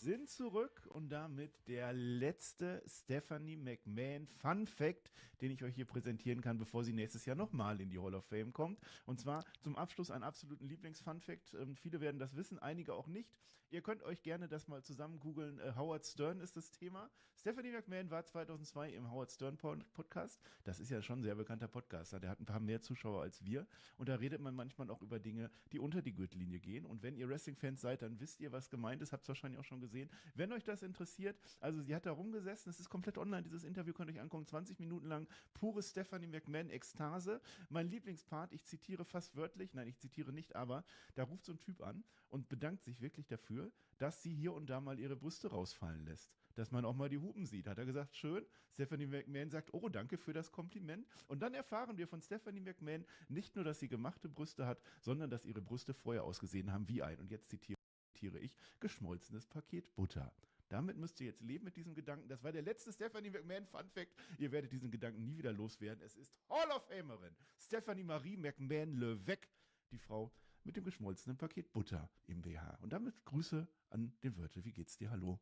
sind zurück und damit der letzte Stephanie McMahon Fun Fact, den ich euch hier präsentieren kann, bevor sie nächstes Jahr nochmal in die Hall of Fame kommt. Und zwar zum Abschluss einen absoluten Lieblings-Fun Fact. Viele werden das wissen, einige auch nicht. Ihr könnt euch gerne das mal zusammen googeln. Howard Stern ist das Thema. Stephanie McMahon war 2002 im Howard Stern Podcast. Das ist ja schon ein sehr bekannter Podcaster. Der hat ein paar mehr Zuschauer als wir. Und da redet man manchmal auch über Dinge, die unter die Gürtellinie gehen. Und wenn ihr Wrestling-Fans seid, dann wisst ihr, was gemeint ist. Habt es wahrscheinlich auch schon gesehen. Wenn euch das interessiert, also sie hat da rumgesessen, es ist komplett online, dieses Interview könnt ihr euch angucken, 20 Minuten lang, pure Stephanie McMahon-Ekstase. Mein Lieblingspart, ich zitiere fast wörtlich, nein, ich zitiere nicht, aber da ruft so ein Typ an und bedankt sich wirklich dafür, dass sie hier und da mal ihre Brüste rausfallen lässt. Dass man auch mal die Hupen sieht. Hat er gesagt, schön. Stephanie McMahon sagt, oh, danke für das Kompliment. Und dann erfahren wir von Stephanie McMahon nicht nur, dass sie gemachte Brüste hat, sondern dass ihre Brüste vorher ausgesehen haben wie ein, und jetzt zitiere ich, geschmolzenes Paket Butter. Damit müsst ihr jetzt leben mit diesem Gedanken. Das war der letzte Stephanie McMahon Fun Fact. Ihr werdet diesen Gedanken nie wieder loswerden. Es ist Hall of Famerin Stephanie Marie McMahon Levesque, die Frau mit dem geschmolzenen Paket Butter im BH. Und damit Grüße an den Wörtel. Wie geht's dir? Hallo.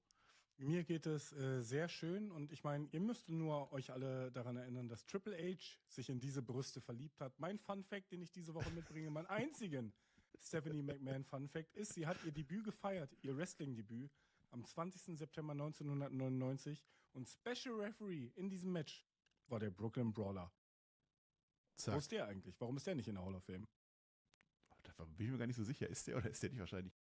Mir geht es sehr schön und ich meine, ihr müsst nur euch alle daran erinnern, dass Triple H sich in diese Brüste verliebt hat. Mein Fun Fact, den ich diese Woche mitbringe, mein einzigen Stephanie McMahon Fun Fact ist, sie hat ihr Debüt gefeiert, ihr Wrestling-Debüt am 20. September 1999 und Special Referee in diesem Match war der Brooklyn Brawler. Zack. Wo ist der eigentlich? Warum ist der nicht in der Hall of Fame? Da bin ich mir gar nicht so sicher. Ist der oder ist der nicht wahrscheinlich?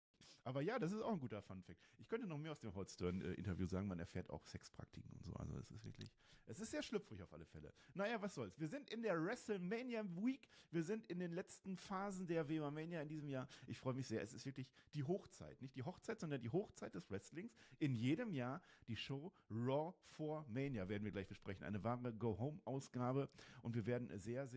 Aber ja, das ist auch ein guter Funfact. Ich könnte noch mehr aus dem Howard Stern-Interview sagen. Man erfährt auch Sexpraktiken und so. Also es ist wirklich, es ist sehr schlüpfrig auf alle Fälle. Naja, was soll's. Wir sind in der WrestleMania Week. Wir sind in den letzten Phasen der WrestleMania in diesem Jahr. Ich freue mich sehr. Es ist wirklich die Hochzeit. Nicht die Hochzeit, sondern die Hochzeit des Wrestlings. In jedem Jahr die Show Raw for Mania werden wir gleich besprechen. Eine wahre Go-Home-Ausgabe. Und wir werden sehr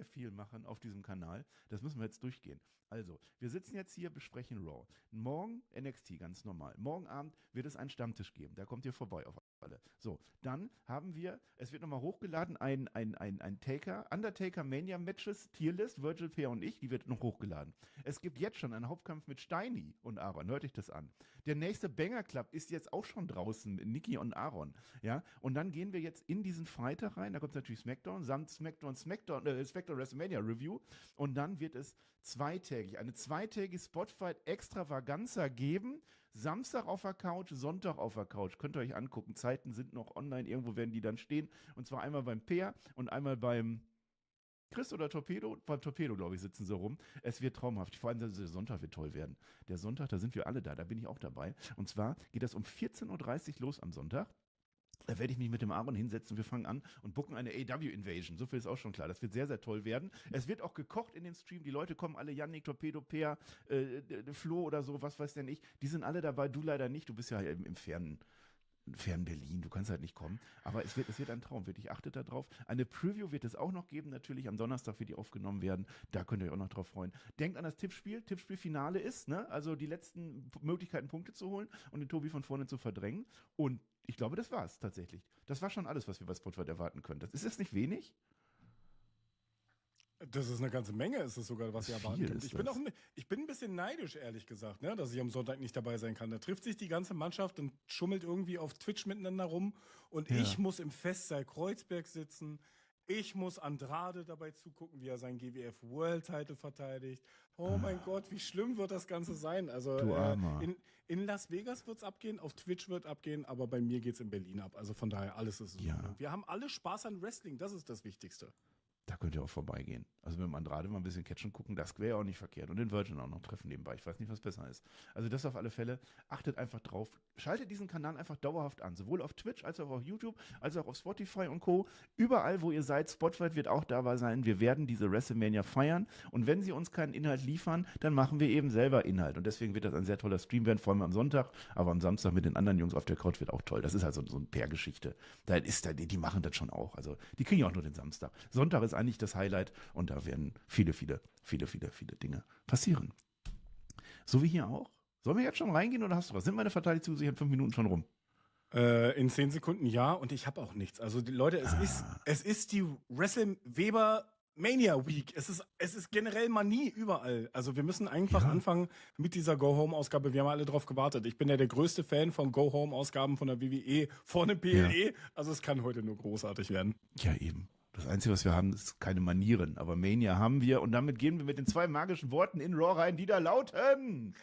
viel machen auf diesem Kanal. Das müssen wir jetzt durchgehen. Also, wir sitzen jetzt hier, besprechen Raw. Morgen NXT, ganz normal. Morgen Abend wird es einen Stammtisch geben. Da kommt ihr vorbei auf alle. So, dann haben wir, es wird nochmal hochgeladen, ein Undertaker Mania Matches Tierlist, Virgil Peer und ich, die wird noch hochgeladen. Es gibt jetzt schon einen Hauptkampf mit Steini und Aaron, hört euch das an. Der nächste Banger Club ist jetzt auch schon draußen mit Nikki und Aaron, ja, und dann gehen wir jetzt in diesen Freitag rein, da kommt natürlich SmackDown, samt SmackDown WrestleMania Review und dann wird es eine zweitägige Spotfight Extravaganza geben, Samstag auf der Couch, Sonntag auf der Couch, könnt ihr euch angucken, Zeiten sind noch online, irgendwo werden die dann stehen. Und zwar einmal beim Peer und einmal beim Chris oder Torpedo. Beim Torpedo, glaube ich, sitzen sie rum. Es wird traumhaft. Vor allem der Sonntag wird toll werden. Der Sonntag, da sind wir alle da bin ich auch dabei. Und zwar geht das um 14.30 Uhr los am Sonntag. Da werde ich mich mit dem Aaron hinsetzen. Wir fangen an und booken eine AW-Invasion. So viel ist auch schon klar. Das wird sehr, sehr toll werden. Es wird auch gekocht in den Stream. Die Leute kommen alle, Yannick, Torpedo, Peer, Flo oder so, was weiß denn ich. Die sind alle dabei, du leider nicht. Du bist ja im fernen Berlin, du kannst halt nicht kommen. Aber es wird ein Traum, wirklich. Achtet da drauf. Eine Preview wird es auch noch geben, natürlich. Am Donnerstag wird die aufgenommen werden. Da könnt ihr euch auch noch drauf freuen. Denkt an das Tippspiel. Tippspielfinale ist, ne? Also die letzten Möglichkeiten, Punkte zu holen und den Tobi von vorne zu verdrängen. Und ich glaube, das war's tatsächlich. Das war schon alles, was wir bei Spotfight erwarten können. Ist das nicht wenig? Das ist eine ganze Menge, ist es sogar, was ihr erwarten könnt. Ich bin ein bisschen neidisch, ehrlich gesagt, ne, dass ich am Sonntag nicht dabei sein kann. Da trifft sich die ganze Mannschaft und schummelt irgendwie auf Twitch miteinander rum. Und ja. Ich muss im Festsaal Kreuzberg sitzen. Ich muss Andrade dabei zugucken, wie er seinen GWF World Title verteidigt. Oh mein Gott, wie schlimm wird das Ganze sein? Also in Las Vegas wird's abgehen, auf Twitch wird abgehen, aber bei mir geht's in Berlin ab. Also von daher, alles ist so. Wir haben alle Spaß an Wrestling, das ist das Wichtigste. Da könnt ihr auch vorbeigehen. Also mit dem Andrade mal ein bisschen catchen gucken, das wäre auch nicht verkehrt. Und den Virgin auch noch treffen nebenbei. Ich weiß nicht, was besser ist. Also das auf alle Fälle. Achtet einfach drauf. Schaltet diesen Kanal einfach dauerhaft an. Sowohl auf Twitch, als auch auf YouTube, als auch auf Spotify und Co. Überall, wo ihr seid, Spotfight wird auch dabei sein. Wir werden diese WrestleMania feiern. Und wenn sie uns keinen Inhalt liefern, dann machen wir eben selber Inhalt. Und deswegen wird das ein sehr toller Stream werden, vor allem am Sonntag. Aber am Samstag mit den anderen Jungs auf der Couch wird auch toll. Das ist halt so eine Pair-Geschichte. Die machen das schon auch. Also die kriegen ja auch nur den Samstag. Sonntag ist eigentlich das Highlight. Und da werden viele Dinge passieren. So wie hier auch. Sollen wir jetzt schon reingehen oder hast du was? Sind meine Verteidiger zusichern 5 Minuten schon rum? In 10 Sekunden ja und ich habe auch nichts. Also die Leute, es ist die Weber Mania Week. Es ist generell Manie überall. Also wir müssen einfach anfangen mit dieser Go-Home-Ausgabe. Wir haben alle drauf gewartet. Ich bin ja der größte Fan von Go-Home-Ausgaben von der WWE vor dem PLE. Ja. Also es kann heute nur großartig werden. Ja, eben. Das Einzige, was wir haben, ist keine Manieren. Aber Mania haben wir. Und damit gehen wir mit den 2 magischen Worten in Raw rein, die da lauten.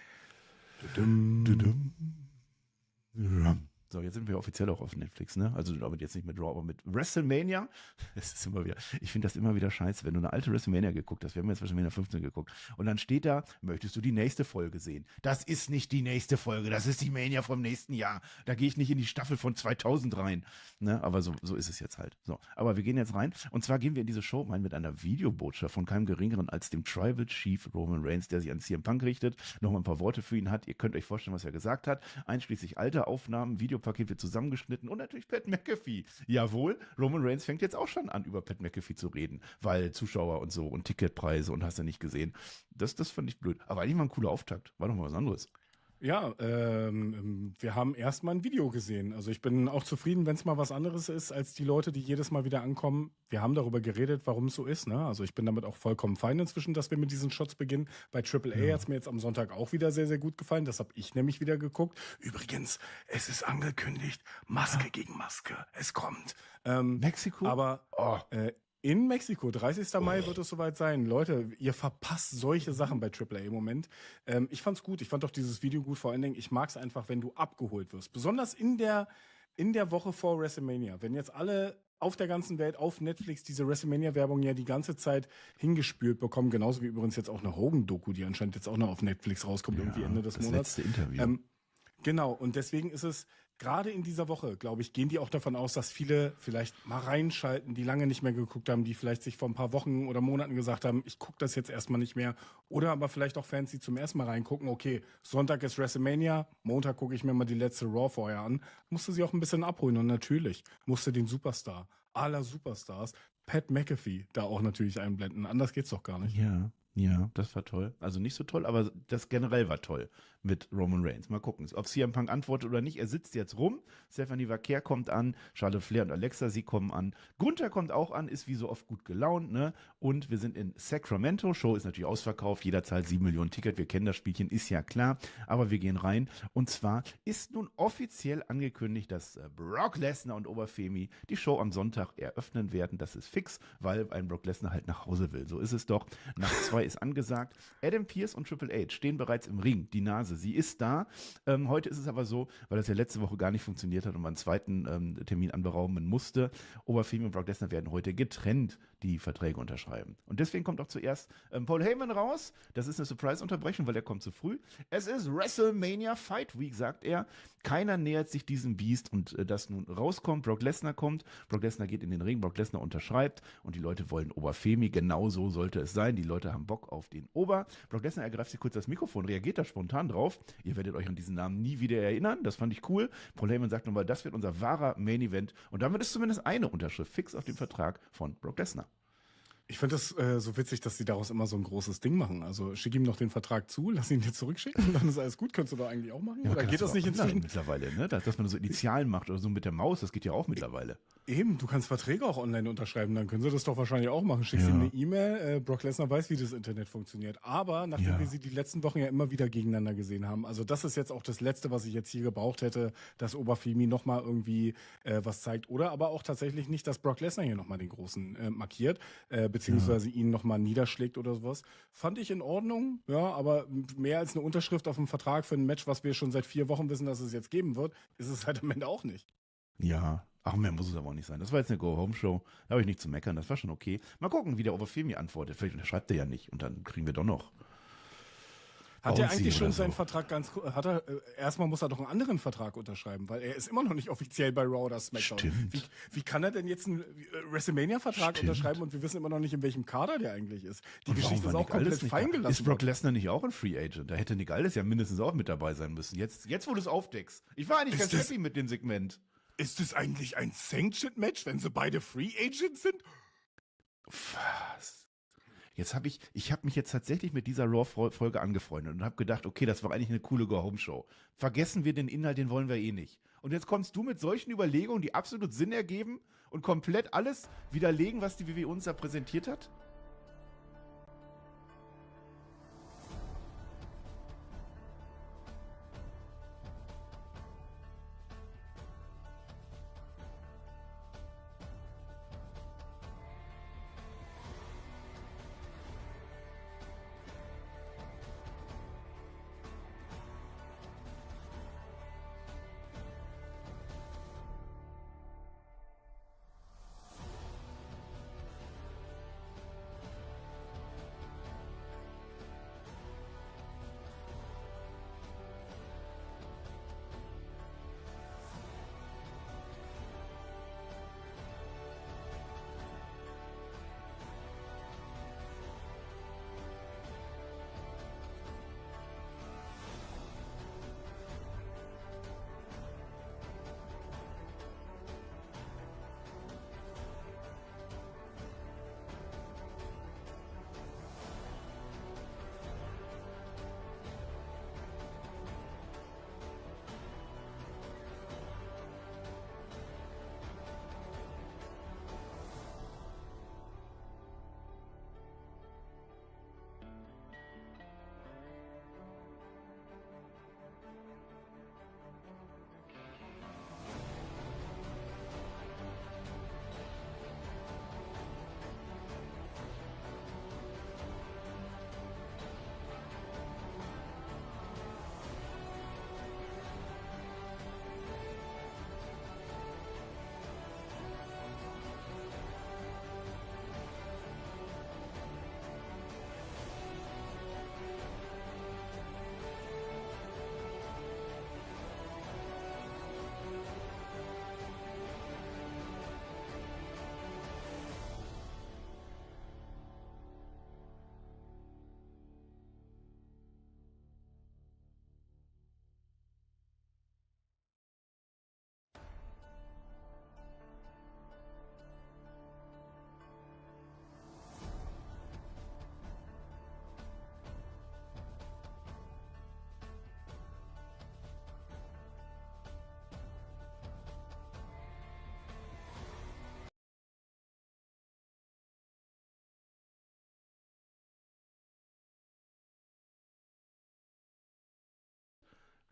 So, jetzt sind wir offiziell auch auf Netflix, ne? Also, aber jetzt nicht mit Raw, aber mit WrestleMania. Es ist immer wieder, ich finde das immer wieder scheiße, wenn du eine alte WrestleMania geguckt hast. Wir haben jetzt WrestleMania 15 geguckt. Und dann steht da, möchtest du die nächste Folge sehen? Das ist nicht die nächste Folge, das ist die Mania vom nächsten Jahr. Da gehe ich nicht in die Staffel von 2000 rein. Ne? Aber so ist es jetzt halt. So, aber wir gehen jetzt rein. Und zwar gehen wir in diese Show rein mit einer Videobotschaft von keinem Geringeren als dem Tribal Chief Roman Reigns, der sich an CM Punk richtet, nochmal ein paar Worte für ihn hat. Ihr könnt euch vorstellen, was er gesagt hat. Einschließlich alte Aufnahmen, Videopaket wird zusammengeschnitten und natürlich Pat McAfee. Jawohl, Roman Reigns fängt jetzt auch schon an, über Pat McAfee zu reden, weil Zuschauer und so und Ticketpreise und hast du nicht gesehen. Das fand ich blöd. Aber eigentlich mal ein cooler Auftakt. War doch mal was anderes. Ja, wir haben erstmal ein Video gesehen. Also ich bin auch zufrieden, wenn es mal was anderes ist, als die Leute, die jedes Mal wieder ankommen. Wir haben darüber geredet, warum es so ist. Ne? Also ich bin damit auch vollkommen fein inzwischen, dass wir mit diesen Shots beginnen. Bei AAA hat es mir jetzt am Sonntag auch wieder sehr, sehr gut gefallen. Das habe ich nämlich wieder geguckt. Übrigens, es ist angekündigt, Maske gegen Maske. Es kommt. Mexiko? Aber in Mexiko, 30. Mai wird es soweit sein. Leute, ihr verpasst solche Sachen bei AAA im Moment. Ich fand's gut. Ich fand doch dieses Video gut. Vor allen Dingen, ich mag's einfach, wenn du abgeholt wirst. Besonders in der Woche vor WrestleMania. Wenn jetzt alle auf der ganzen Welt auf Netflix diese WrestleMania-Werbung ja die ganze Zeit hingespült bekommen. Genauso wie übrigens jetzt auch eine Hogan-Doku, die anscheinend jetzt auch noch auf Netflix rauskommt, irgendwie Ende des Monats. Das letzte Interview. Genau, und deswegen ist es gerade in dieser Woche, glaube ich, gehen die auch davon aus, dass viele vielleicht mal reinschalten, die lange nicht mehr geguckt haben, die vielleicht sich vor ein paar Wochen oder Monaten gesagt haben, ich gucke das jetzt erstmal nicht mehr. Oder aber vielleicht auch Fans, die zum ersten Mal reingucken, okay, Sonntag ist WrestleMania, Montag gucke ich mir mal die letzte Raw vorher an. Musste sie auch ein bisschen abholen und natürlich musste den Superstar aller Superstars, Pat McAfee, da auch natürlich einblenden. Anders geht's doch gar nicht. Ja, das war toll. Also nicht so toll, aber das generell war toll mit Roman Reigns. Mal gucken, ob CM Punk antwortet oder nicht. Er sitzt jetzt rum. Stephanie Vaquer kommt an, Charlotte Flair und Alexa, sie kommen an. Gunther kommt auch an, ist wie so oft gut gelaunt, ne? Und wir sind in Sacramento. Show ist natürlich ausverkauft. Jeder zahlt 7 Millionen Ticket. Wir kennen das Spielchen, ist ja klar. Aber wir gehen rein. Und zwar ist nun offiziell angekündigt, dass Brock Lesnar und Oberfemi die Show am Sonntag eröffnen werden. Das ist fix, weil ein Brock Lesnar halt nach Hause will. So ist es doch. Nach 2 ist angesagt. Adam Pearce und Triple H stehen bereits im Ring. Die Nase, sie ist da. Heute ist es aber so, weil das ja letzte Woche gar nicht funktioniert hat und man einen zweiten Termin anberaumen musste. Oberfemi und Brock Lesnar werden heute getrennt die Verträge unterschreiben. Und deswegen kommt auch zuerst Paul Heyman raus. Das ist eine Surprise-Unterbrechung, weil er kommt zu früh. Es ist WrestleMania Fight Week, sagt er. Keiner nähert sich diesem Biest und das nun rauskommt. Brock Lesnar kommt. Brock Lesnar geht in den Ring. Brock Lesnar unterschreibt und die Leute wollen Oberfemi. Genau so sollte es sein. Die Leute haben Bock auf den Ober. Brock Lesnar ergreift sich kurz das Mikrofon, reagiert da spontan drauf. Ihr werdet euch an diesen Namen nie wieder erinnern. Das fand ich cool. Paul Heyman sagt nochmal, das wird unser wahrer Main-Event. Und damit ist zumindest eine Unterschrift fix auf dem Vertrag von Brock Lesnar. Ich finde das so witzig, dass sie daraus immer so ein großes Ding machen. Also schick ihm noch den Vertrag zu, lass ihn dir zurückschicken und dann ist alles gut. Könntest du doch eigentlich auch machen? Ja, oder geht das nicht inzwischen? Mittlerweile, ne? Dass man so Initialen macht oder so mit der Maus, das geht ja auch mittlerweile. Eben, du kannst Verträge auch online unterschreiben, dann können sie das doch wahrscheinlich auch machen. Schickst ihm eine E-Mail, Brock Lesnar weiß, wie das Internet funktioniert. Aber nachdem wir sie die letzten Wochen ja immer wieder gegeneinander gesehen haben, also das ist jetzt auch das Letzte, was ich jetzt hier gebraucht hätte, dass Oberfemi nochmal irgendwie was zeigt. Oder aber auch tatsächlich nicht, dass Brock Lesnar hier nochmal den Großen markiert, beziehungsweise ihn nochmal niederschlägt oder sowas. Fand ich in Ordnung, ja, aber mehr als eine Unterschrift auf einen Vertrag für ein Match, was wir schon seit 4 Wochen wissen, dass es jetzt geben wird, ist es halt am Ende auch nicht. Ja, ach, mehr muss es aber auch nicht sein. Das war jetzt eine Go-Home-Show. Da habe ich nicht zu meckern. Das war schon okay. Mal gucken, wie der Oberfemi antwortet. Vielleicht unterschreibt er ja nicht. Und dann kriegen wir doch noch. Hat er eigentlich schon seinen Vertrag erstmal muss er doch einen anderen Vertrag unterschreiben, weil er ist immer noch nicht offiziell bei Raw oder SmackDown. Stimmt. Wie kann er denn jetzt einen WrestleMania-Vertrag unterschreiben und wir wissen immer noch nicht, in welchem Kader der eigentlich ist? Die Geschichte ist auch komplett fallen gelassen. Ist Brock Lesnar nicht auch ein Free Agent? Da hätte Nick Aldis ja mindestens auch mit dabei sein müssen. Jetzt wo du es aufdeckst. Ich war eigentlich ganz happy mit dem Segment. Ist das eigentlich ein Sanctioned-Match, wenn sie beide Free Agents sind? Was? Ich habe mich jetzt tatsächlich mit dieser Raw-Folge angefreundet und habe gedacht, okay, das war eigentlich eine coole Go-Home-Show. Vergessen wir den Inhalt, den wollen wir eh nicht. Und jetzt kommst du mit solchen Überlegungen, die absolut Sinn ergeben und komplett alles widerlegen, was die WWE uns da präsentiert hat?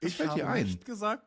Das fällt dir ein.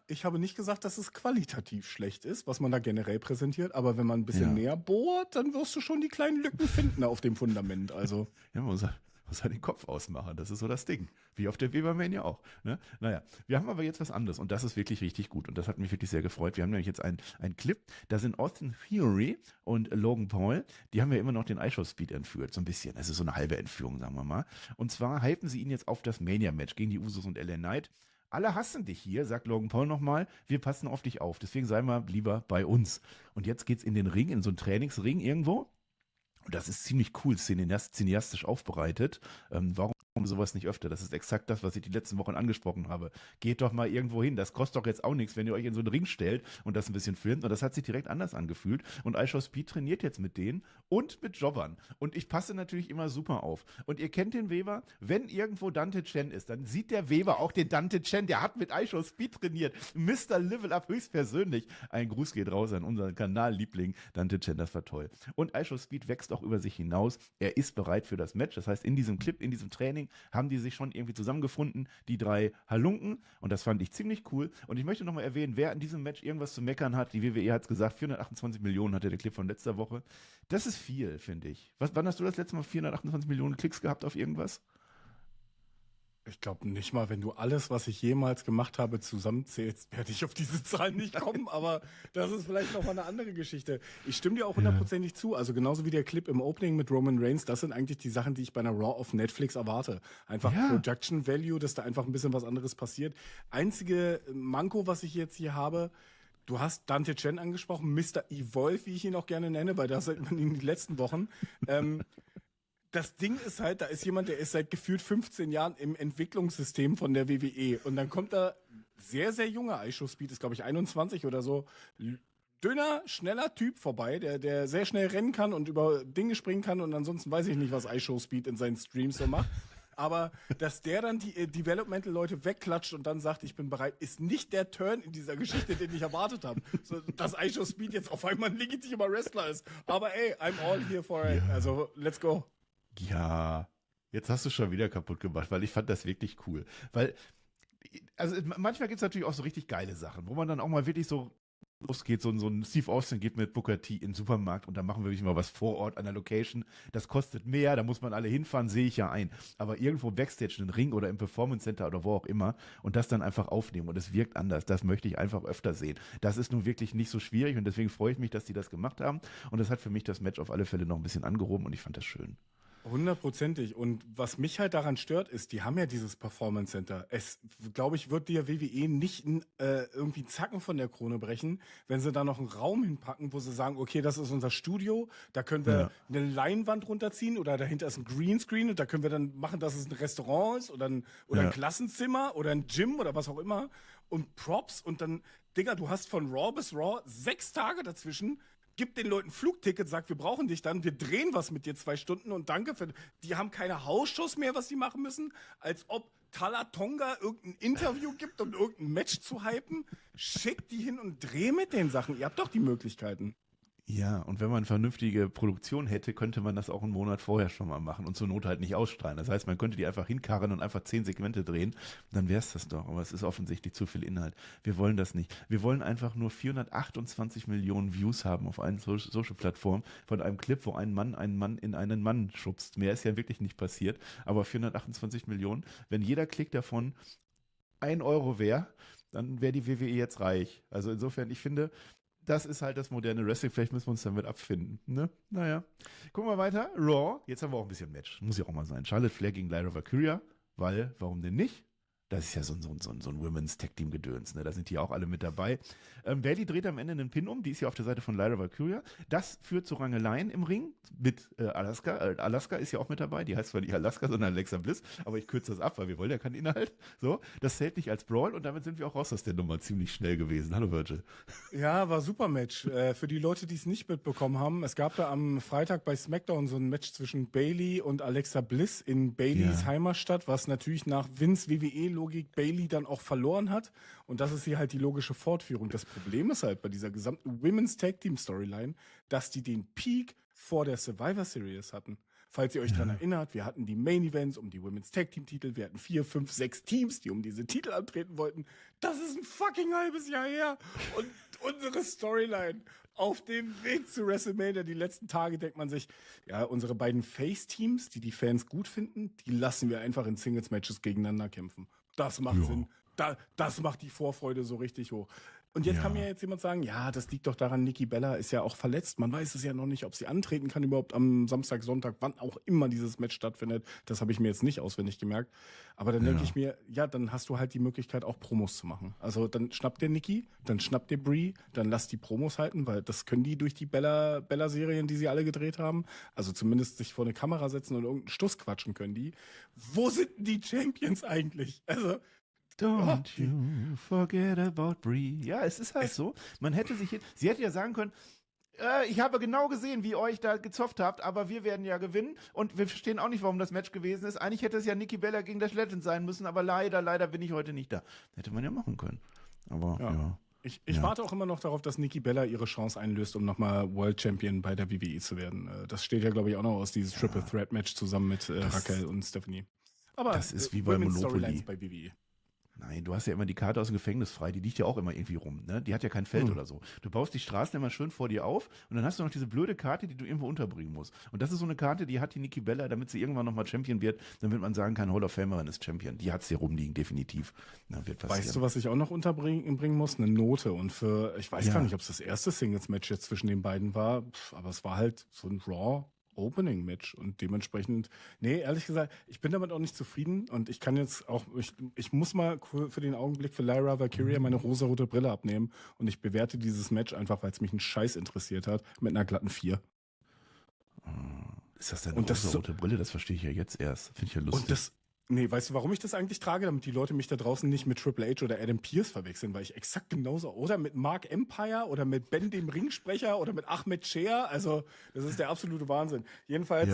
Ich habe nicht gesagt, dass es qualitativ schlecht ist, was man da generell präsentiert, aber wenn man ein bisschen näher bohrt, dann wirst du schon die kleinen Lücken finden auf dem Fundament. Also. Ja, man muss halt den Kopf ausmachen. Das ist so das Ding. Wie auf der Webermania auch. Ne? Naja, wir haben aber jetzt was anderes und das ist wirklich richtig gut und das hat mich wirklich sehr gefreut. Wir haben nämlich jetzt einen Clip, da sind Austin Theory und Logan Paul, die haben ja immer noch den iShow-Speed entführt, so ein bisschen. Das ist so eine halbe Entführung, sagen wir mal. Und zwar hypen sie ihn jetzt auf das Mania-Match gegen die Usos und LA Knight. Alle hassen dich hier, sagt Logan Paul nochmal. Wir passen auf dich auf. Deswegen sei mal lieber bei uns. Und jetzt geht's in den Ring, in so einen Trainingsring irgendwo. Und das ist ziemlich cool, cineastisch aufbereitet. Warum sowas nicht öfter? Das ist exakt das, was ich die letzten Wochen angesprochen habe. Geht doch mal irgendwo hin. Das kostet doch jetzt auch nichts, wenn ihr euch in so einen Ring stellt und das ein bisschen filmt. Und das hat sich direkt anders angefühlt. Und iShowSpeed trainiert jetzt mit denen und mit Jobbern. Und ich passe natürlich immer super auf. Und ihr kennt den Weber. Wenn irgendwo Dante Chen ist, dann sieht der Weber auch den Dante Chen. Der hat mit iShowSpeed trainiert. Mr. Level Up höchstpersönlich. Ein Gruß geht raus an unseren Kanalliebling Dante Chen. Das war toll. Und iShowSpeed wächst auch über sich hinaus. Er ist bereit für das Match. Das heißt, in diesem Clip, in diesem Training haben die sich schon irgendwie zusammengefunden, die drei Halunken. Und das fand ich ziemlich cool. Und ich möchte nochmal erwähnen, wer in diesem Match irgendwas zu meckern hat. Die WWE hat es gesagt, 428 Millionen hatte der Clip von letzter Woche. Das ist viel, finde ich. Wann hast du das letzte Mal 428 Millionen Klicks gehabt auf irgendwas? Ich glaube nicht mal, wenn du alles, was ich jemals gemacht habe, zusammenzählst, werde ich auf diese Zahl nicht kommen, aber das ist vielleicht nochmal eine andere Geschichte. Ich stimme dir auch hundertprozentig zu, also genauso wie der Clip im Opening mit Roman Reigns, das sind eigentlich die Sachen, die ich bei einer Raw auf Netflix erwarte. Einfach Production Value, dass da einfach ein bisschen was anderes passiert. Einzige Manko, was ich jetzt hier habe, du hast Dante Chen angesprochen, Mr. Evolve, wie ich ihn auch gerne nenne, weil das seit man ihn in den letzten Wochen. Das Ding ist halt, da ist jemand, der ist seit gefühlt 15 Jahren im Entwicklungssystem von der WWE. Und dann kommt da sehr, sehr junger iShowSpeed, ist glaube ich 21 oder so, dünner, schneller Typ vorbei, der sehr schnell rennen kann und über Dinge springen kann. Und ansonsten weiß ich nicht, was iShowSpeed in seinen Streams so macht. Aber dass der dann die Developmental-Leute wegklatscht und dann sagt, ich bin bereit, ist nicht der Turn in dieser Geschichte, den ich erwartet habe. So, dass iShowSpeed jetzt auf einmal ein legitimer Wrestler ist. Aber ey, I'm all here for it. Also, let's go. Ja, jetzt hast du schon wieder kaputt gemacht, weil ich fand das wirklich cool. Weil, also manchmal gibt es natürlich auch so richtig geile Sachen, wo man dann auch mal wirklich so losgeht, so ein Steve Austin geht mit Booker T in den Supermarkt und da machen wir wirklich mal was vor Ort an der Location. Das kostet mehr, da muss man alle hinfahren, sehe ich ja ein. Aber irgendwo Backstage, in den Ring oder im Performance Center oder wo auch immer und das dann einfach aufnehmen und es wirkt anders. Das möchte ich einfach öfter sehen. Das ist nun wirklich nicht so schwierig und deswegen freue ich mich, dass die das gemacht haben und das hat für mich das Match auf alle Fälle noch ein bisschen angehoben und ich fand das schön. 100%ig. Und was mich halt daran stört, ist, die haben ja dieses Performance Center. Es, glaube ich, wird der WWE nicht irgendwie Zacken von der Krone brechen, wenn sie da noch einen Raum hinpacken, wo sie sagen, okay, das ist unser Studio, da können wir eine Leinwand runterziehen oder dahinter ist ein Greenscreen und da können wir dann machen, dass es ein Restaurant ist oder ein Klassenzimmer oder ein Gym oder was auch immer und Props und dann, Digga, du hast von Raw bis Raw 6 Tage dazwischen. Gib den Leuten Flugticket, sag, wir brauchen dich dann, wir drehen was mit dir 2 Stunden und danke für. Die haben keine Hausshows mehr, was die machen müssen, als ob Talatonga irgendein Interview gibt, um irgendein Match zu hypen. Schick die hin und dreh mit den Sachen. Ihr habt doch die Möglichkeiten. Ja, und wenn man vernünftige Produktion hätte, könnte man das auch einen Monat vorher schon mal machen und zur Not halt nicht ausstrahlen. Das heißt, man könnte die einfach hinkarren und einfach 10 Segmente drehen, dann wäre es das doch. Aber es ist offensichtlich zu viel Inhalt. Wir wollen das nicht. Wir wollen einfach nur 428 Millionen Views haben auf einer Social-Plattform von einem Clip, wo ein Mann einen Mann in einen Mann schubst. Mehr ist ja wirklich nicht passiert. Aber 428 Millionen, wenn jeder Klick davon 1 Euro wäre, dann wäre die WWE jetzt reich. Also insofern, ich finde, das ist halt das moderne Wrestling. Vielleicht müssen wir uns damit abfinden. Ne? Naja. Gucken wir weiter. Raw. Jetzt haben wir auch ein bisschen Match. Muss ja auch mal sein. Charlotte Flair gegen Lyra Valkyria. Weil, warum denn nicht? Das ist ja so ein Women's Tag Team Gedöns, ne? Da sind die auch alle mit dabei. Bayley dreht am Ende einen Pin um, die ist ja auf der Seite von Lyra Valkyria. Das führt zu Rangeleien im Ring mit Alaska. Alaska ist ja auch mit dabei, die heißt zwar nicht Alaska, sondern Alexa Bliss, aber ich kürze das ab, weil wir wollen ja keinen Inhalt. So, das zählt nicht als Brawl und damit sind wir auch raus aus der Nummer ziemlich schnell gewesen. Hallo Virgil. Ja, war super Match. Für die Leute, die es nicht mitbekommen haben, es gab da am Freitag bei SmackDown so ein Match zwischen Bayley und Alexa Bliss in Baileys Heimatstadt, was natürlich nach Vince WWE-Logik Bayley dann auch verloren hat. Und das ist hier halt die logische Fortführung. Das Problem ist halt bei dieser gesamten Women's Tag Team Storyline, dass die den Peak vor der Survivor Series hatten. Falls ihr euch daran erinnert, wir hatten die Main Events um die Women's Tag Team Titel. Wir hatten 4, 5, 6 Teams, die um diese Titel antreten wollten. Das ist ein fucking halbes Jahr her. Und unsere Storyline auf dem Weg zu WrestleMania, die letzten Tage, denkt man sich, ja, unsere beiden Face-Teams, die Fans gut finden, die lassen wir einfach in Singles-Matches gegeneinander kämpfen. Das macht Sinn. Das macht die Vorfreude so richtig hoch. Und jetzt kann mir jetzt jemand sagen, ja, das liegt doch daran, Nikki Bella ist ja auch verletzt. Man weiß es ja noch nicht, ob sie antreten kann überhaupt am Samstag, Sonntag, wann auch immer dieses Match stattfindet. Das habe ich mir jetzt nicht auswendig gemerkt. Aber dann denke ich mir, ja, dann hast du halt die Möglichkeit, auch Promos zu machen. Also dann schnappt dir Nikki, dann schnappt dir Brie, dann lass die Promos halten, weil das können die durch die Bella-Serien, die sie alle gedreht haben. Also zumindest sich vor eine Kamera setzen und irgendeinen Stuss quatschen können die. Wo sind denn die Champions eigentlich? Also Don't you forget about Brie. Ja, es ist halt so. Man hätte sie hätte ja sagen können, ich habe genau gesehen, wie ihr euch da gezofft habt, aber wir werden ja gewinnen und wir verstehen auch nicht, warum das Match gewesen ist. Eigentlich hätte es ja Nikki Bella gegen Dash Legend sein müssen, aber leider bin ich heute nicht da. Hätte man ja machen können. Aber ja. Ich warte auch immer noch darauf, dass Nikki Bella ihre Chance einlöst, um nochmal World Champion bei der WWE zu werden. Das steht ja, glaube ich, auch noch aus, dieses Triple Threat Match zusammen mit Raquel und Stephanie. Aber das ist wie bei Monopoly. Bei WWE. Nein, du hast ja immer die Karte aus dem Gefängnis frei, die liegt ja auch immer irgendwie rum, ne? Die hat ja kein Feld oder so. Du baust die Straßen immer schön vor dir auf und dann hast du noch diese blöde Karte, die du irgendwo unterbringen musst. Und das ist so eine Karte, die hat die Nikki Bella, damit sie irgendwann nochmal Champion wird, damit man sagen kann, Hall of Famerin ist Champion. Die hat sie rumliegen, definitiv. Wird passieren. Weißt du, was ich auch noch unterbringen muss? Eine Note. Und ich weiß gar nicht, ob es das erste Singles-Match jetzt zwischen den beiden war, aber es war halt so ein Raw Opening-Match und dementsprechend, ehrlich gesagt, ich bin damit auch nicht zufrieden und ich kann jetzt auch, ich muss mal für den Augenblick für Lyra Valkyria meine rosarote Brille abnehmen und ich bewerte dieses Match einfach, weil es mich einen Scheiß interessiert hat, mit einer glatten 4. Ist das denn eine rosarote Brille? Das verstehe ich ja jetzt erst. Finde ich ja lustig. Weißt du, warum ich das eigentlich trage? Damit die Leute mich da draußen nicht mit Triple H oder Adam Pearce verwechseln, weil ich exakt genauso, oder mit Mark Empire oder mit Ben dem Ringsprecher oder mit Ahmed Cher, also das ist der absolute Wahnsinn. Jedenfalls,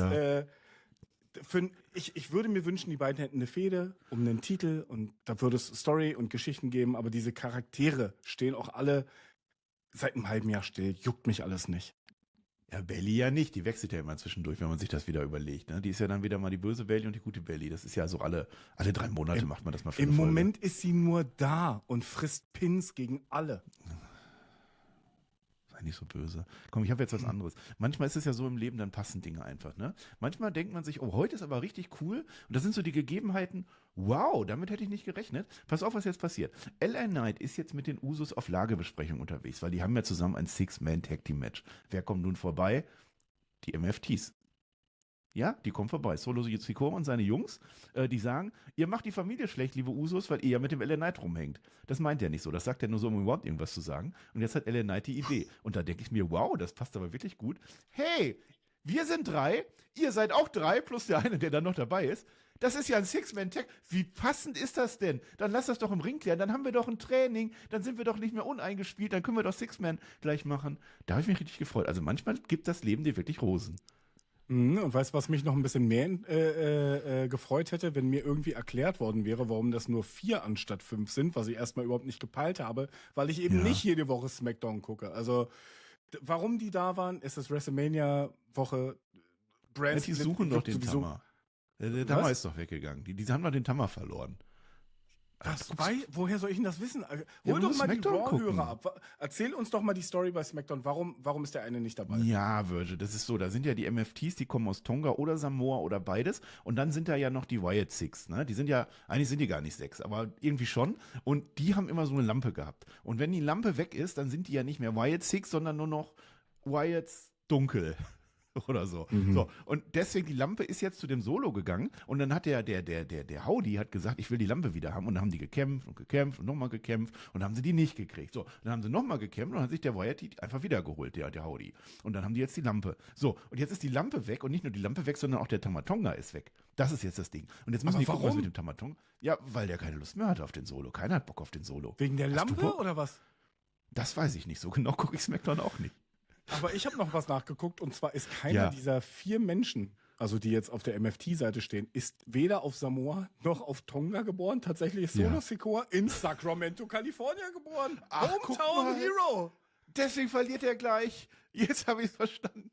ich würde mir wünschen, die beiden hätten eine Fehde um einen Titel und da würde es Story und Geschichten geben, aber diese Charaktere stehen auch alle seit einem halben Jahr still, juckt mich alles nicht. Ja, Belly ja nicht. Die wechselt ja immer zwischendurch, wenn man sich das wieder überlegt. Ne? Die ist ja dann wieder mal die böse Belly und die gute Belly. Das ist ja so alle 3 Monate macht man das mal für eine Folge. Im Moment ist sie nur da und frisst Pins gegen alle. Sei nicht so böse. Komm, ich habe jetzt was anderes. Manchmal ist es ja so im Leben, dann passen Dinge einfach. Ne? Manchmal denkt man sich, oh, heute ist aber richtig cool. Und das sind so die Gegebenheiten, wow, damit hätte ich nicht gerechnet. Pass auf, was jetzt passiert. LA Knight ist jetzt mit den Usos auf Lagebesprechung unterwegs, weil die haben ja zusammen ein Six-Man-Tag-Team-Match. Wer kommt nun vorbei? Die MFTs. Ja, die kommen vorbei. Solo Sikoa und seine Jungs, die sagen, ihr macht die Familie schlecht, liebe Usos, weil ihr ja mit dem LA Knight rumhängt. Das meint er nicht so. Das sagt er nur so, um überhaupt irgendwas zu sagen. Und jetzt hat LA Knight die Idee. Und da denke ich mir, wow, das passt aber wirklich gut. Hey, wir sind 3, ihr seid auch 3, plus der eine, der dann noch dabei ist. Das ist ja ein Six-Man-Tag. Wie passend ist das denn? Dann lass das doch im Ring klären. Dann haben wir doch ein Training. Dann sind wir doch nicht mehr uneingespielt. Dann können wir doch Six-Man gleich machen. Da habe ich mich richtig gefreut. Also manchmal gibt das Leben dir wirklich Rosen. Und weißt du, was mich noch ein bisschen mehr gefreut hätte, wenn mir irgendwie erklärt worden wäre, warum das nur 4 anstatt 5 sind, was ich erstmal überhaupt nicht gepeilt habe, weil ich eben nicht jede Woche SmackDown gucke. Also, warum die da waren, ist das WrestleMania-Woche. Die suchen doch den Tammer. Der Tammer ist doch weggegangen. Die haben doch den Tammer verloren. Woher soll ich denn das wissen? Hol doch mal die Raw-Hörer ab. Erzähl uns doch mal die Story bei SmackDown. Warum ist der eine nicht dabei? Ja, Virgil, das ist so. Da sind ja die MFTs, die kommen aus Tonga oder Samoa oder beides. Und dann sind da ja noch die Wyatt Six. Ne? Eigentlich sind die gar nicht 6, aber irgendwie schon. Und die haben immer so eine Lampe gehabt. Und wenn die Lampe weg ist, dann sind die ja nicht mehr Wyatt Six, sondern nur noch Wyatts Dunkel. Oder so. So. Und deswegen, die Lampe ist jetzt zu dem Solo gegangen und dann hat der Howdy hat gesagt, ich will die Lampe wieder haben und dann haben die gekämpft und nochmal gekämpft und dann haben sie die nicht gekriegt. So, dann haben sie nochmal gekämpft und dann hat sich der Wyatt die einfach wieder geholt, der Howdy. Und dann haben die jetzt die Lampe. So, und jetzt ist die Lampe weg und nicht nur die Lampe weg, sondern auch der Tamatonga ist weg. Das ist jetzt das Ding. Und jetzt müssen die gucken, was mit dem Tamatonga. Ja, weil der keine Lust mehr hat auf den Solo. Keiner hat Bock auf den Solo. Wegen der Lampe oder was? Das weiß ich nicht. So genau gucke ich SmackDown auch nicht. Aber ich habe noch was nachgeguckt und zwar ist keiner dieser 4 Menschen, also die jetzt auf der MFT-Seite stehen, ist weder auf Samoa noch auf Tonga geboren. Tatsächlich ist Solo Sikoa in Sacramento, Kalifornien geboren. Ach, Hometown Hero. Deswegen verliert er gleich. Jetzt habe ich es verstanden.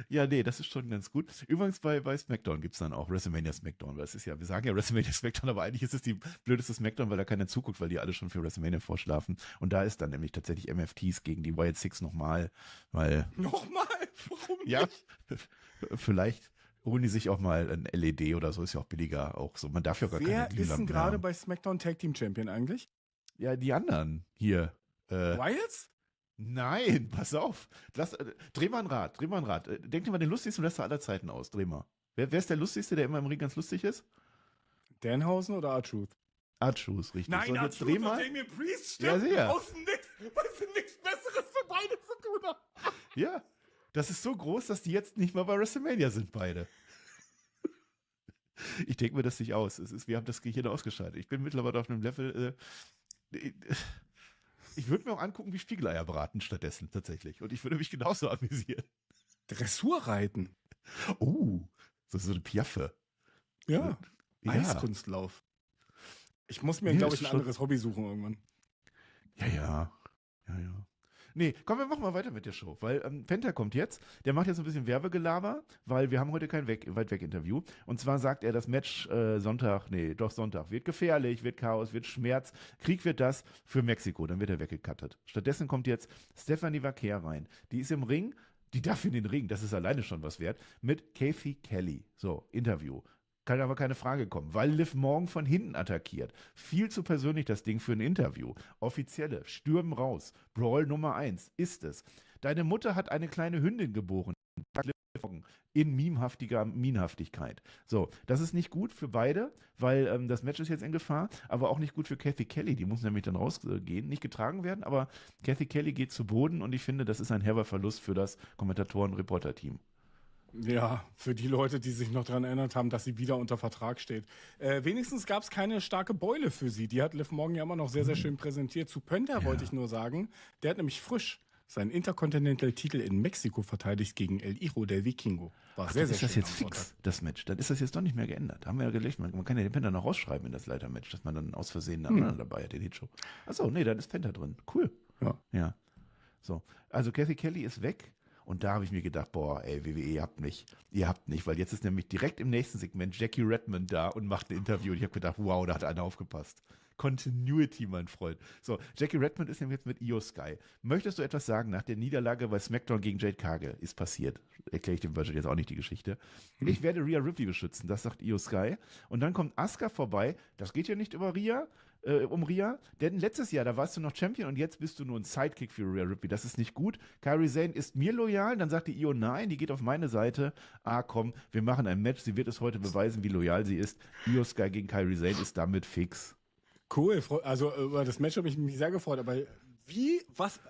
Ja, nee, das ist schon ganz gut. Übrigens bei SmackDown gibt es dann auch WrestleMania SmackDown, weil es ist ja, wir sagen ja WrestleMania SmackDown, aber eigentlich ist es die blödeste SmackDown, weil da keiner zuguckt, weil die alle schon für WrestleMania vorschlafen. Und da ist dann nämlich tatsächlich MFTs gegen die Wyatt Six nochmal, weil. Nochmal? Warum Ja, nicht? vielleicht holen die sich auch mal ein LED oder so, ist ja auch billiger auch so. Man darf ja gar keine Wer ist denn Glühlampen gerade haben. bei SmackDown Tag Team Champion eigentlich? Ja, die anderen hier. Wyatts? Nein, pass auf. Dreh mal ein Rad. Denk dir mal den lustigsten Wrestler aller Zeiten aus. Dreh mal. Wer ist der lustigste, der immer im Ring ganz lustig ist? Danhausen oder R-Truth? R-Truth, richtig. Nein, So, und jetzt R-Truth dreh und mal. Damien Priest, Ja, stimmt. sehr. Aus dem Nix, weil sie nichts Besseres für beide zu tun haben. Ja, das ist so groß, dass die jetzt nicht mal bei WrestleMania sind, beide. Ich denke mir das nicht aus. Wir haben das Gehirn ausgeschaltet. Ich bin mittlerweile auf einem Level. Ich würde mir auch angucken, wie Spiegeleier braten stattdessen tatsächlich. Und ich würde mich genauso amüsieren. Dressurreiten. Oh, so eine Piaffe. Ja. Ja. Eiskunstlauf. Ich muss mir, Ja, glaube ist ich, ein schon- anderes Hobby suchen irgendwann. Ja. Nee, komm, wir machen mal weiter mit der Show, weil Penta kommt jetzt, der macht jetzt ein bisschen Werbegelaber, weil wir haben heute kein Weit-Weg-Interview. Und zwar sagt er, das Match Sonntag, wird gefährlich, wird Chaos, wird Schmerz, Krieg wird das für Mexiko, dann wird er weggecuttet. Stattdessen kommt jetzt Stephanie Vaquer rein, die ist im Ring, die darf in den Ring, das ist alleine schon was wert, mit Kathy Kelly. So, Interview. Kann aber keine Frage kommen, weil Liv Morgan von hinten attackiert. Viel zu persönlich das Ding für ein Interview. Offizielle, stürmen raus. Brawl Nummer 1 ist es. Deine Mutter hat eine kleine Hündin geboren. Liv Morgan in Minhaftigkeit. So, das ist nicht gut für beide, weil das Match ist jetzt in Gefahr, aber auch nicht gut für Kathy Kelly. Die muss nämlich dann rausgehen, nicht getragen werden, aber Kathy Kelly geht zu Boden und ich finde, das ist ein herber Verlust für das Kommentatoren-Reporter-Team. Ja, für die Leute, die sich noch daran erinnert haben, dass sie wieder unter Vertrag steht. Wenigstens gab es keine starke Beule für sie. Die hat Liv Morgan ja immer noch sehr, sehr schön präsentiert. Zu Penta wollte ich nur sagen, der hat nämlich frisch seinen Intercontinental-Titel in Mexiko verteidigt gegen El Hijo del Vikingo. War sehr, sehr ist das schön jetzt am fix, Sonntag. das Match? Dann ist das jetzt doch nicht mehr geändert. Haben wir ja gelegt. Man kann ja den Penta noch rausschreiben in das Leitermatch, dass man dann aus Versehen einen anderen dabei hat, den Hitshow. Achso, nee, dann ist Penta drin. Cool. Ja. So. Also Kathy Kelly ist weg. Und da habe ich mir gedacht, boah, ey, WWE, ihr habt nicht, weil jetzt ist nämlich direkt im nächsten Segment Jackie Redmond da und macht ein Interview. Und ich habe gedacht, wow, da hat einer aufgepasst. Continuity, mein Freund. So, Jackie Redmond ist nämlich jetzt mit Io Sky. Möchtest du etwas sagen nach der Niederlage bei SmackDown gegen Jade Cargill? Ist passiert. Erkläre ich dem Virgil jetzt auch nicht die Geschichte. Ich werde Rhea Ripley beschützen, das sagt Io Sky. Und dann kommt Asuka vorbei. Das geht ja nicht über Rhea. Um Rhea, denn letztes Jahr, da warst du noch Champion und jetzt bist du nur ein Sidekick für Rhea Ripley. Das ist nicht gut. Kairi Sane ist mir loyal, dann sagt die Io nein, die geht auf meine Seite. Komm, wir machen ein Match, sie wird es heute beweisen, wie loyal sie ist. Io Sky gegen Kairi Sane ist damit fix. Cool, also über das Match habe ich mich sehr gefreut, aber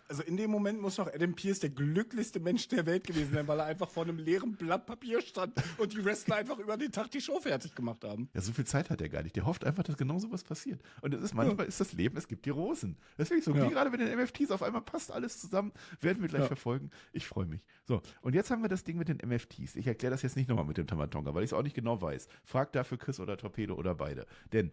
also in dem Moment muss doch Adam Pearce der glücklichste Mensch der Welt gewesen sein, weil er einfach vor einem leeren Blatt Papier stand und die Wrestler einfach über den Tag die Show fertig gemacht haben. Ja, so viel Zeit hat er gar nicht. Der hofft einfach, dass genau sowas passiert. Und manchmal ist das Leben, es gibt die Rosen. Deswegen so, wie gerade mit den MFTs, auf einmal passt alles zusammen, werden wir gleich verfolgen. Ich freue mich. So, und jetzt haben wir das Ding mit den MFTs. Ich erkläre das jetzt nicht nochmal mit dem Tamatonga, weil ich es auch nicht genau weiß. Frag dafür Chris oder Torpedo oder beide. Denn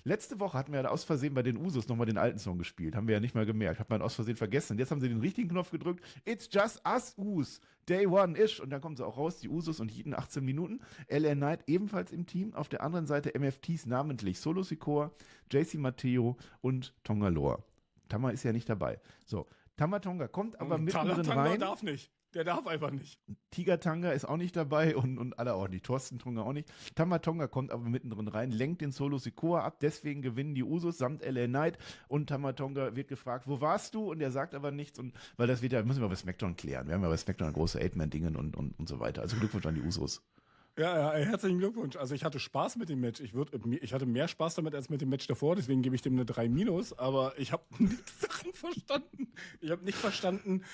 letzte Woche hatten wir ja aus Versehen bei den Usos nochmal den alten Song gespielt. Haben wir ja nicht mal gemerkt. Hat man aus Versehen vergessen. Und jetzt haben sie den richtigen Knopf gedrückt. It's just us Us. Day one ish. Und dann kommen sie auch raus, die Usos und Heaton 18 Minuten. LA Knight ebenfalls im Team. Auf der anderen Seite MFTs namentlich Solo Sikoa, JC Matteo und Tonga Loa. Tama ist ja nicht dabei. So, Tama Tonga kommt aber mittendrin rein. Darf nicht. Der darf einfach nicht. Tiger Tanga ist auch nicht dabei und alle auch nicht. Thorsten Tonga auch nicht. Tama Tonga kommt aber mittendrin rein, lenkt den Solo Sikoa ab. Deswegen gewinnen die Usos samt LA Knight. Und Tama Tonga wird gefragt, wo warst du? Und er sagt aber nichts. Und weil das müssen wir bei SmackDown klären. Wir haben ja bei SmackDown große 8-Man-Dingen und so weiter. Also Glückwunsch an die Usos. Ja, herzlichen Glückwunsch. Also ich hatte Spaß mit dem Match. Ich hatte mehr Spaß damit als mit dem Match davor, deswegen gebe ich dem eine 3-, aber ich habe nichts daran verstanden. Ich habe nicht verstanden,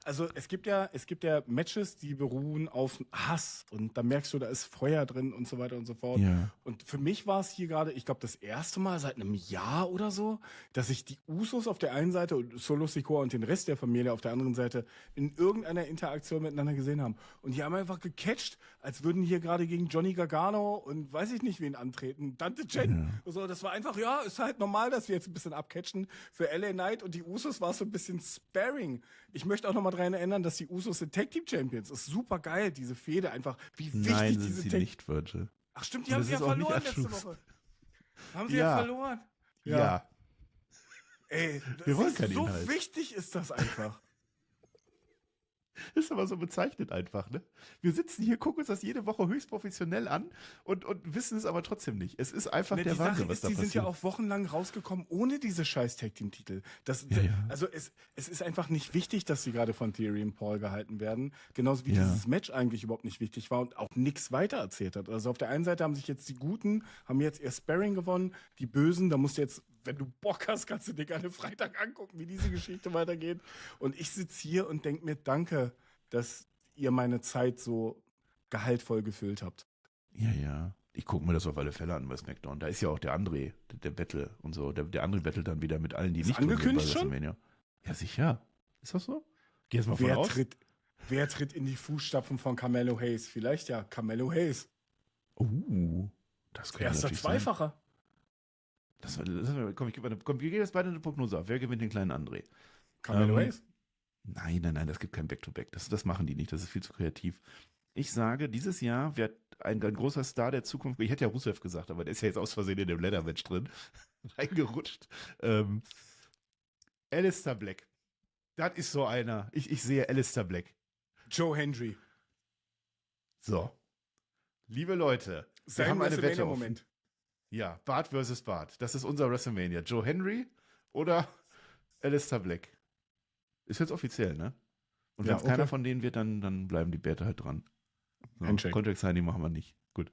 also es gibt ja Matches, die beruhen auf Hass und da merkst du, da ist Feuer drin und so weiter und so fort. Ja. Und für mich war es hier gerade, ich glaube, das erste Mal seit einem Jahr oder so, dass ich die Usos auf der einen Seite und Solo Sikoa und den Rest der Familie auf der anderen Seite in irgendeiner Interaktion miteinander gesehen haben. Und die haben einfach gecatcht, als würden hier gerade gegen Johnny Gargano und weiß ich nicht, wen antreten. Dante Chen. Ja. So, das war einfach, ja, ist halt normal, dass wir jetzt ein bisschen abcatchen. Für LA Knight und die Usos war es so ein bisschen Sparring. Ich möchte auch noch mal daran erinnern, dass die Usos sind Tag Team Champions. Ist super geil, diese Fehde einfach. Wie wichtig Nein, diese Tag nicht, Virgil. Ach stimmt, die haben sie ja verloren letzte Woche. Haben sie ja verloren. Ja. Ey, wir wollen keinen so Inhalt. Wichtig ist das einfach. Ist aber so bezeichnet einfach, ne? Wir sitzen hier, gucken uns das jede Woche höchst professionell an und wissen es aber trotzdem nicht. Es ist einfach der Wahnsinn, was da passiert. Die sind ja auch wochenlang rausgekommen ohne diese scheiß Tag-Team-Titel. Also es ist einfach nicht wichtig, dass sie gerade von Theory und Paul gehalten werden. Genauso wie dieses Match eigentlich überhaupt nicht wichtig war und auch nichts weiter erzählt hat. Also auf der einen Seite haben sich jetzt die Guten, haben jetzt ihr Sparring gewonnen, die Bösen, da musst du jetzt, wenn du Bock hast, kannst du dir gerne Freitag angucken, wie diese Geschichte weitergeht. Und ich sitze hier und denke mir, danke, dass ihr meine Zeit so gehaltvoll gefüllt habt. Ja. Ich gucke mir das auf alle Fälle an bei SmackDown. Da ist ja auch der André, der Battle und so. Der André battelt dann wieder mit allen, die nicht angekündigt schon? Ja, sicher. Ist das so? Geh jetzt mal von aus. Wer tritt in die Fußstapfen von Carmelo Hayes? Vielleicht ja Carmelo Hayes. Das könnte erster natürlich Zweifacher. Komm, wir geben jetzt beide eine Prognose auf. Wer gewinnt den kleinen André? Carmelo Hayes? Nein, das gibt kein Back-to-Back. Das machen die nicht, das ist viel zu kreativ. Ich sage, dieses Jahr wird ein großer Star der Zukunft, ich hätte ja Rusev gesagt, aber der ist ja jetzt aus Versehen in dem Leather-Match drin, reingerutscht. Alistair Black. Das ist so einer. Ich sehe Alistair Black. Joe Hendry. So. Liebe Leute, wir haben eine Wette Moment. Ja, Bart versus Bart. Das ist unser WrestleMania. Joe Hendry oder Alistair Black? Ist jetzt offiziell, ne? Und wenn es keiner von denen wird, dann bleiben die Bärte halt dran. So, Contract Signing machen wir nicht. Gut.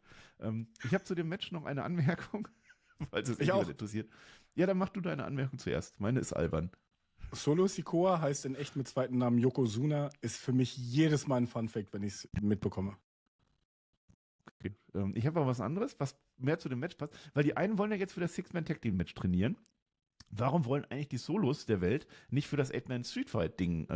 Ich habe zu dem Match noch eine Anmerkung, falls es jemand interessiert. Ja, dann mach du deine Anmerkung zuerst. Meine ist albern. Solo Sikoa heißt in echt mit zweiten Namen Yokozuna, ist für mich jedes Mal ein Funfact, wenn ich es mitbekomme. Okay. Ich habe aber was anderes, was mehr zu dem Match passt, weil die einen wollen ja jetzt für das Six-Man-Tag-Team-Match trainieren. Warum wollen eigentlich die Solos der Welt nicht für das 8-Man-Street-Fight-Ding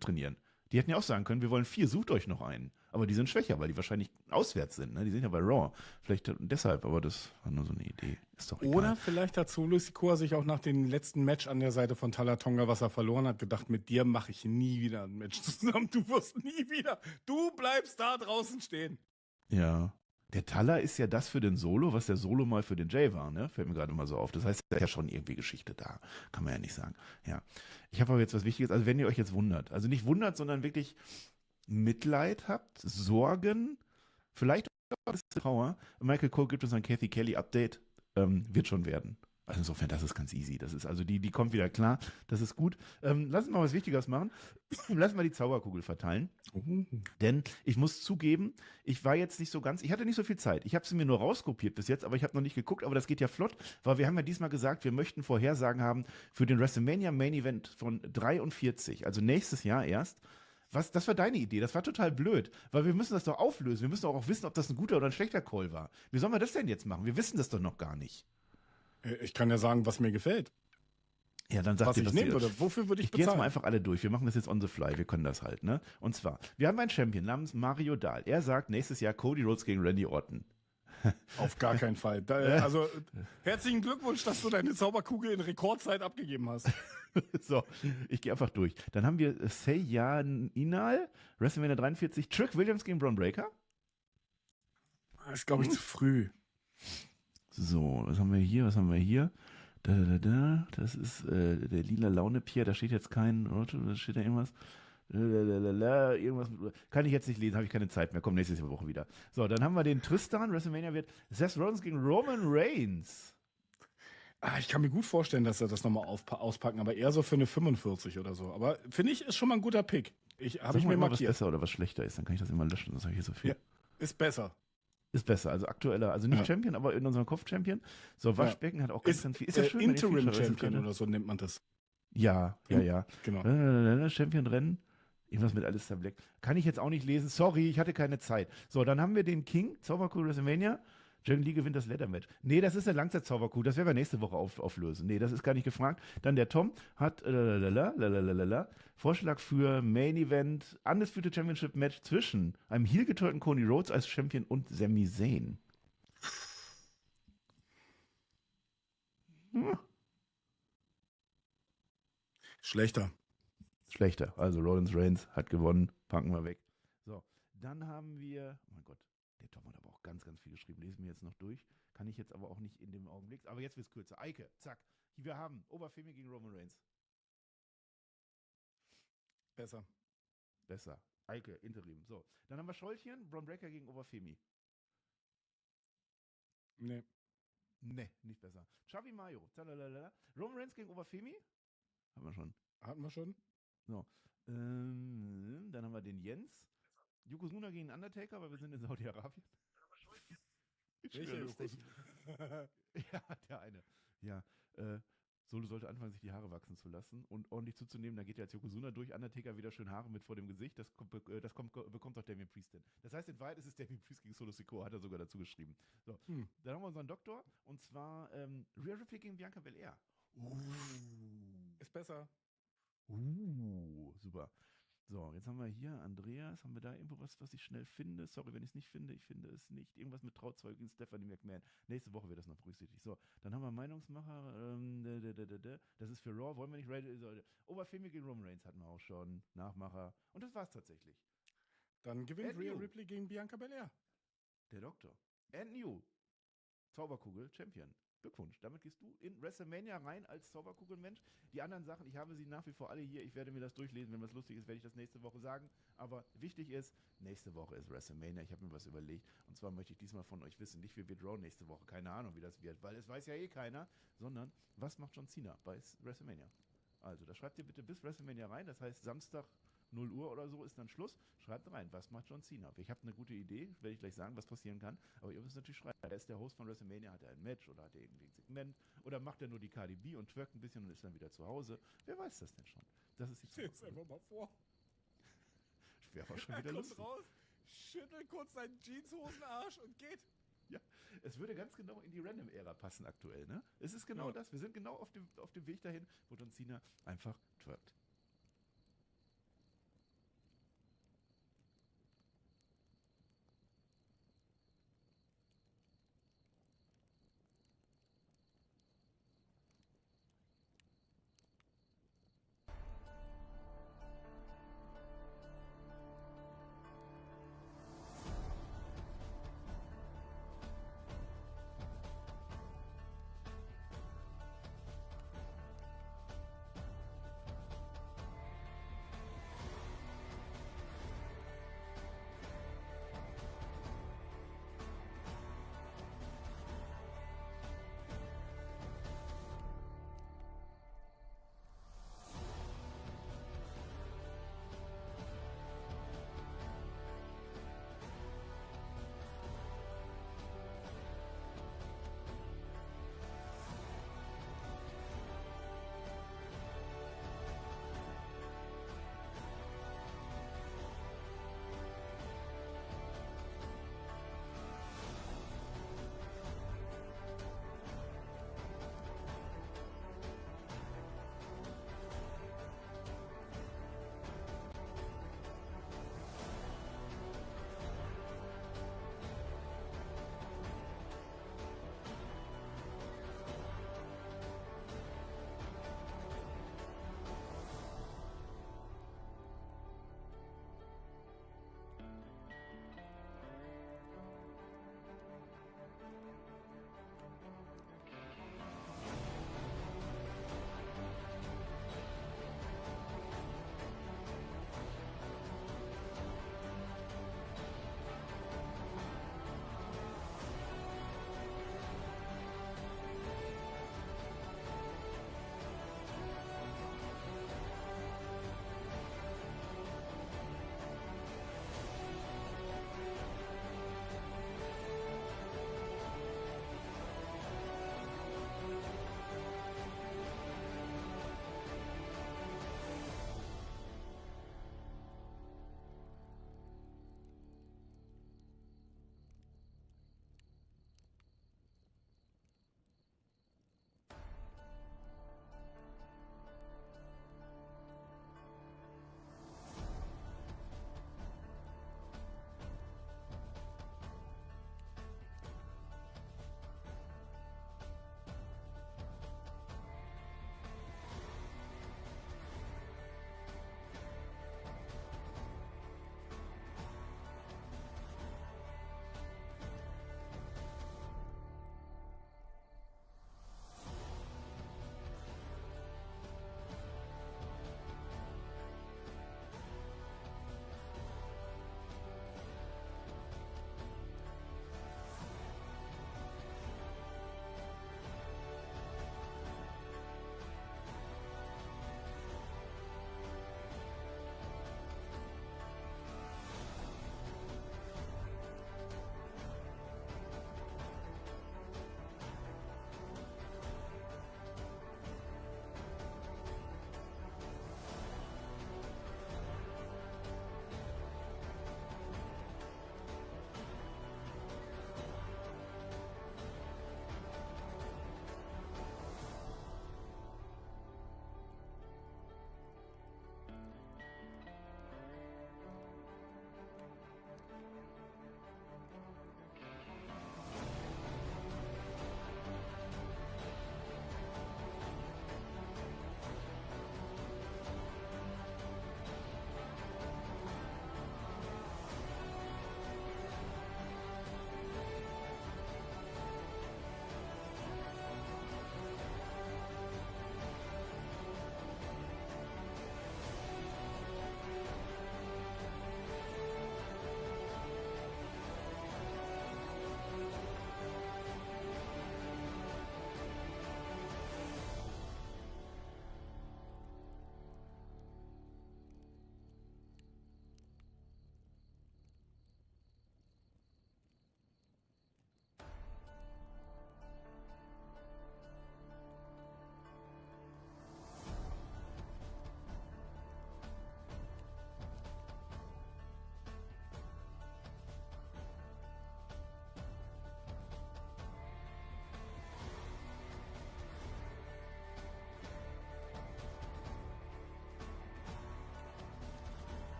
trainieren? Die hätten ja auch sagen können, wir wollen 4, sucht euch noch einen. Aber die sind schwächer, weil die wahrscheinlich auswärts sind. Ne? Die sind ja bei Raw. Vielleicht deshalb, aber das war nur so eine Idee. Ist doch egal. Oder vielleicht hat Solo Sikoa sich auch nach dem letzten Match an der Seite von Talatonga, was er verloren hat, gedacht, mit dir mache ich nie wieder ein Match zusammen. Du wirst nie wieder. Du bleibst da draußen stehen. Ja. Der Talla ist ja das für den Solo, was der Solo mal für den Jay war, ne? Fällt mir gerade mal so auf. Das heißt, da ist ja schon irgendwie Geschichte da. Kann man ja nicht sagen. Ja. Ich habe aber jetzt was Wichtiges. Also, wenn ihr euch jetzt wundert, also nicht wundert, sondern wirklich Mitleid habt, Sorgen, vielleicht auch ein bisschen Trauer. Michael Cole gibt uns ein Kathy Kelly Update. Wird schon werden. Also insofern, das ist ganz easy. Das ist also die kommt wieder klar. Das ist gut. Lass uns mal was Wichtiges machen. Lass mal die Zauberkugel verteilen. Denn ich muss zugeben, ich war jetzt nicht so ganz, ich hatte nicht so viel Zeit. Ich habe sie mir nur rauskopiert bis jetzt, aber ich habe noch nicht geguckt. Aber das geht ja flott, weil wir haben ja diesmal gesagt, wir möchten Vorhersagen haben für den WrestleMania Main Event von 43, also nächstes Jahr erst. Das war deine Idee, das war total blöd, weil wir müssen das doch auflösen. Wir müssen auch wissen, ob das ein guter oder ein schlechter Call war. Wie sollen wir das denn jetzt machen? Wir wissen das doch noch gar nicht. Ich kann ja sagen, was mir gefällt. Ja, dann sag dir, was ich nehmen würde. Wofür würde ich bezahlen? Ich gehe jetzt mal einfach alle durch. Wir machen das jetzt on the fly. Wir können das halt, ne? Und zwar, wir haben einen Champion namens Mario Dahl. Er sagt, nächstes Jahr Cody Rhodes gegen Randy Orton. Auf gar keinen Fall. Also, herzlichen Glückwunsch, dass du deine Zauberkugel in Rekordzeit abgegeben hast. So, ich gehe einfach durch. Dann haben wir Seiyan Inal, WrestleMania 43, Trick Williams gegen Braun Breaker. Das ist, glaube ich, zu früh. So, was haben wir hier? Das ist der lila Laune-Pierre, da steht jetzt da steht da irgendwas. Irgendwas. Kann ich jetzt nicht lesen, habe ich keine Zeit mehr. Komm nächste Woche wieder. So, dann haben wir den Tristan. WrestleMania wird Seth Rollins gegen Roman Reigns. Ich kann mir gut vorstellen, dass sie das nochmal auspacken, aber eher so für eine 45 oder so. Aber finde ich, ist schon mal ein guter Pick. Habe ich mir markiert. Was besser oder was schlechter ist, dann kann ich das immer löschen. Das habe ich hier so viel. Ja, ist besser. Ist besser, also aktueller, also nicht Champion, aber in unserem Kopf Champion. So, Waschbecken hat auch ganz viel. Ist ja schön, Interim Champion oder so nennt man das. Ja. Genau. Champion-Rennen. Irgendwas mit Alistair Black. Kann ich jetzt auch nicht lesen. Sorry, ich hatte keine Zeit. So, dann haben wir den King, Zauberkugel WrestleMania. Dragon Lee gewinnt das Leather-Match. Nee, das ist eine Langzeit-Zauberkuh. Das werden wir nächste Woche auflösen. Nee, das ist gar nicht gefragt. Dann der Tom hat Vorschlag für Main Event Undisputed Championship Match zwischen einem heel-geturten Cody Rhodes als Champion und Sami Zayn. Schlechter. Also Rollins Reigns hat gewonnen. Packen wir weg. So, dann haben wir, oh mein Gott, der Tom hat aber auch ganz, ganz viel geschrieben. Lesen wir jetzt noch durch. Kann ich jetzt aber auch nicht in dem Augenblick. Aber jetzt wird es kürzer. Eike, zack. Wir haben Oberfemi gegen Roman Reigns. Besser. Eike, Interim. So, dann haben wir Scholchen, Braun Breaker gegen Oberfemi. Nee, nicht besser. Chavi Mayo. Roman Reigns gegen Oberfemi. Hatten wir schon. So. Dann haben wir den Jens. Yokozuna gegen Undertaker, weil wir sind in Saudi-Arabien. Ja, der eine. Ja, Solo sollte anfangen, sich die Haare wachsen zu lassen und ordentlich zuzunehmen. Dann geht er als Yokozuna durch. Undertaker wieder schön Haare mit vor dem Gesicht. Das bekommt doch Damien Priest hin. Das heißt, in Wahrheit ist es Damien Priest gegen Solo Sikoa, hat er sogar dazu geschrieben. So, Dann haben wir unseren Doktor und zwar Rhea Ripley gegen Bianca Belair. Ist besser. Super. So, jetzt haben wir hier Andreas. Haben wir da irgendwo was ich schnell finde? Sorry, wenn ich es nicht finde. Ich finde es nicht. Irgendwas mit Trauzeugin Stephanie McMahon. Nächste Woche wird das noch berücksichtigt. So, dann haben wir Meinungsmacher. Das ist für Raw. Wollen wir nicht? Oberfemi gegen Roman Reigns hatten wir auch schon. Nachmacher. Und das war's tatsächlich. Dann gewinnt Rhea Ripley gegen Bianca Belair. Der Doktor. And New. Zauberkugel, Champion. Glückwunsch. Damit gehst du in WrestleMania rein als Zauberkugelmensch. Die anderen Sachen, ich habe sie nach wie vor alle hier. Ich werde mir das durchlesen. Wenn was lustig ist, werde ich das nächste Woche sagen. Aber wichtig ist, nächste Woche ist WrestleMania. Ich habe mir was überlegt. Und zwar möchte ich diesmal von euch wissen, nicht wie wird Raw nächste Woche. Keine Ahnung, wie das wird, weil es weiß ja eh keiner. Sondern, was macht John Cena bei WrestleMania? Also, da schreibt ihr bitte bis WrestleMania rein. Das heißt, Samstag 0 Uhr oder so ist dann Schluss. Schreibt rein, was macht John Cena? Ich habe eine gute Idee, werde ich gleich sagen, was passieren kann. Aber ihr müsst natürlich schreiben, er ist der Host von WrestleMania, hat er ein Match oder hat er irgendwie ein Segment oder macht er nur die Cardi B und twerkt ein bisschen und ist dann wieder zu Hause. Wer weiß das denn schon? Das ist jetzt Stell's einfach mal vor. Wäre aber schon wieder lustig. Kommt raus, schüttelt kurz seinen Jeanshosenarsch und geht. Ja, es würde ganz genau in die Random-Ära passen aktuell, ne? Es ist genau das. Wir sind genau auf dem Weg dahin, wo John Cena einfach twerkt.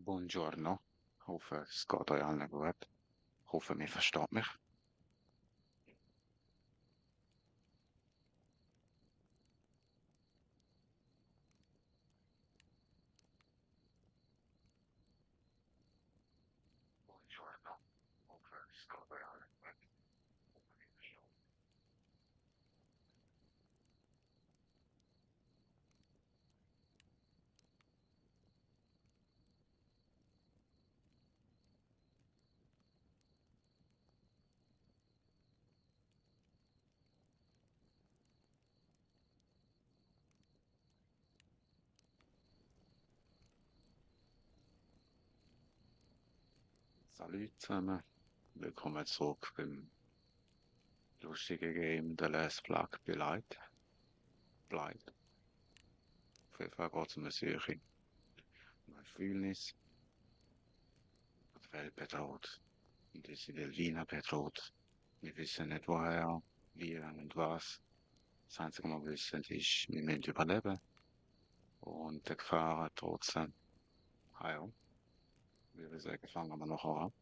Buongiorno. Hoffe, es geht euch allen gut. Hoffe, mir versteht mich. Buongiorno. Hoffe, es geht euch allen gut. Hoffe, mir versteht mich. Salut zusammen. Willkommen zurück beim lustigen Game The Last Flag bleibt. Auf jeden Fall geht es um eine Suche. Um ein Fühlnis. Die Welt bedroht. Und ist in der Wiener bedroht. Wir wissen nicht woher, wie und was. Das Einzige, was wir wissen, ist, wir müssen überleben. Und die Gefahren trotzdem. Ah ja, wie wir sagen, fangen wir nachher an.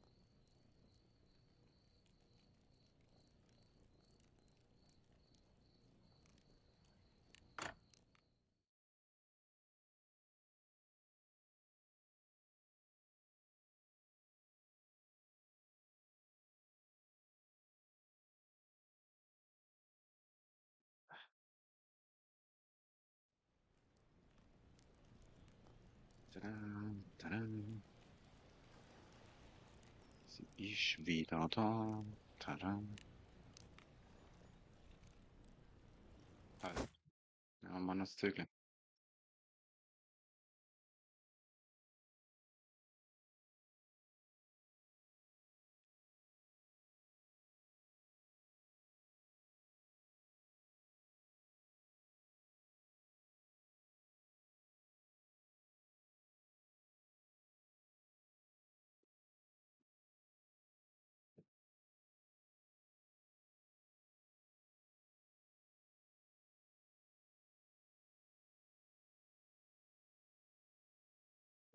Tadam, tadam. Sie ist wieder da. Tadam. Halt. Ja, Mann, das Zügel.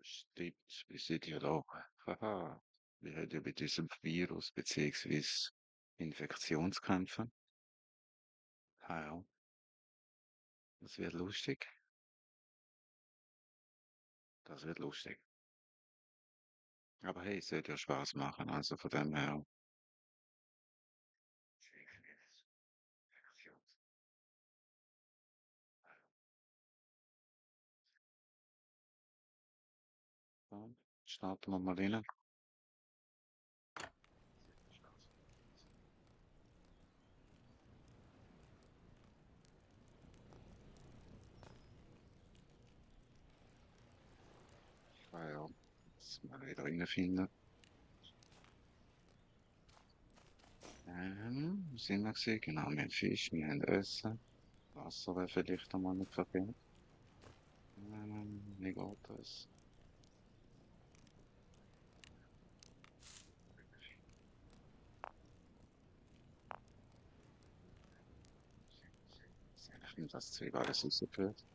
Stimmt, wir sind ja da. Haha. Wir haben ja mit diesem Virus beziehungsweise Infektionskämpfen. Ah ja, das wird lustig. Das wird lustig. Aber hey, es sollte ja Spaß machen, also von dem her. Dann starten wir mal rein. Ah ja, jetzt mal wieder reinfinden. Wo sind wir gewesen? Genau, wir haben Fisch, wir haben Essen. Wasser wäre vielleicht einmal nicht verkehrt. Wie geht das? Ich nehme das Zeug alles rausgehört.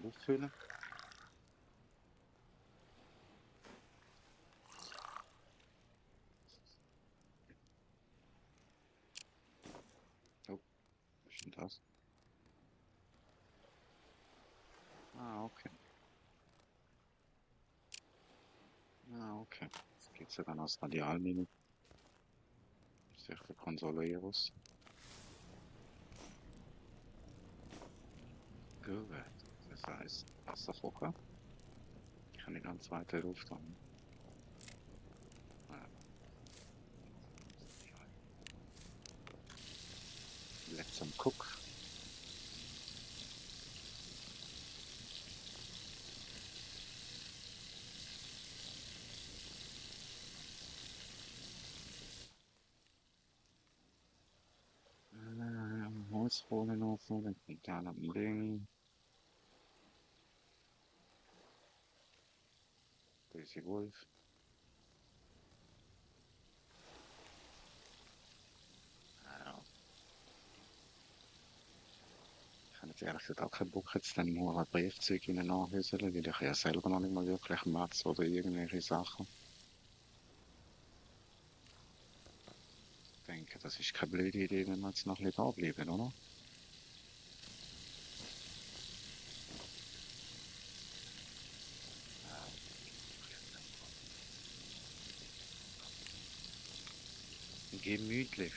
Luft füllen. Oh, was ist denn das? Ah, okay. Ah, okay. Jetzt geht's ja dann aus Radialmine. Sicher Consoleros. Gut. Das heißt, Wasserfocker. Ich kann die ganz weite Luft haben. Ah, let's cook. Holzkohle noch, dann kommt da noch ein Ding. Böse Wolf. Ah, ja. ehrlich gesagt auch keinen Bock, jetzt dann nur ein Briefzeug in nachhöseln, weil ich ja selber noch nicht mal wirklich Matz oder irgendwelche Sachen. Ich denke, das ist keine blöde Idee, wenn wir jetzt noch ein bisschen da bleiben, oder? Gemütlich.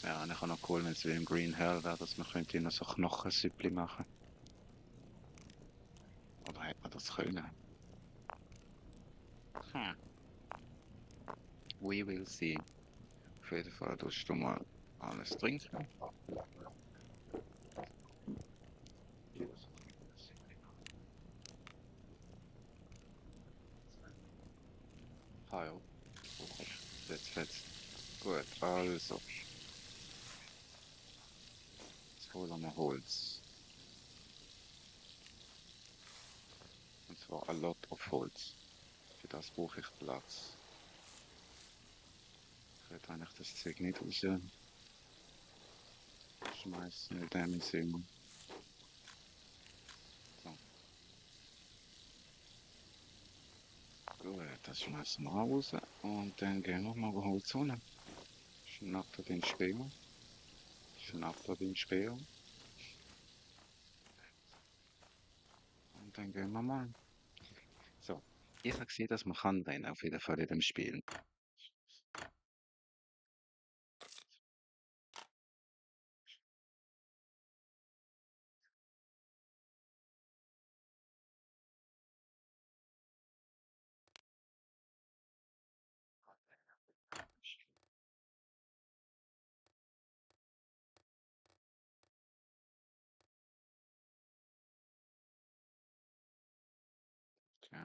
Ja, eigentlich auch noch cool, wenn es wie im Green Hell wäre, dass man könnte noch so Knochensüppli machen. Oder hätte man das können? Hm. We will see. Auf jeden Fall tust du mal alles trinken. Ah ja. Jetzt. Gut, also. Jetzt holen wir Holz. Und zwar a lot of Holz. Für das brauche ich Platz. Ich werde eigentlich das Zeug nicht rausschmeißen in dem Sinne. So. Gut, das schmeißen wir raus. Und dann gehen wir mal Holz holen. Schnappt er den Speer. Und dann gehen wir mal. So. Ich habe gesehen, dass man kann rennen, auf jeden Fall in dem Spiel. Okay.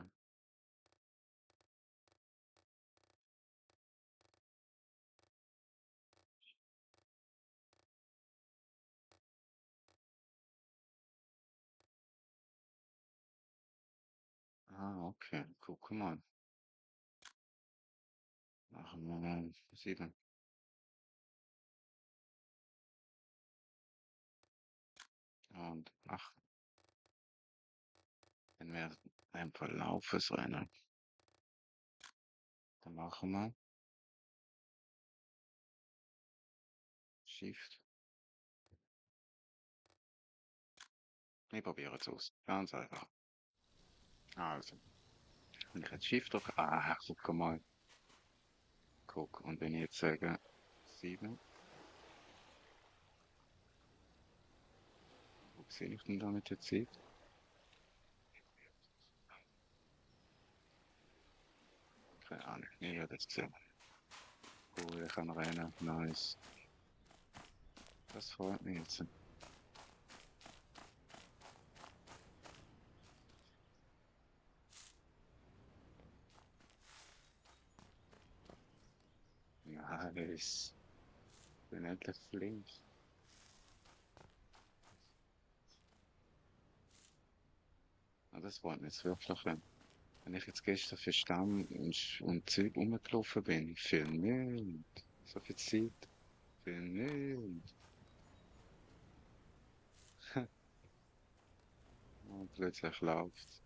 Ah, okay. Guck mal. Machen wir mal 7 und 8. Wenn wir ein Verlaufes rennen, dann machen wir Shift. Ich probiere es aus. Ganz einfach. Also, wenn ich jetzt Shift drücke, guck mal. Guck, und wenn ich jetzt sage 7, wo sehe ich denn da mit der Zeit? Keine Ahnung, ich werde es sehen. Cool, ich kann rennen, nice. Das freut mich jetzt. Nice. Bin endlich flink. Das freut mich jetzt wirklich. Wenn ich jetzt gestern für Stamm und Zeug rumgelaufen bin, für nichts. So viel Zeit, für nichts. Und plötzlich läuft.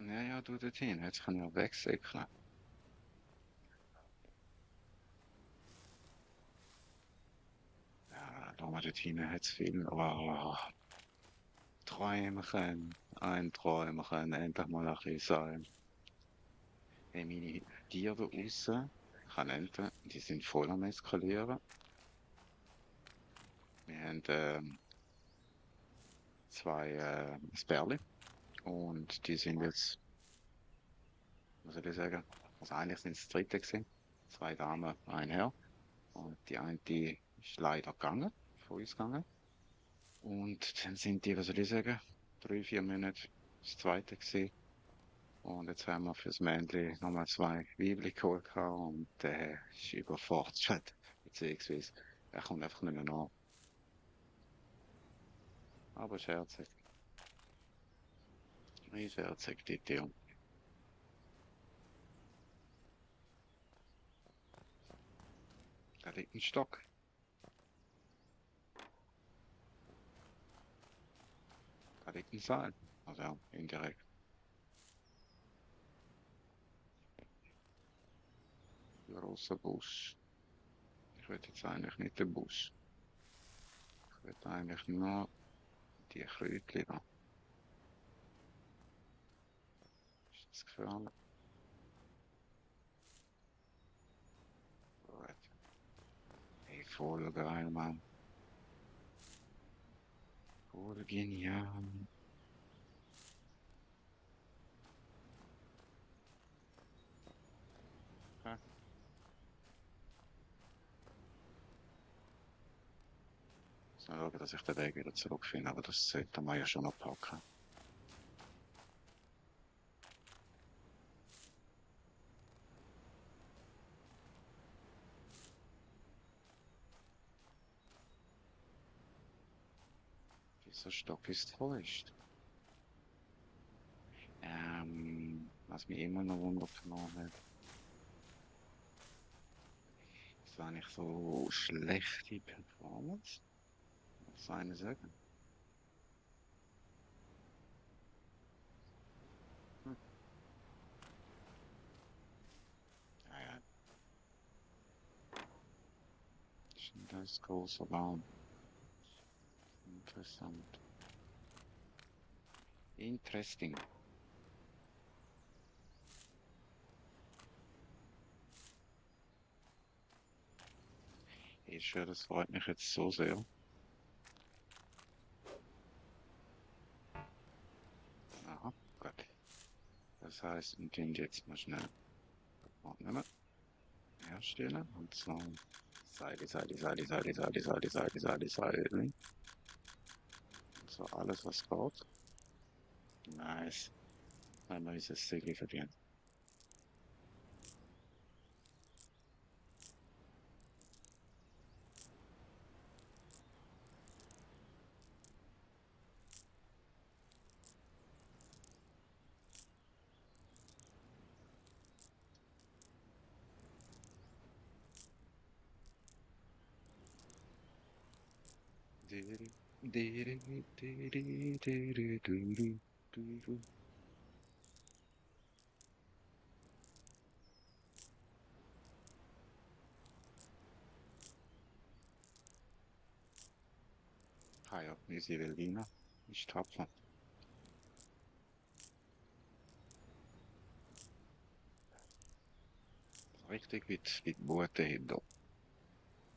Ja, du dorthin, jetzt kann ich auch wegsäckeln. Ja, da mal dorthin hat's viel. Oh, Träumchen, ein Träumchen, endlich mal ein bisschen sein. Hey, meine Tiere da draussen, Kanenten, die sind voll am Eskalieren. Wir haben zwei Sperli und die sind jetzt, was soll ich sagen, also eigentlich sind es Dritte gewesen. Zwei Damen, ein Herr. Und die eine, die ist leider gegangen, von uns gegangen. Und dann sind die, was soll ich sagen, 3, 4 Monate das zweite gewesen. Und jetzt haben wir fürs Männchen nochmal 2 Weibchen geholt und der ist überfordert. Beziehungsweise, er kommt einfach nicht mehr nach. Aber scherzig. Scherzig, die Theo. Da liegt ein Stock. Da liegt ein Seil. Also ja, indirekt. Grosser Bus. Ich will jetzt eigentlich nicht den Bus. Ich will eigentlich nur die Kräutchen da. Ist das gefährlich? Gut. Hey, voll geil, Mann. Voll genial. Ja. Ich muss schauen, dass ich den Weg wieder zurückfinde, aber das sollte man ja schon noch packen. Dieser Stock ist feucht. Was mich immer noch wundert hat, das war nicht so schlechte Performance. Was soll ich sagen? Hm. Ja, ja. Das ist großer Baum. Interessant. Interesting. Ist ja, das freut mich jetzt so sehr. Aha, gut. Das heißt, wir tun jetzt mal schnell abnehmen. Herstellen. Und so Seile, Seile, Seile, Seile, Seile, Seile, Seile, Seile, Seile. Und so alles, was geht. Nice. Haben wir unser Segel verdient. Ah ja, unsere Velina ist tapfer. Richtig wie die Boote hinter.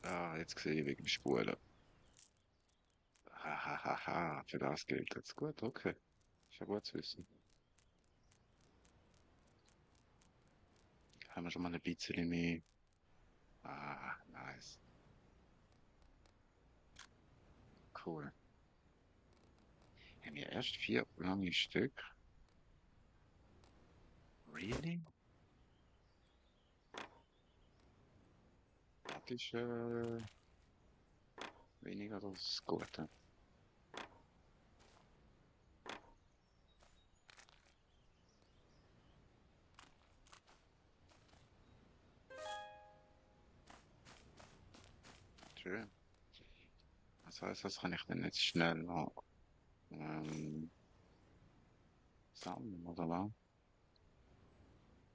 Ah, jetzt sehe ich wegen dem Spulen. Hahaha, für das gilt jetzt gut, okay. Ist ja gut zu wissen. Haben wir schon mal ein bisschen mehr. Ah, nice. Cool. Haben wir erst 4 lange Stück? Really? Das ist weniger als gut. Schön. Das heißt, das kann ich dann jetzt schnell noch sammeln, oder was?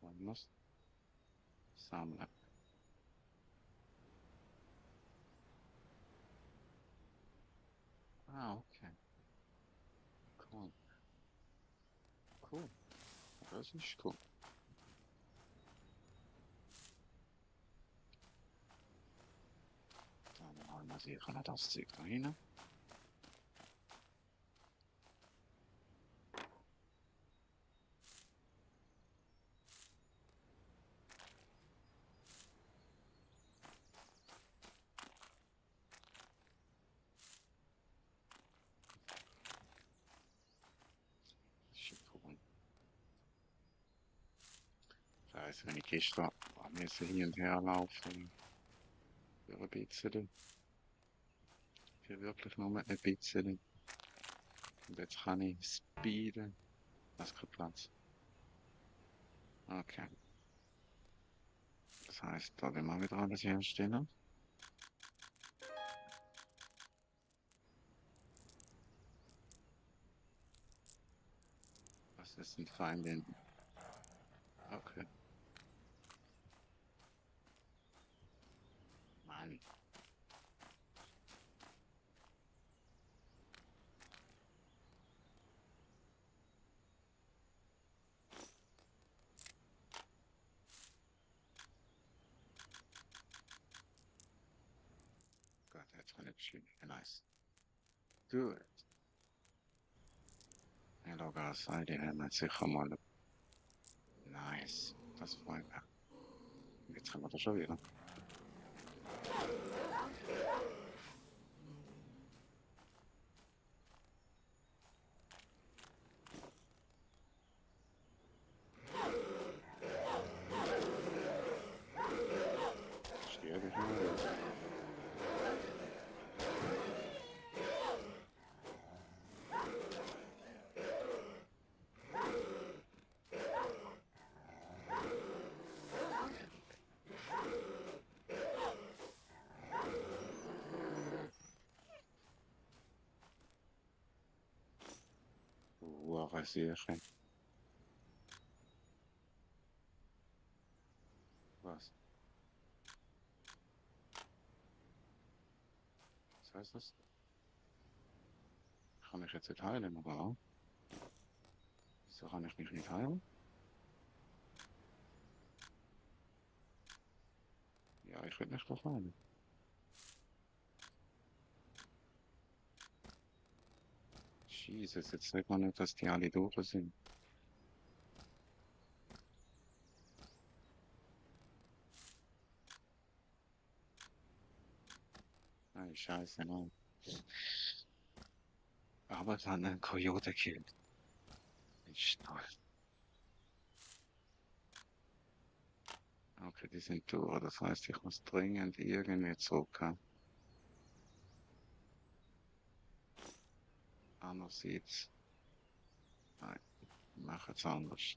Man muss sammeln. Ah, okay. Cool. Cool. Das ist cool. Dann haben wir sicher noch das Zeug da rein. Scheiße, wenn ich gestern müssen hin und her laufen. Für ein bisschen. Für wirklich nur ein bisschen. Und jetzt kann ich speeden. Das ist kein Platz. Okay. Das heißt, da wir mal wieder alles herstellen. Was ist ein Feinde? Okay. Mann. Gott, jetzt kann ich bestimmt. Nice. Good. Hello, guys. Die haben jetzt sicher mal. Nice. Das freut mich. Jetzt haben wir das schon wieder. Sterbe ich mal. Rasierchen. Was? Was heißt das? Kann ich jetzt nicht heilen, oder was? Wieso kann ich mich nicht heilen? Ja, ich will nicht doch heilen. Jesus, jetzt sieht man nicht, dass die alle durch sind. Nein, scheiße, nein. Aber dann ein Coyote killt. Ist toll. Okay, die sind durch. Das heißt, ich muss dringend irgendwie zurück. Andererseits. Nein, ich mache es anders.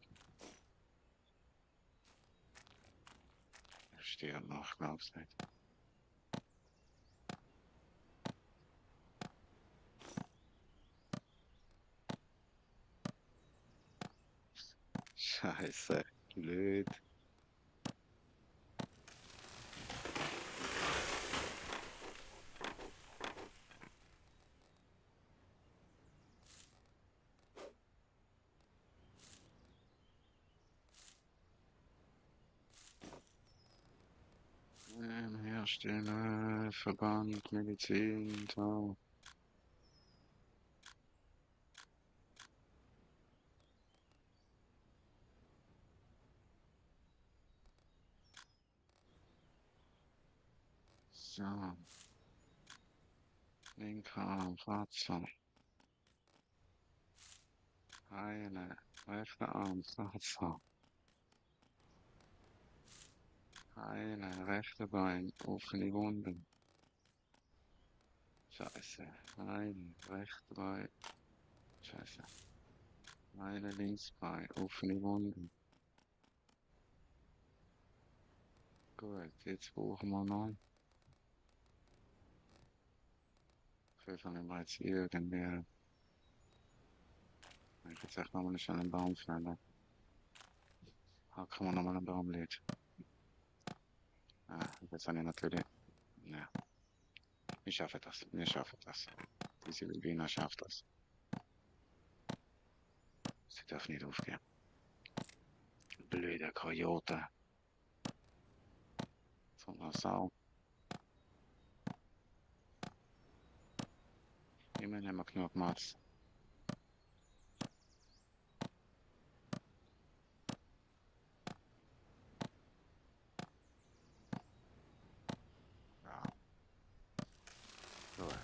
Ich stehe noch, glaubst du nicht. Scheiße, blöd. Hersteller, Verband, Medizin, Tau. So. Linker Arm, Fahrzeug. Heile, rechter Arm, Fahrzeug. Heile, rechte Bein, offene Wunden. Scheiße. Heile, rechte Bein. Scheiße. Heile, links Bein, offene Wunden. Gut, jetzt brauchen wir noch. Pfeffern wir jetzt irgendwie. Ich jetzt echt nochmal schnell einen Baum fällen. Hacken wir nochmal einen Baumlied. Ah, jetzt habe ich natürlich. Ja. Ich schaffe das. Wir schaffen das. Diese Silvina schafft das. Sie darf nicht aufgeben. Blöde Kojote. So eine Sau. Immerhin haben wir genug Mats. Ja. Gut.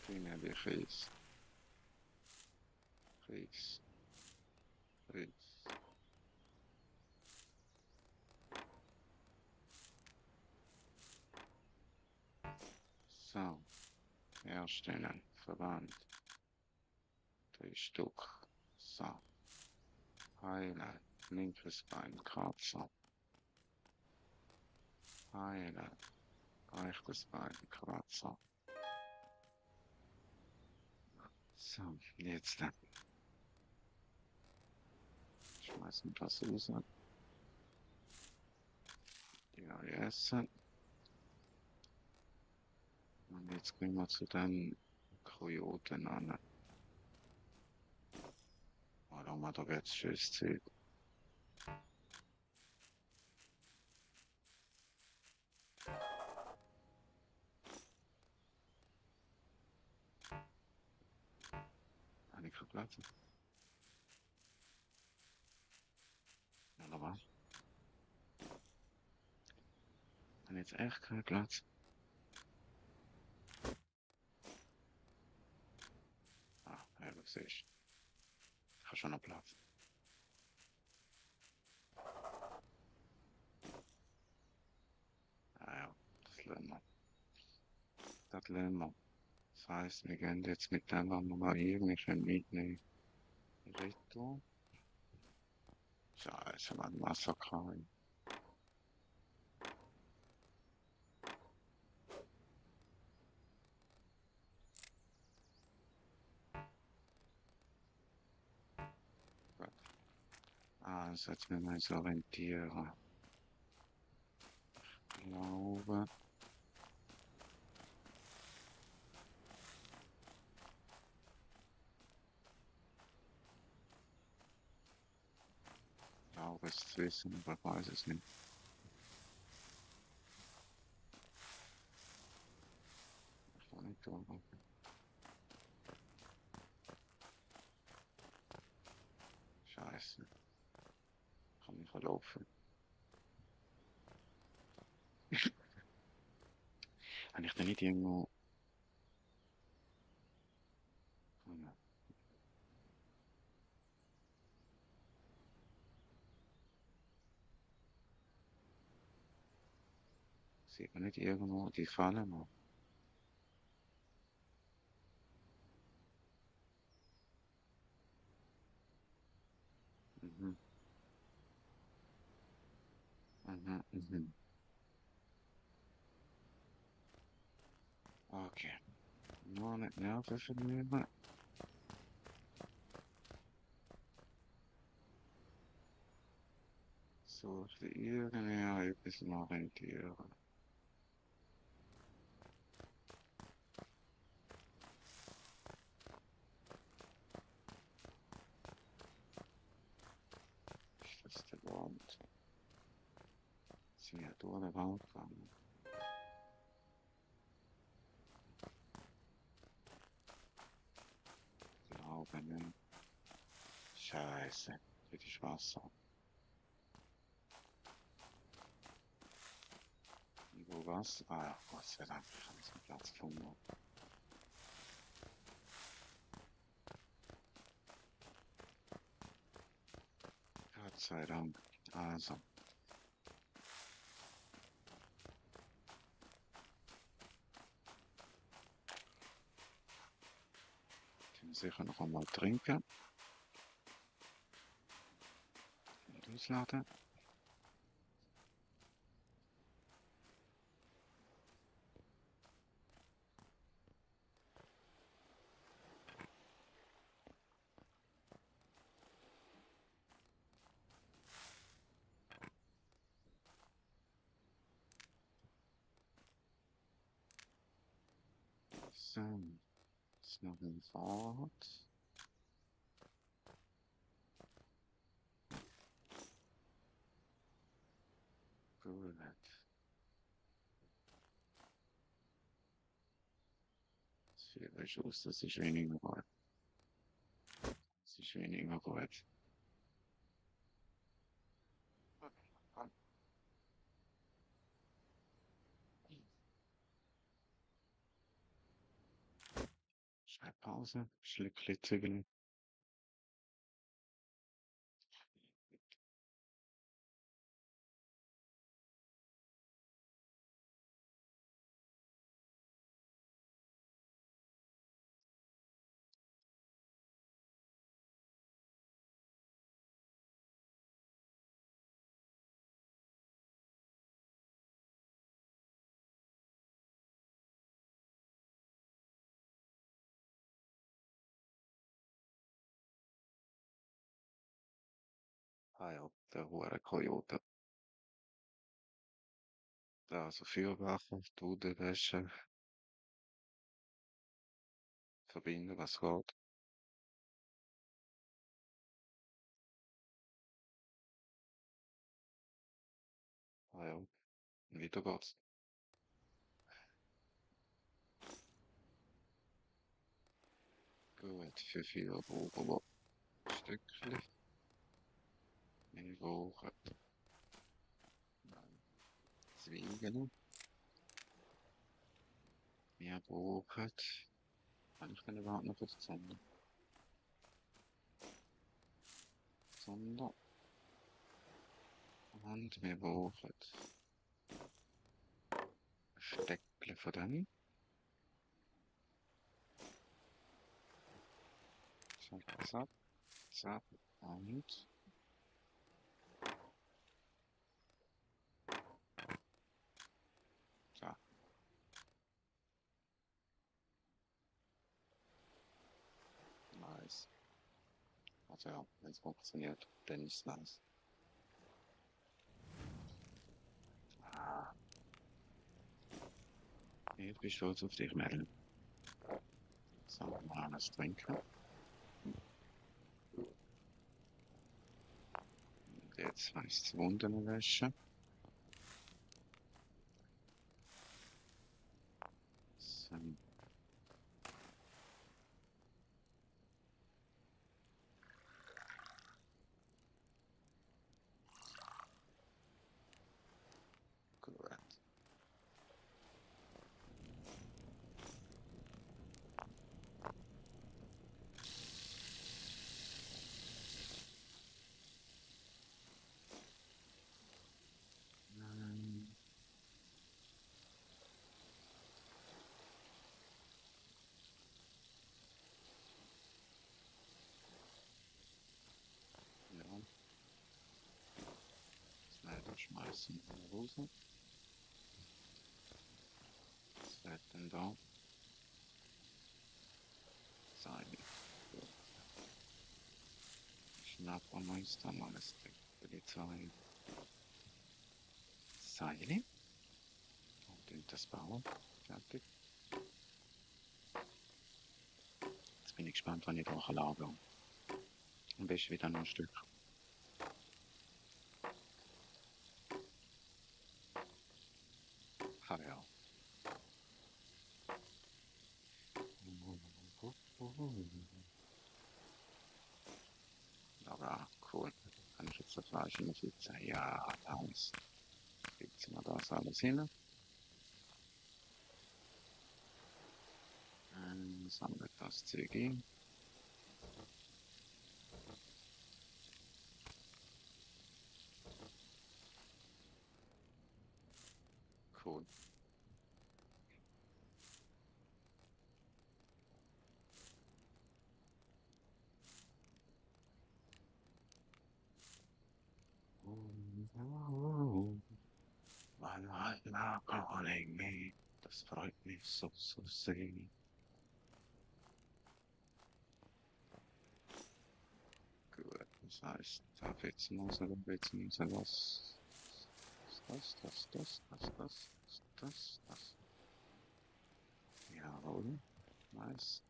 Finger die Ries. Ries. Ries. herstellen. Verband. 3 Stück. So. Heilen. Linkes Bein. Kratzer. Heilen. Rechtes Bein. Kratzer. So, jetzt dann. Schmeißen das raus. Ja, essen. Und jetzt gehen wir zu den Kojoten an. Oder mal da jetzt schönes Zeug. Habe ich keinen Platz? Oder was? Habe ich jetzt echt keinen Platz? Ah, ja, du siehst. Ich habe schon noch Platz. Ah ja, das lassen wir. Das lassen wir. Das heisst, wir gehen jetzt mit dem, was wir noch irgendwie mitnehmen. Retour. Scheiße, mein Massaker. Also, jetzt müssen wir uns orientieren. Ich glaube. Ich glaube, es zu wissen, aber ich weiß es nicht. Ich kann nicht tun. Scheiße. Ich kann mich verlaufen. Habe ich da nicht irgendwo. Sieht man nicht irgendwo die Falle noch? Mhm. Mhm, mhm. Okay. Nur nicht Nerven verlieren. So, ich will irgendwie etwas noch orientieren. Ist das der Wand? Sind wir durch den Wald gegangen? Ich glaube nicht. Scheiße. Das ist Wasser. Wo was? Ah ja, Gott sei Dank, ich habe jetzt einen Platz gefunden. Gott sei Dank. Also. Können sicher noch einmal trinken. Und ausladen. So. Ist noch ein Wort. Gut. Sieht aus, das ist weniger gut. Das ist weniger gut. Schreibpause. Schlückchen zügeln. Ah ja, der hure Kojote. Da, also Feuerwache, Dudenwäsche, verbinden, was geht. Ah ja, weiter geht's. Gut, für vier brauchen wir Stückchen. Wir brauchen Zwiebeln. Wir brauchen, ich kann überhaupt noch kurz Zunder. Zunder. Und wir brauchen ein Steckchen von dem. Zack, zack, zack. Und zack. Nice. Also ja, wenn es funktioniert, dann ist es nice. Ah. Ich bin stolz auf dich, Merlin. So, mal eines trinken. Und jetzt heißt es Wunden waschen. So. Gut. Ja. Leider schmeißen in die Hose. Was wird denn da sein? Schnappen wir uns da mal das Polizei. Seile. Und das Bauen. Fertig. Jetzt bin ich gespannt, wann ich da lagern. Am besten wieder noch ein Stück. Ah ja. Aber cool. Kann ich jetzt das Fleisch in die Pizza? Ja, nice. Jetzt wir das alles hin. Sammelt das Zeug ein. Cool. Manchmal calling me. Das freut mich so zu sehen. Gut, das heißt, da wird's muss was. Das. Jawohl. Nice.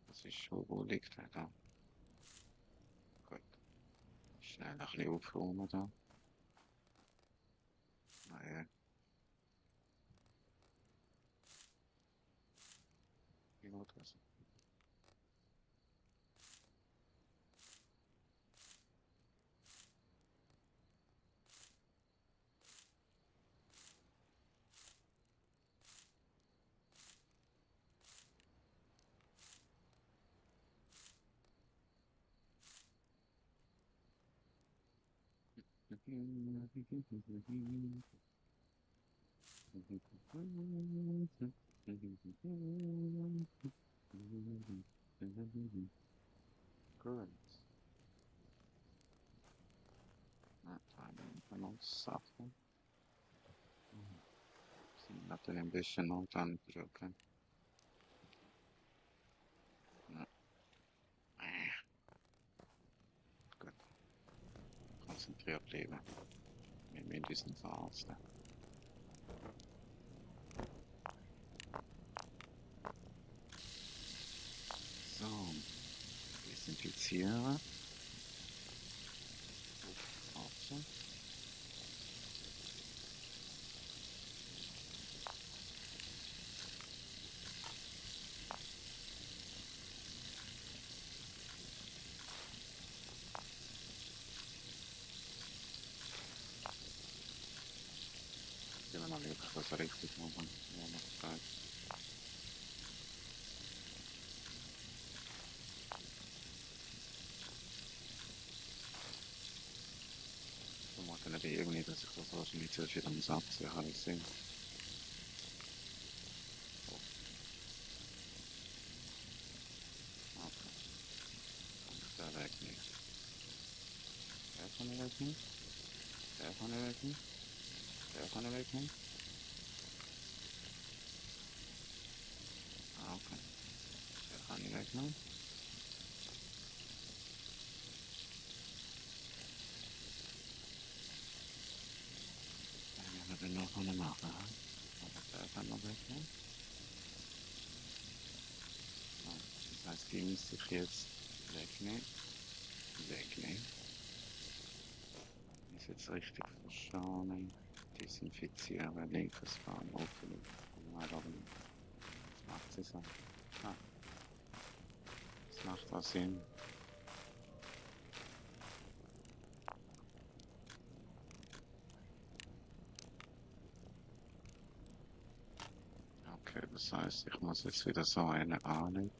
Das ist schon, wo liegt er da? Gut. Schnell ein bisschen aufräumen da. Naja. Wie geht das? Good. That time I'm on something. Nothing ambition all done, but okay. No. Betrieb bleiben. Wir müssen uns nicht verarzten. So, desinfizieren. Aufwarten. Gehen wir noch wirklich das richtig machen. Ja, noch Zeit. So macht dann irgendwie, dass ich das wahrscheinlich zuerst wieder muss abziehen, habe ich gesehen. Okay. Kann ich da wegnehmen. Der kann ich wegnehmen. Der kann ich wegnehmen. Der kann ich wegnehmen. Ah, okay. Der kann ich wegnehmen. Dann werden wir noch eine machen. Aber der kann noch wegnehmen. So. Das heißt, die müsste ich jetzt wegnehmen. Wegnehmen. Ist jetzt richtig verschauen. Desinfizieren, linkes Bein offen. Nein, aber nicht. Das macht sie so. Ah. Das macht auch Sinn. Okay, das heißt, ich muss jetzt wieder so eine anlegen.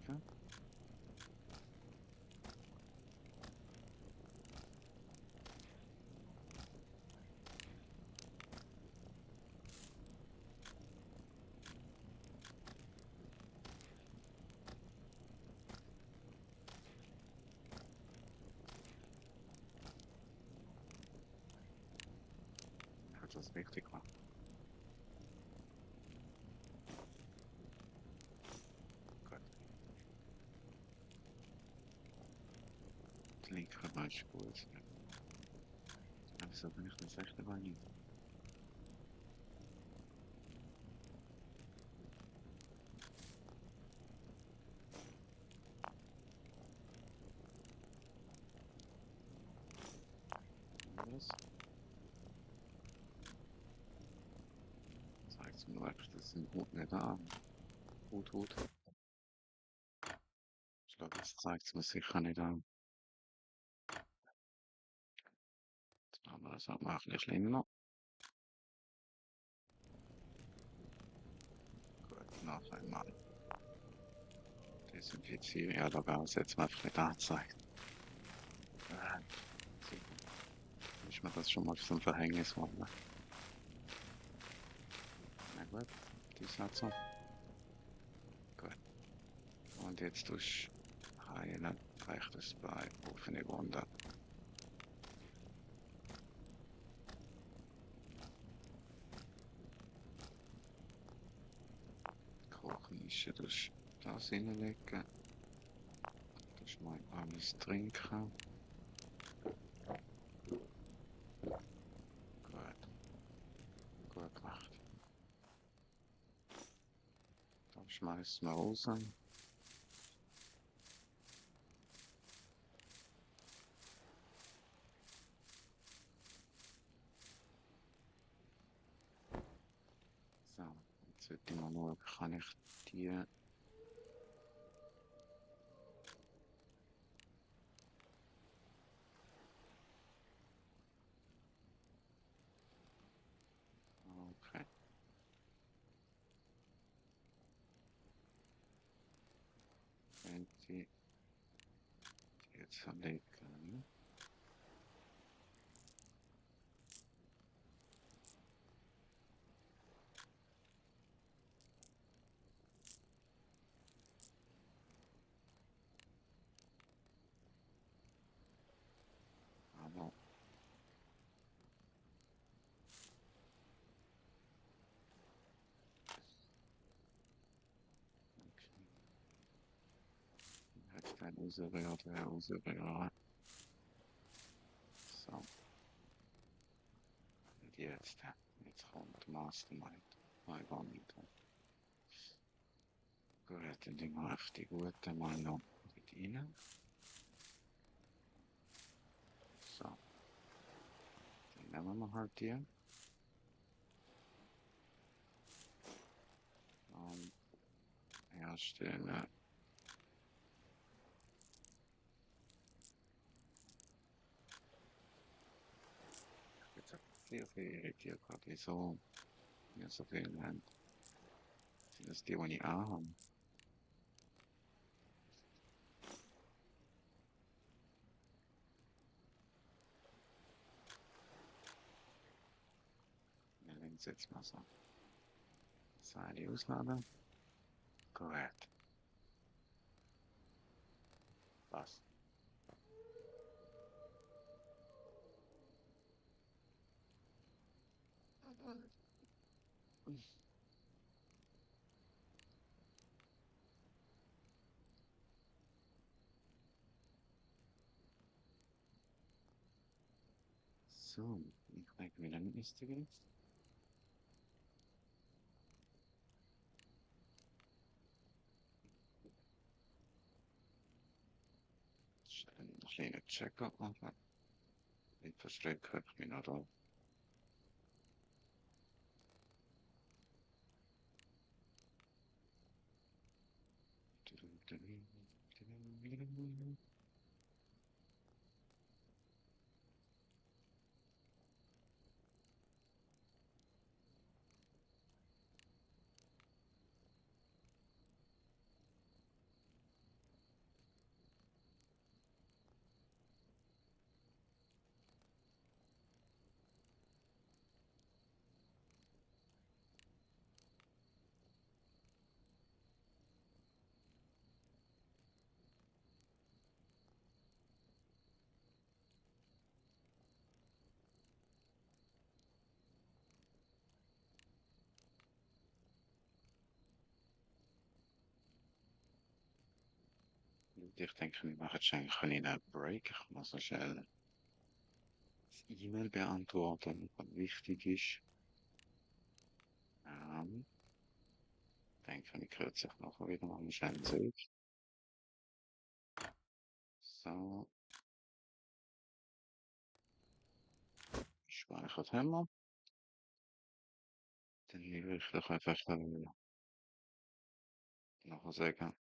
Ich habe das richtig gemacht. Gut. Das linke Bein ist gut. Wieso bin ich das rechte Bein nicht? Was? Zeigt mir nur, das ist ein Hut nicht an. Hut. Ich glaube, jetzt zeigt es mir sicher nicht an. Jetzt machen wir das auch mal ein bisschen schlimmer. Gut, noch einmal. Desinfizieren. Ja, da war es jetzt mal nicht angezeigt. Ist mir das schon mal zum Verhängnis geworden. Na gut, die Satzung. Gut. Und jetzt durch heilen, rechtes Bein, offene Wunde. Kochnische durch das hinlegen. Durch mein alles trinken. Gut gemacht. Dann schmeißen wir raus. So, jetzt wird immer nur, kann ich die okay. Wenn die jetzt verlegen. Aber okay. Jetzt ein Userwert, der Userwert. So. jetzt? Jetzt kommt Mastermind. Nein, gar nicht. Gut, dann tun wir einfach die guten mal noch mit rein. So. Dann nehmen wir halt die. Herstellen. Jetzt habe ich sehr viel irritiert, gerade wieso wir so viel haben. Sind das die, die ich anhabe? Wir nehmen es jetzt mal so. Seite ausladen. Gut. Was? So, ich zeige wieder ein Instagram. Einen kleinen Check-up machen. Ich verstecke mich noch da. Ich denke, wir machen jetzt eigentlich einen Break. Ich muss noch schnell das E-Mail beantworten, was wichtig ist. Denke, ich kürzlich nachher wieder mal schnell zurück. So. Gespeichert haben wir. Dann will ich doch einfach nachher sagen,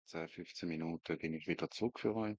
10, 15 Minuten bin ich wieder zurück für euch.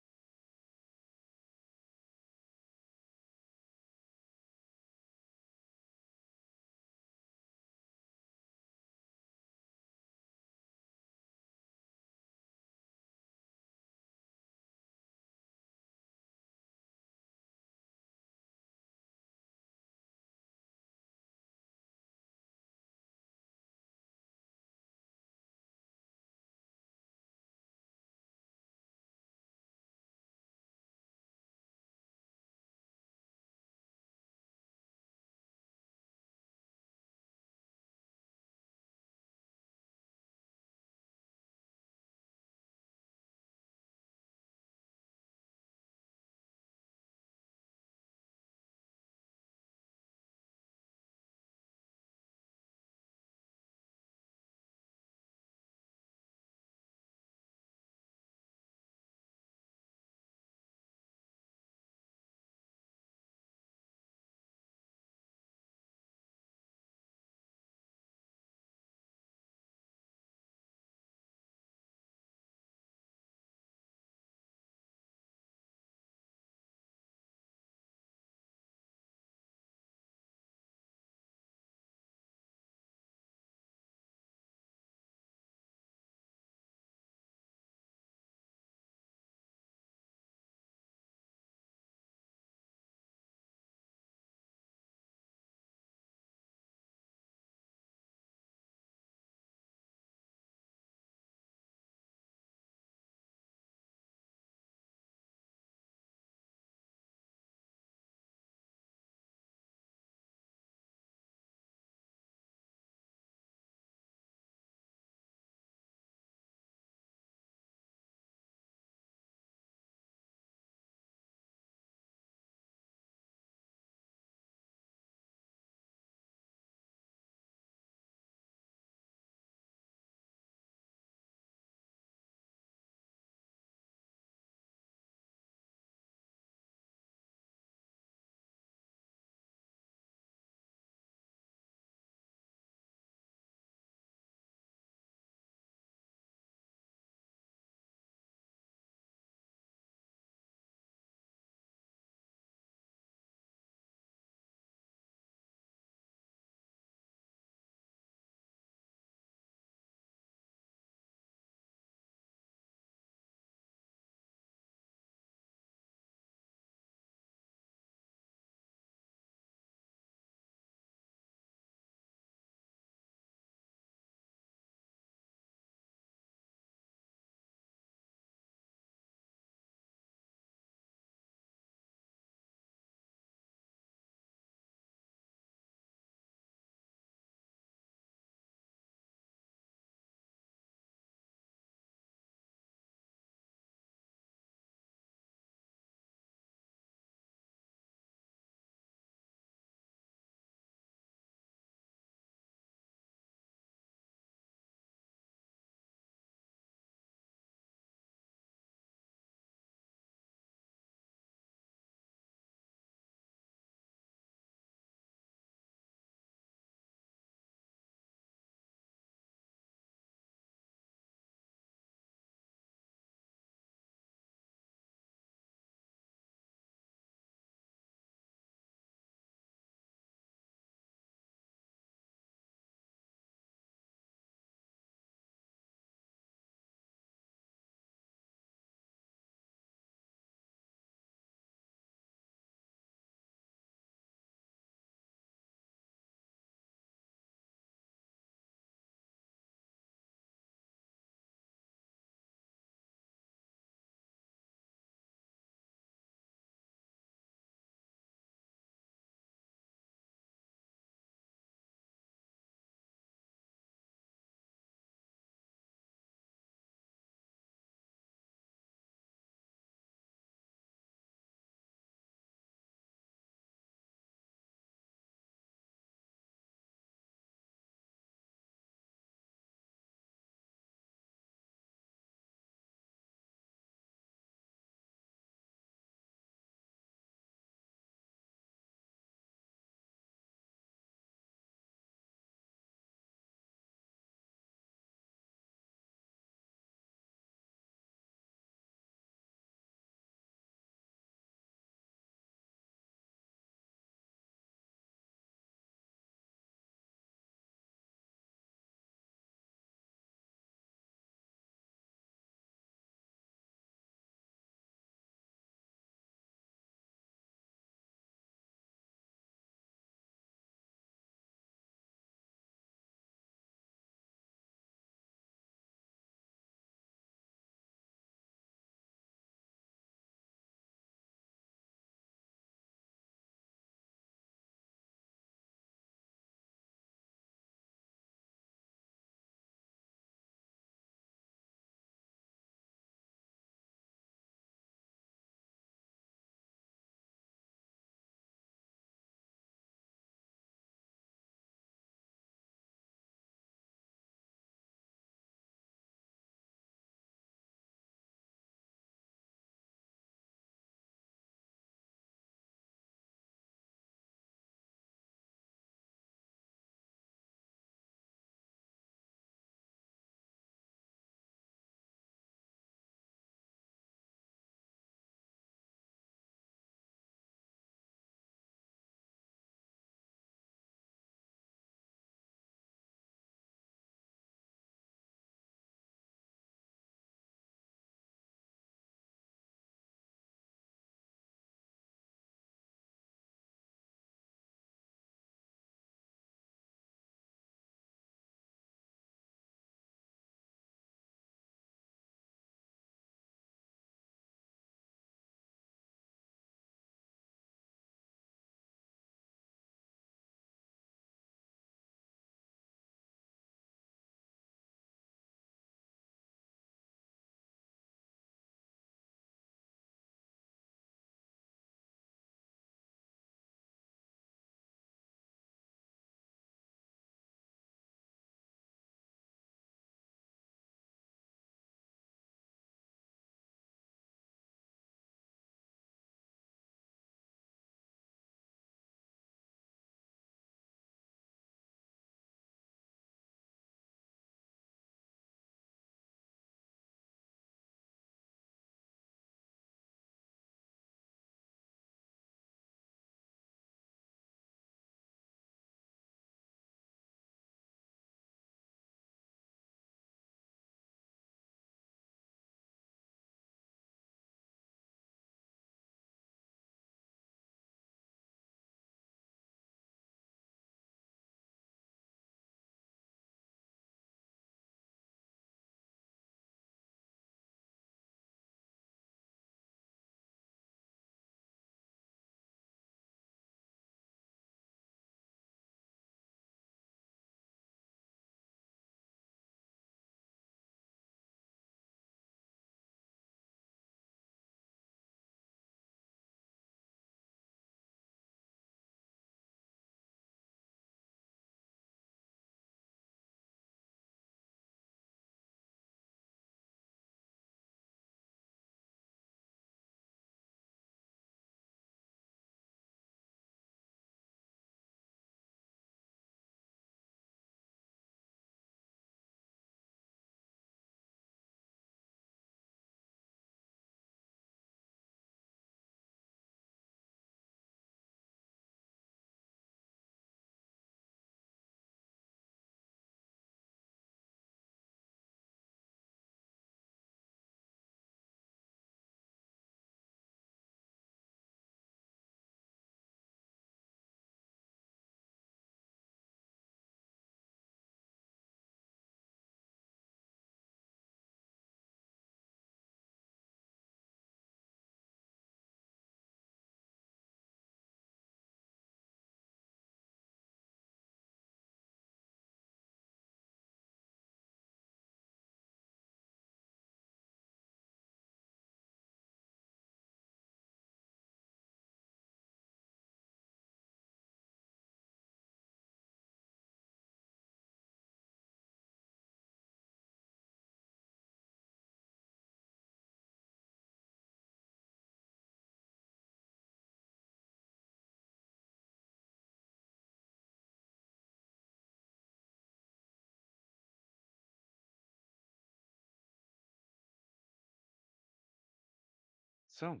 So,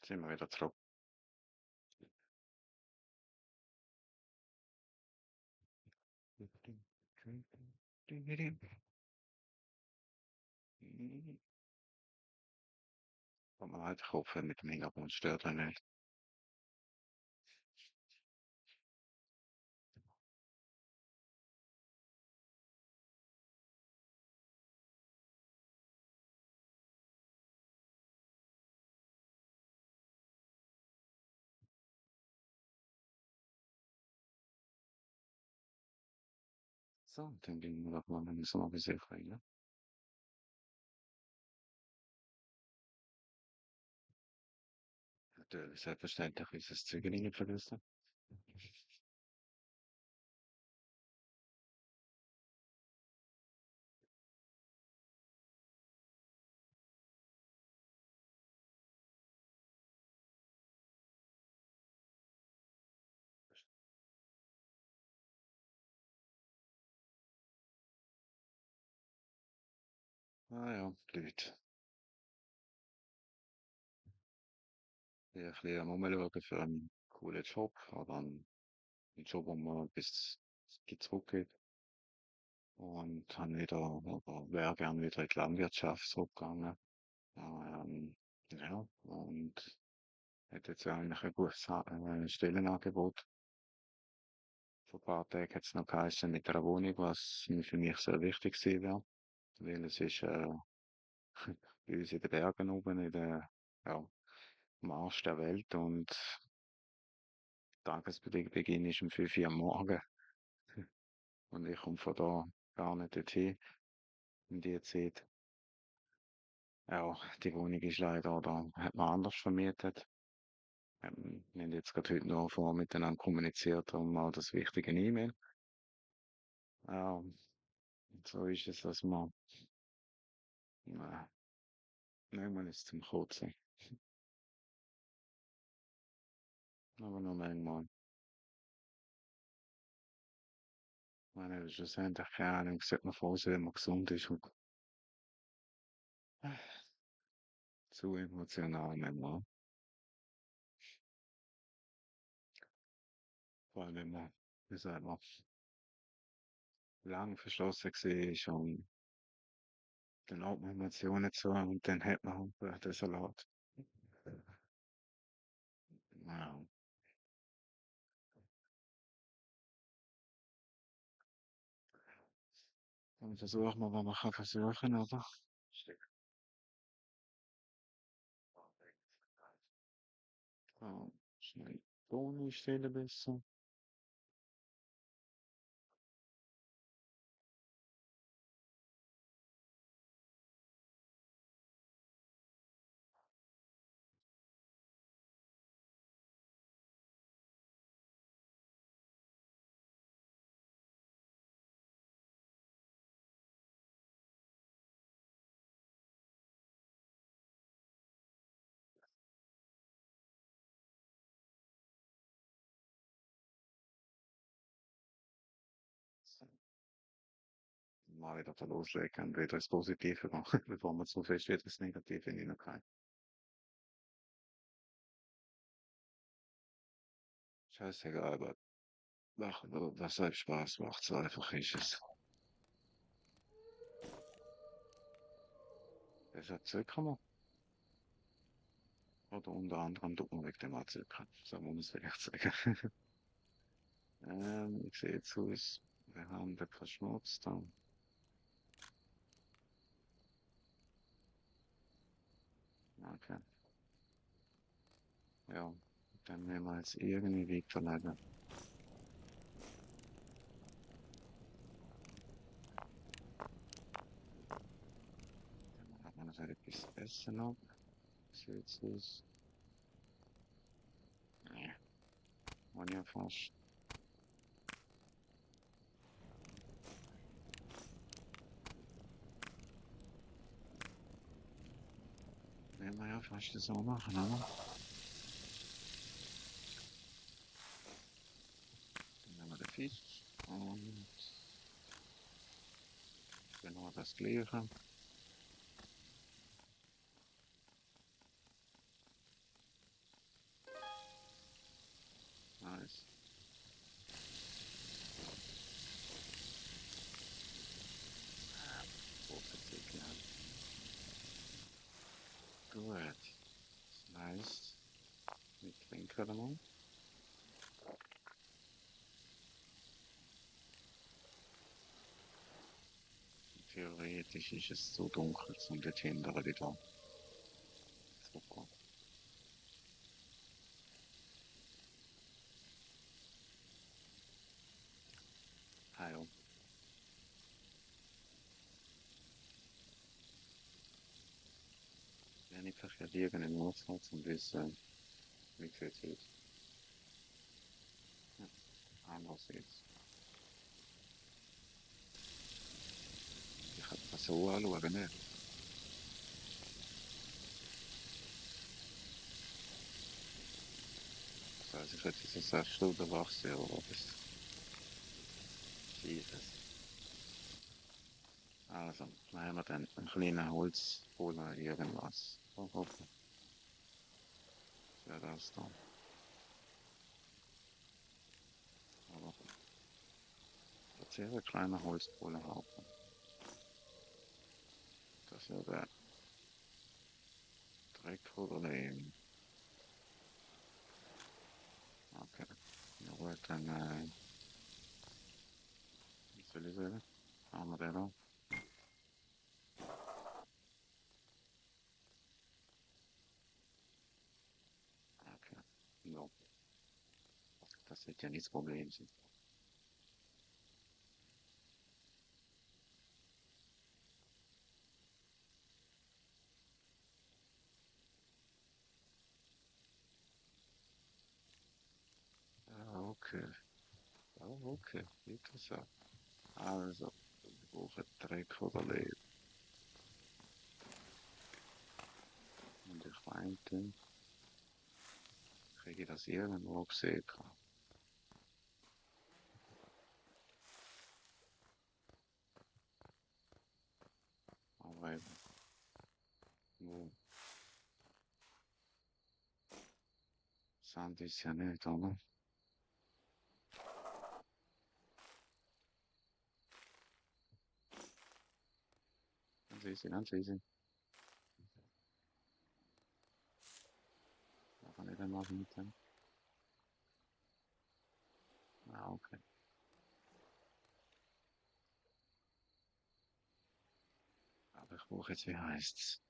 sind wir wieder zurück. Kann man halt hoffen, mit dem Hintergrund stört er nicht. So, dann gehen wir doch mal in den Sommerbesuch rein, ne? Natürlich, selbstverständlich ist es Zügel vergessen. Ah ja, blöd. Ich ein bisschen am Rumschauen für einen coolen Job oder einen Job, wo man bis zurückgeht. Und dann wieder, oder wäre gern wieder in die Landwirtschaft zurückgegangen. Ja, und hätte jetzt eigentlich ein gutes Stellenangebot. Vor ein paar Tagen hat es noch geheißen mit einer Wohnung, was für mich sehr wichtig gewesen wäre. Weil es ist bei uns in den Bergen oben, ja, am Arsch der Welt und Tagesbeginn ist um 5 Uhr am Morgen. Und ich komme von da gar nicht dorthin in die Zeit. Ja, die Wohnung ist leider, oder hat man anders vermietet. Wir haben jetzt gerade heute noch vor miteinander kommuniziert um mal das wichtige E-Mail. Ja, so ist es, dass man, manchmal ist es zum Kotzen. Aber nur manchmal. Ich meine, schlussendlich, keine Ahnung, sollte man froh sein, wenn man gesund ist und zu emotional manchmal. Vor allem, wenn man, wie sagt man, lang verschlossen war und dann hat man Emotionen zu und dann hat man den Salat. Ja, dann versuchen wir, was man kann versuchen, oder? Ja, schnell Ton einstellen besser. Mal wieder loslegen und wieder das Positive machen, bevor man zu fest wieder das Negative hineinkommt. Scheißegal, aber was halt Spaß macht, so einfach ist es. Deshalb zögern wir. Oder unter anderem tut man wegen dem auch zögern. So muss man es vielleicht sagen. Ich sehe jetzt aus, wir haben den verschmutzt dann. Okay. Ja, dann nehmen wir jetzt irgendwie weiterleiten. Dann hat man noch etwas Essen ab. Sieht's aus. Ja, man ja fast. Nehmen wir ja fast das auch machen, oder? Dann nehmen wir den Fisch und genau das Gleiche. gerade mal. Theoretisch ist es so dunkel zum dort hinten da. Super. Hallo. Wenn ich verlieren in Notfall zum Wissen, wie sieht es aus? Ja, anders jetzt. Ich kann das so anschauen, ne? Das heißt, ich hätte jetzt 6 Stunden wach sein, oder was? Jesus. Also, dann haben wir dann einen kleinen Holzbohlen, irgendwas. Oh, hoffen. Ja, das da. Aber das ist ein kleiner Holzbohlenhaufen. Das ist ja der Dreck oder Lehm. Okay. Ja gut, dann, wie soll ich sagen? Haben wir den da? Okay. Ja, das wird ja nicht das Problem sein. Ah, okay. Ah, okay. Interessant. Also, wir brauchen Dreck oder Lehm. Und ich meinte, kriege ich das irgendwo gesehen. Aber eben, nur Sand ist ja nicht, oder? Ganz easy, ganz easy. Da kann ich dann mal weiter. Ah, okay. Aber ich brauche jetzt, wie heißt's?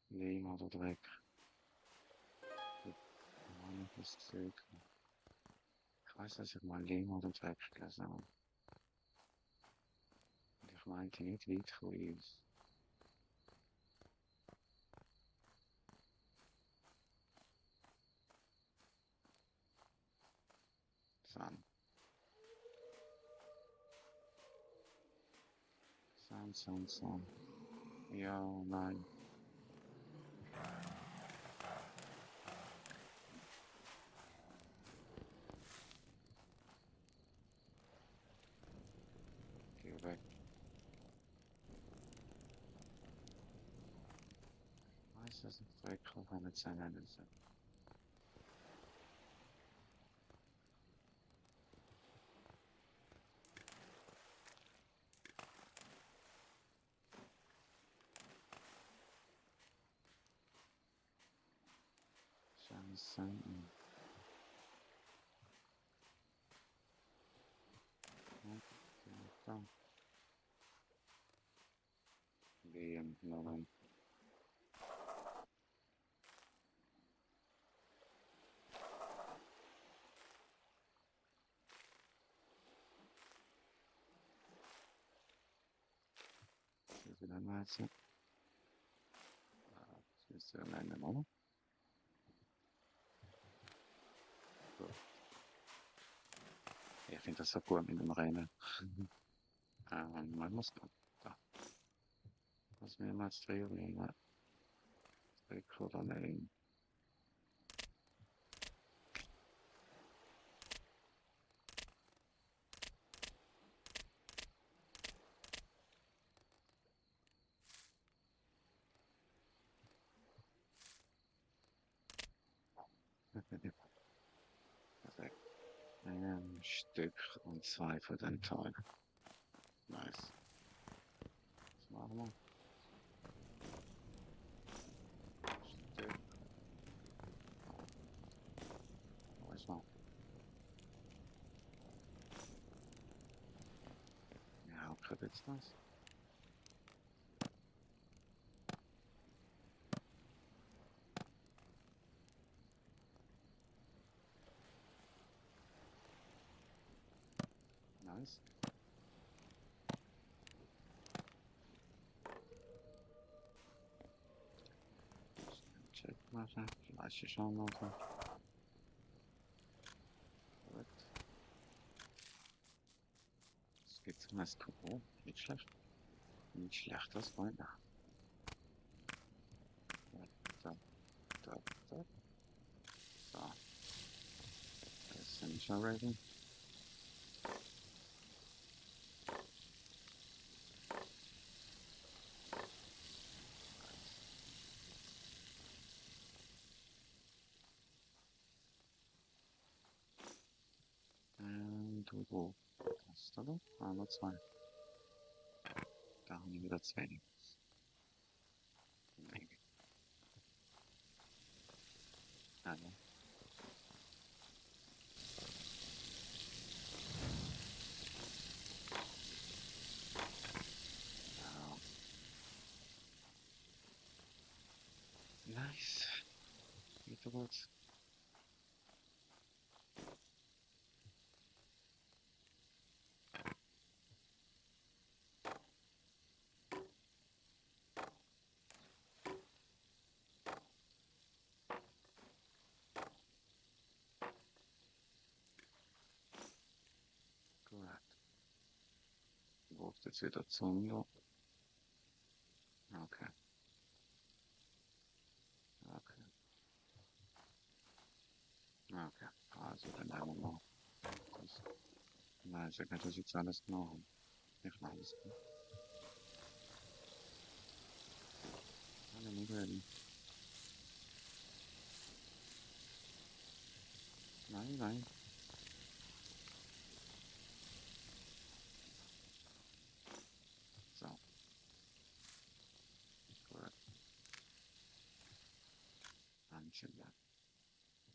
Lehm oder Dreck. Mann, ich muss gesehen. Ich weiß, dass ich mal Lehm oder Dreck gelesen habe. Und ich meinte nicht weit von uns. Sand. Sand, Sand, Sand. Ja, nein. Geh weg. Ich weiß, dass ich Dreck auf eine Zähne nüsse. Scheiße. Okay, dann. Lehm, nein. Wie viel haben wir jetzt? Das müsste am Ende, oder? Gut. Ich finde das so gut mit dem Rennen. Man muss da. Was mir mal drehen, Dreck oder Lehm. Perfekt. Ein Stück und 2 für den Teil. Nice. Was machen wir? Stück. jetzt was? Nice. Check machen, Fleisch schauen lassen. Gut. Jetzt geht's um das Tor. Nicht schlecht. Nicht schlecht, das Freund. Da, da, da. So. Essential Rating. Wo? Das ist da doch? Ah, nur 2. Da haben wir wieder 2. Nee. Ah, ja. Nice. Geht doch gut. Gut. Wo ist jetzt wieder Zunge? Okay. Okay. Okay. Also dann einmal noch. Das, nein, ich kann das jetzt alles machen. Ich weiß es nicht. Alle nicht ready. Nein, nein. So. Gut. Handchen da.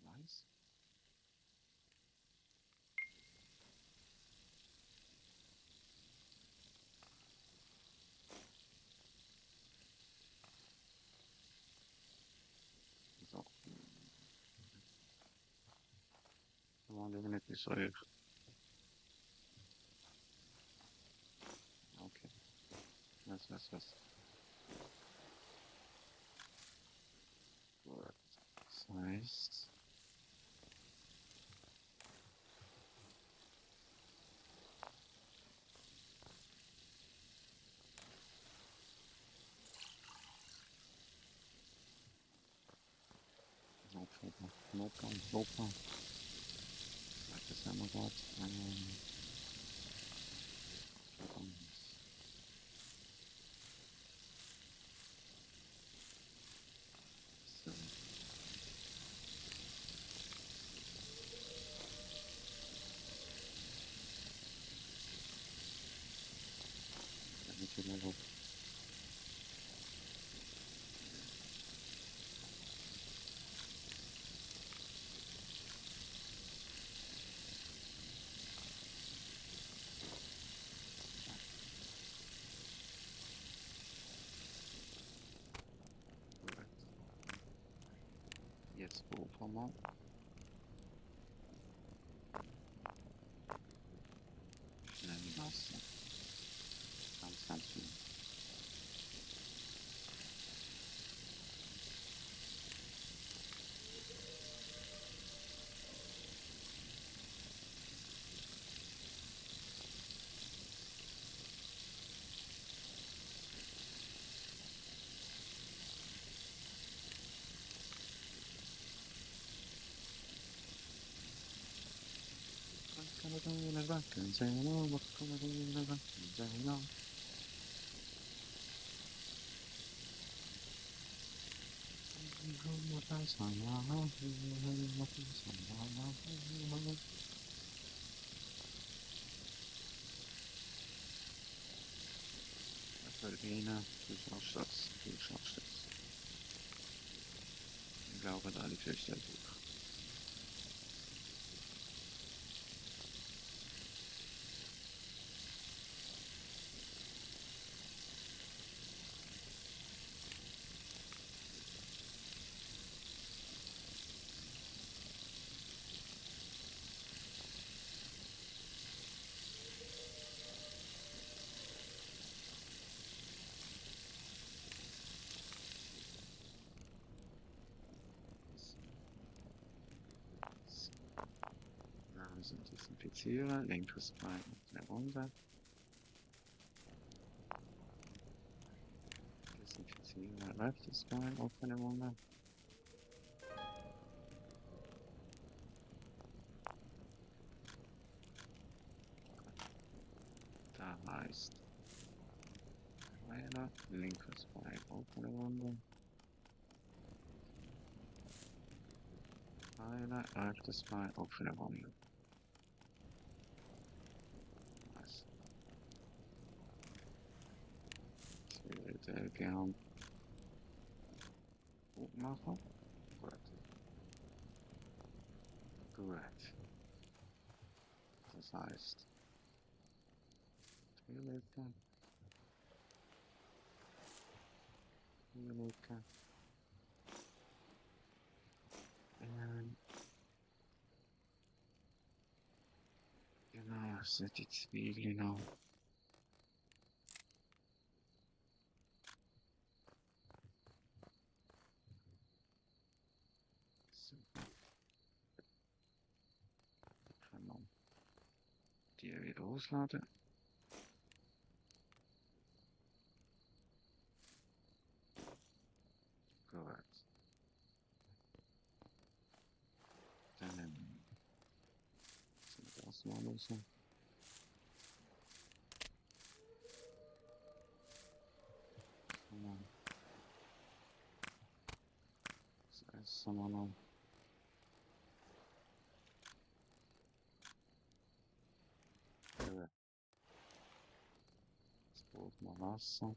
Weiß. So. Come on, nicht so ich. Okay. Was. Gut. Das heißt. Notplan. Like das haben wir gerade. So. Damit wir mal jetzt wo mal. Schnell die Masse. Ganz viel. Verbena, du schaffst das. Ich glaube, da liegt echt der Buch. Desinfizieren, linkes Bein auf eine Wunde. Desinfizieren, rechtes Bein auf eine Wunde. Da heißt Heiler, linkes Bein auf eine Wunde. Heiler, rechtes Bein auf eine Wunde. Nice. Ich würde gern gut machen. Gut. Gut. Das heißt, Trieleke. Trieleke. Genau, das sind die Zwiebeln auch. Super. Kann man die wieder ausladen. Gut. Dann nehmen wir das mal los. Das essen wir noch. Gut. Jetzt brauchen wir Wasser.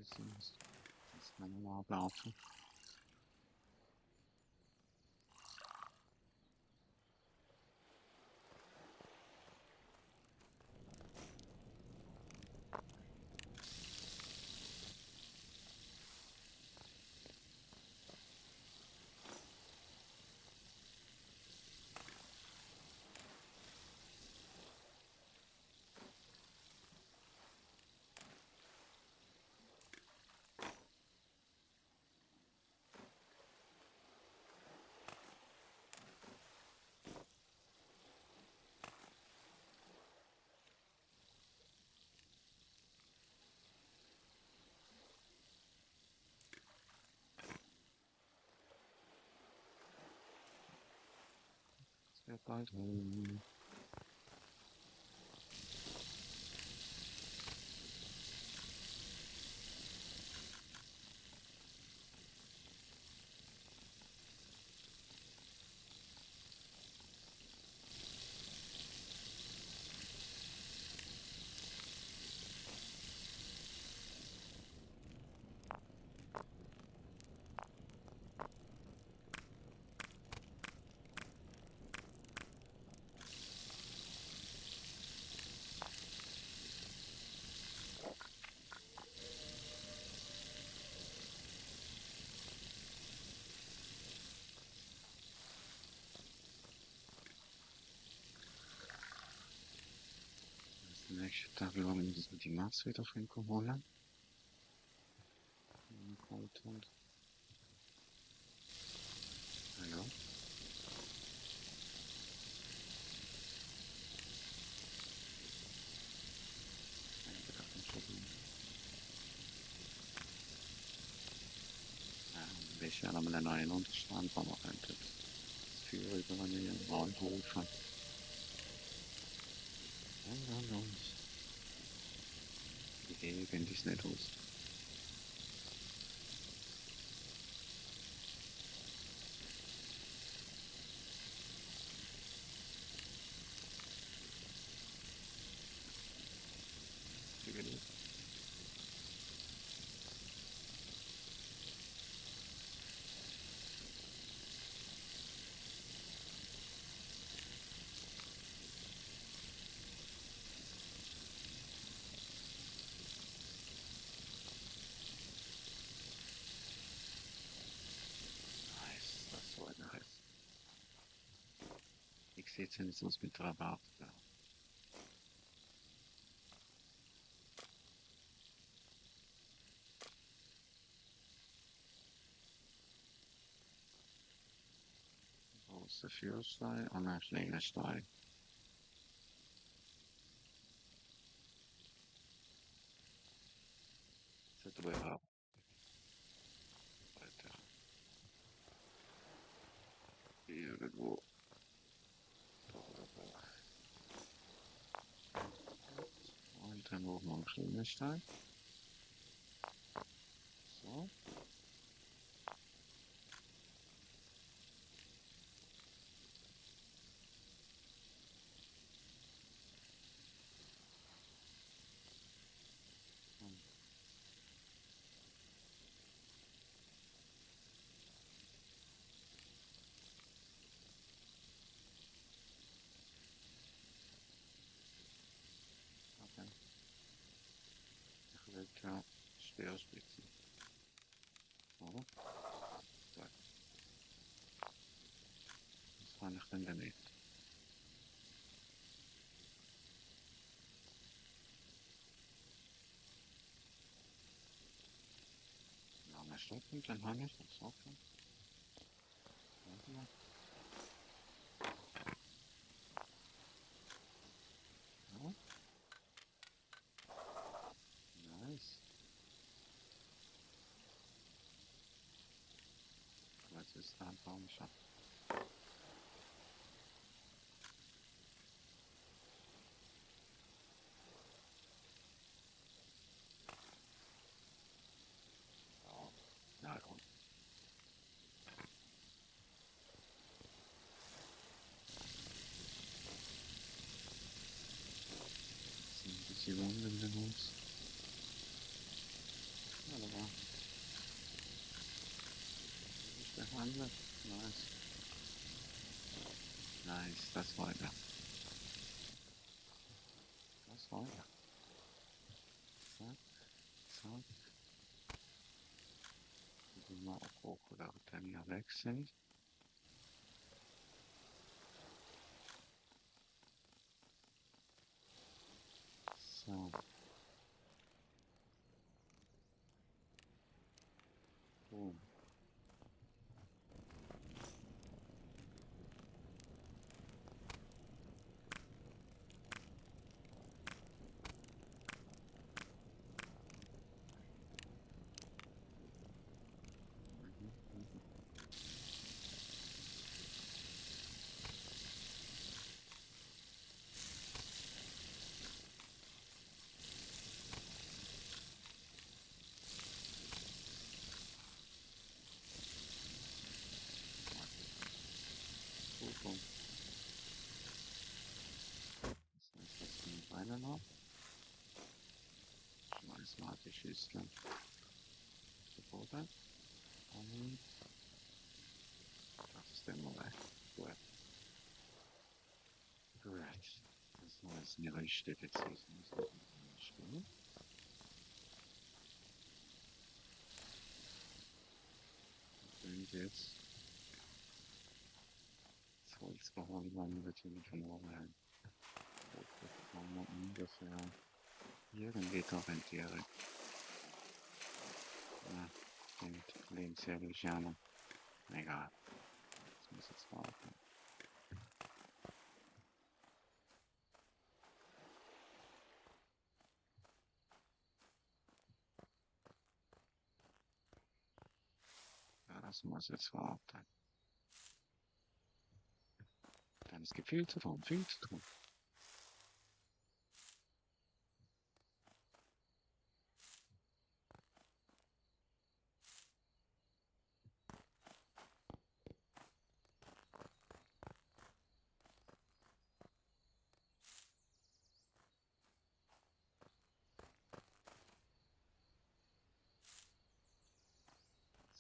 Das kann man ablaufen. Sehr bald. Nächste Tag wir müssen die Maß wieder holen. Content. Hallo. Welche haben wir neuen Unterstand von man könnte für übernehmen Raumrufen. Die gehen dies nicht aus. Ich sehe jetzt nicht was mit Rabatt. Ja. Große Führstein und ein kleiner Stein. Das wird aber weiter. Irgendwo. Und dann oben noch ein kleiner Stein. So. Okay. Ich will ja Speerspitzen. Oder? So. Was kann ich denn damit? Lange Stoppen, dann habe ich das offen. Ja. Nice. Was ist da ein Baumschaft? Na komm. Sind die Wunden in uns? Wunderbar. Ist behandelt. Nice. Nice, das wollte er. Das wollte er. Zack, zack. Mal auch hoch oder dann ja weg sind. So. Boom. Gut. Das heißt, das sind Beine noch. Schmeiß mal die Schüssel zu Boden. Und das ist der Nummer. Gut. Gut. Das heißt, die Richte jetzt stimmen. Und jetzt das Holz behandeln wird hier nicht verloren. Das haben wir ungefähr irgendwie orientieren. Ja, stimmt. Lebensjahr Luciano. Egal. Das muss jetzt warten. Ja, das muss jetzt warten. Dann ist viel zu tun, viel zu tun.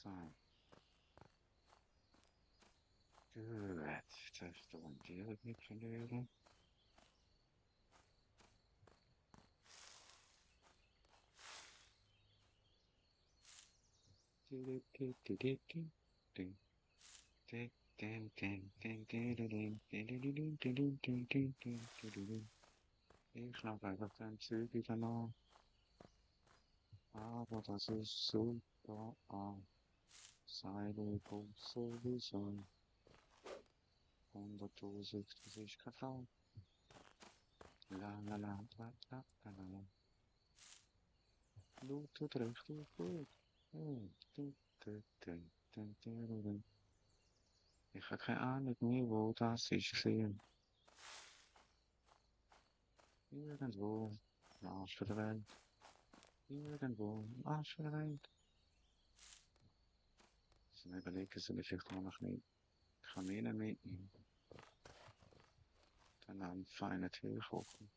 So. Gut, das orientiere ich nicht verlieren. Ich schlage einfach den Zug wieder nach. Aber das ist super. Seine kommt sowieso. 100.000, das ist keine Frage. La la la la la la la. Du tut richtig gut. Ich habe keine Ahnung mehr, wo das ist gesehen. Irgendwo am Arsch der Welt. Irgendwo am Arsch der Welt. Ich muss überlegen, soll ich vielleicht mal noch nicht Kamele mitnehmen. Dann einen feinen Tee kochen.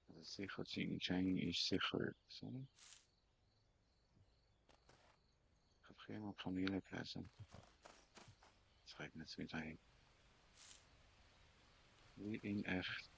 Also sicher, Ching Chang ist sicher. So. Ich habe immer Kamele gegessen. Jetzt regnet es wieder hin. Wie in echt.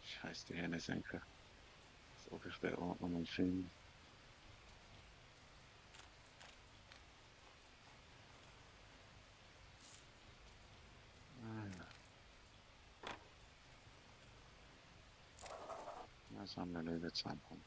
Scheiß die Hände senken. Als ob ich der Ordnung und Film. Das haben wir Löwe zusammenkommen.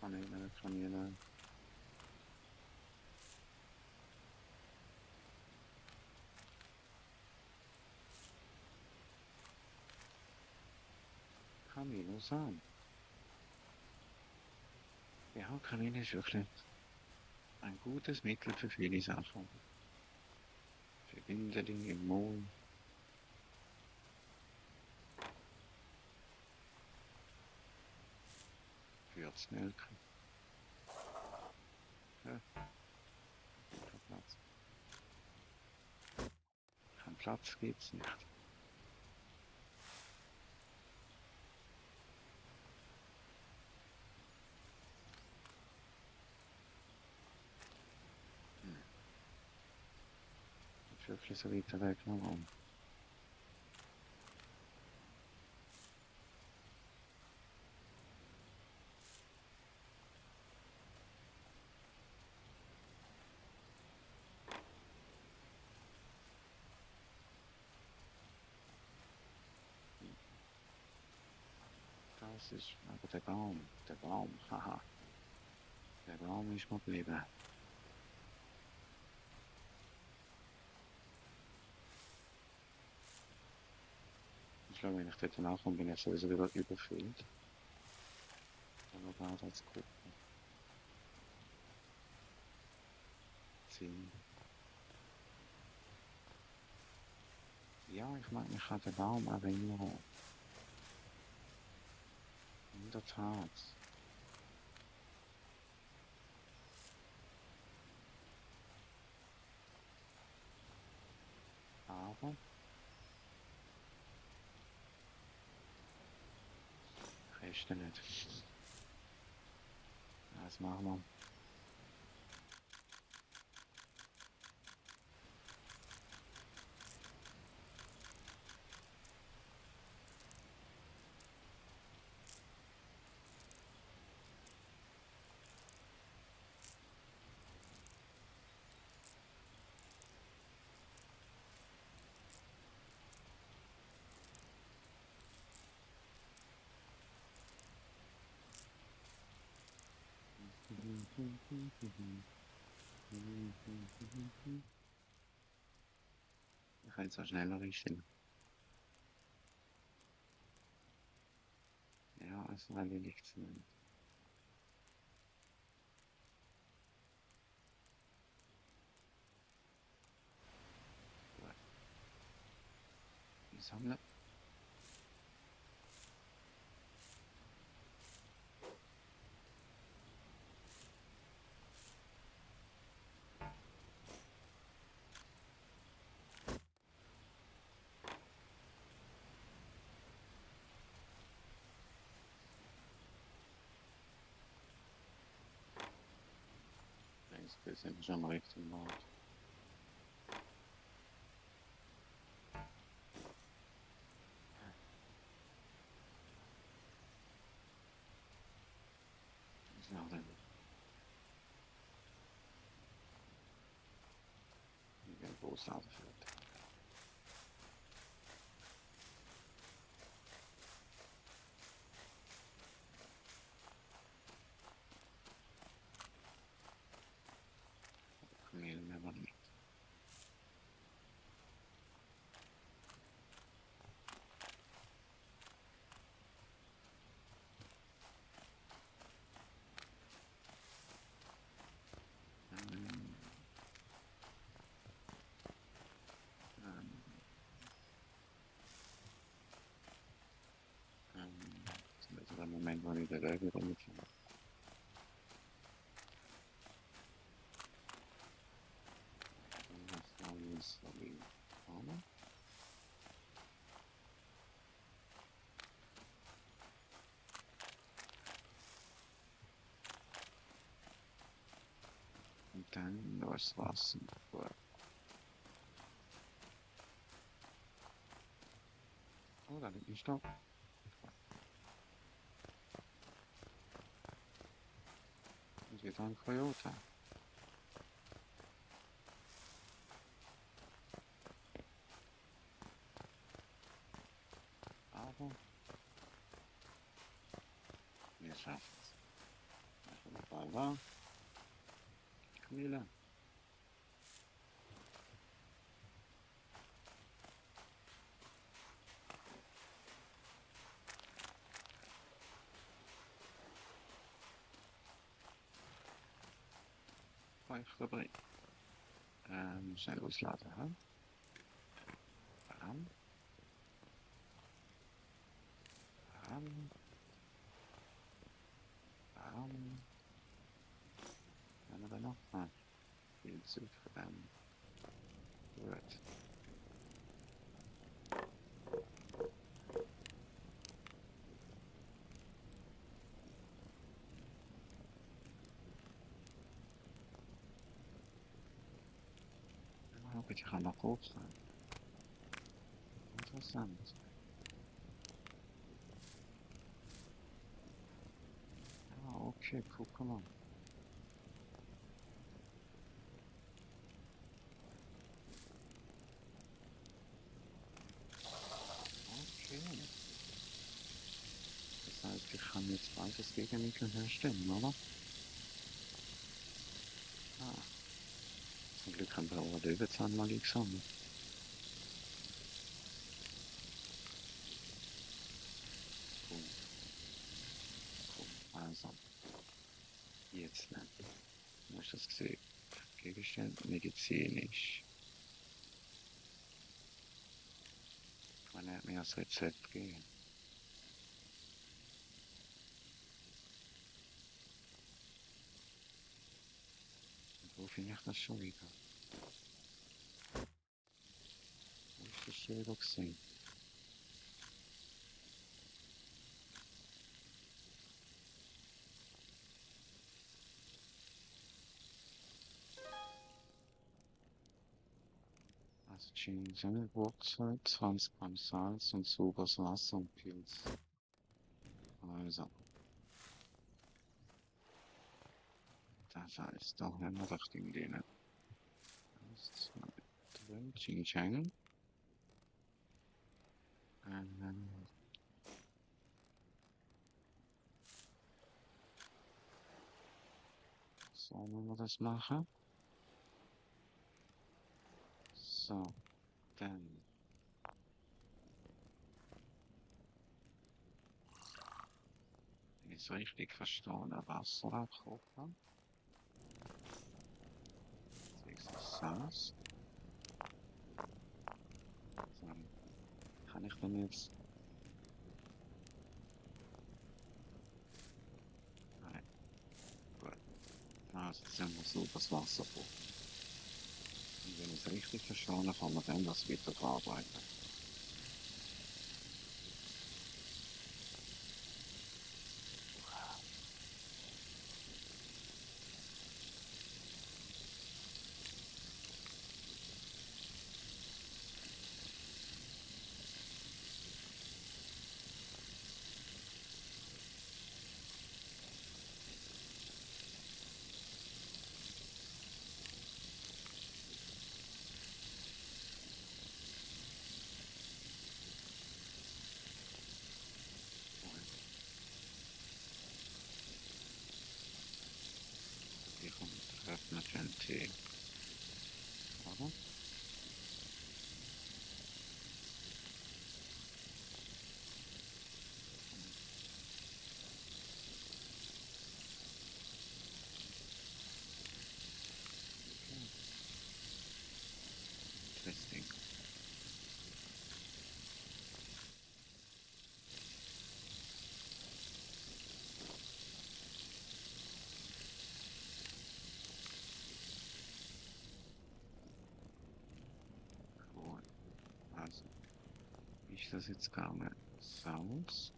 Kanäle. Kaminosan. Ja, Kamine ist wirklich ein gutes Mittel für viele Sachen. Für Winterling im Mond. Für das Melken. Ja. Kein Platz. Kein Platz gibt's nicht. Ist wirklich so weiter weg noch. Das ist aber der Baum, haha. Der Baum ist mal geblieben. Ich glaube, wenn ich dort nachkomme, bin ich sowieso wieder überfüllt. Dann noch gerade als gucken. 10. Ja, ich mag mich an den Baum erinnern. In der Tat. Aber Reste nicht. Was machen wir? Ich kann jetzt auch schneller einstellen. Ja, also weil liegt es nicht. Gut. Ich sammle. Wir sind schon am richtigen Ort. Ja, dann. Ich bin großartig für das. Kamel mehr mal nicht. Das ist der Moment, wo ich der Löwe rumfahre. Was alles soll ich fahren? Und dann das Wasser. Gut. Oh, da liegt ein Stock. Und wieder ein Coyote. Aber wir schaffen es. Wir Voilà. Kamele. Vijf dabei. Schnell loslaten, hè? Bam. Bam. Bam. Hebben we nog? Ah, viel zu verdammen. Gut. Een beetje gaan nog opstaan. Interessant. Ja, okay, guck mal. Okay. Das heißt, ich kann jetzt beides Gegenmittel herstellen, oder? Ah. Zum Glück haben wir auch den Löwenzahn mal gesammelt. Cool. Cool. Also, jetzt ne? Du hast das gesehen. Gegenstand medizinisch. Kann er mir das Rezept geben? Wo finde ich das schon wieder? Wo ist das schon wieder gesehen? Also Ginseng, Wurzel, 20 Gramm Salz und sauberes Wasser und Pilz. Also. Das heißt, da haben wir doch den denen. 1, 2, 3, Ginseng. So wollen wir das machen. So, dann. Ist richtig verstanden, Wasser abkochen. Das ist das. Dann kann ich dann jetzt. Nein. Gut. Also jetzt haben wir so das Wasser vor. Und wenn ich es richtig verstanden kann man dann das wieder verarbeiten. Hier kommt geöffnet den Tee. Oder? Testing. Cool. Also, wie ist das jetzt gegangen? Salz.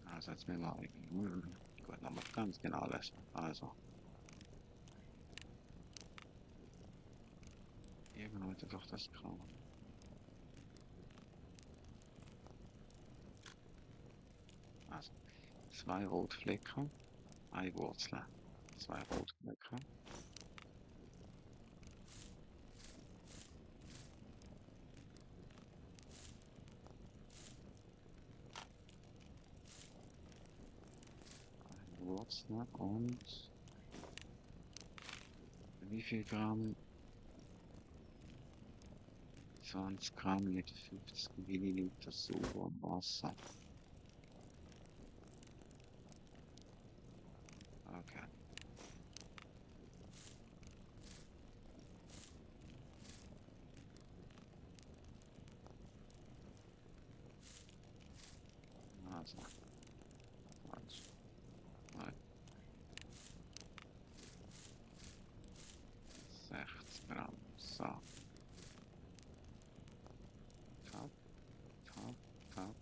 Also jetzt müssen wir gut, nochmal ganz genau lesen. Also. Irgendwann heute doch das Grau. Also, 2 Rotflecken, 1 Wurzel, 2 Rotflecken, Ne? Und wie viel Gramm? 20 Gramm mit 50 Milliliter sauberem Wasser. Okay. Also, falsch. Nein. 60 Gramm. So. Top, top, top.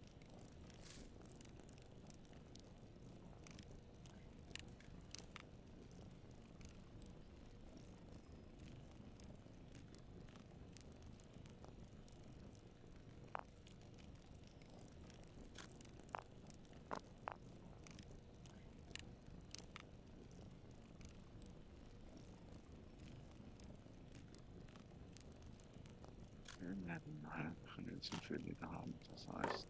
Wir werden mal Kanälzenfülliger haben, das heißt,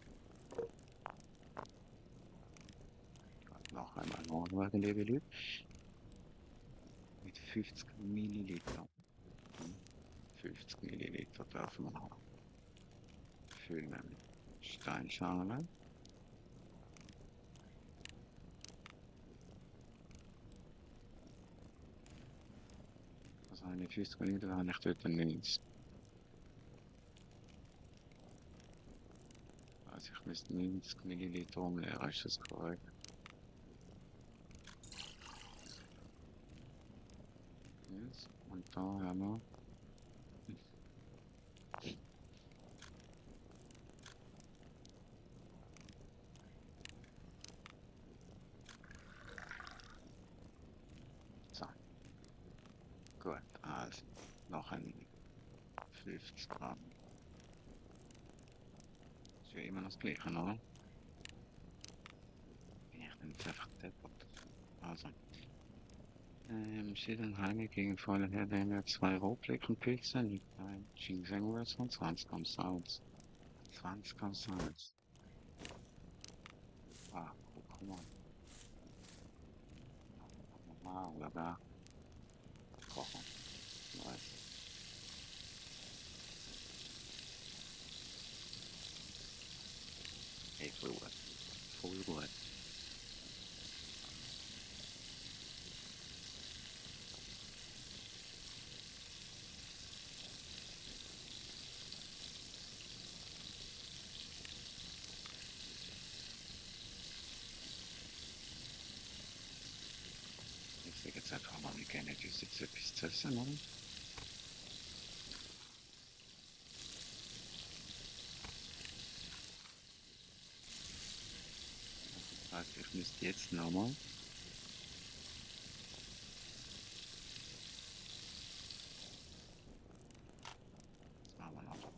noch einmal Morgenlevelü mit 50 Milliliter. 50 Milliliter dürfen wir haben. Füllen wir mit Steinschale. Also eine 50 Milliliter habe ich dort nichts. Also ich müsste 90 Milliliter umleeren, ist das korrekt? Yes. Und da haben wir so. Gut, also noch ein 50 Gramm. Ist ja immer das gleiche, oder? Ich bin jetzt einfach deppert. Also. Schädeln Heine gegen Fäule Herdänder 2 Rohblickenpilze, liegt ein Ginsengwurz und 20 Gramm Salz. 20 Gramm Salz. Ah, guck mal. Normal, oder da? Kochen. Weiß. Hey, voll gut. Voll gut. Ich sehe jetzt einfach mal, wie gerne die Sitze bis zu essen, oder? Das heißt, ich müsste jetzt nochmal. Das machen wir noch.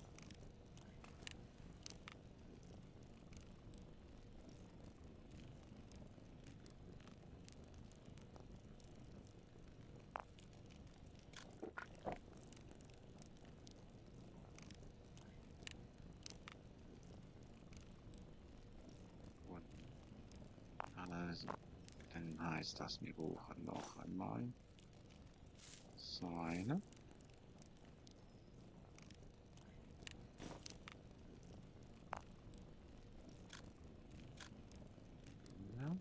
Gut. Also, dann heißt das, wir brauchen noch einmal so eine. Ja,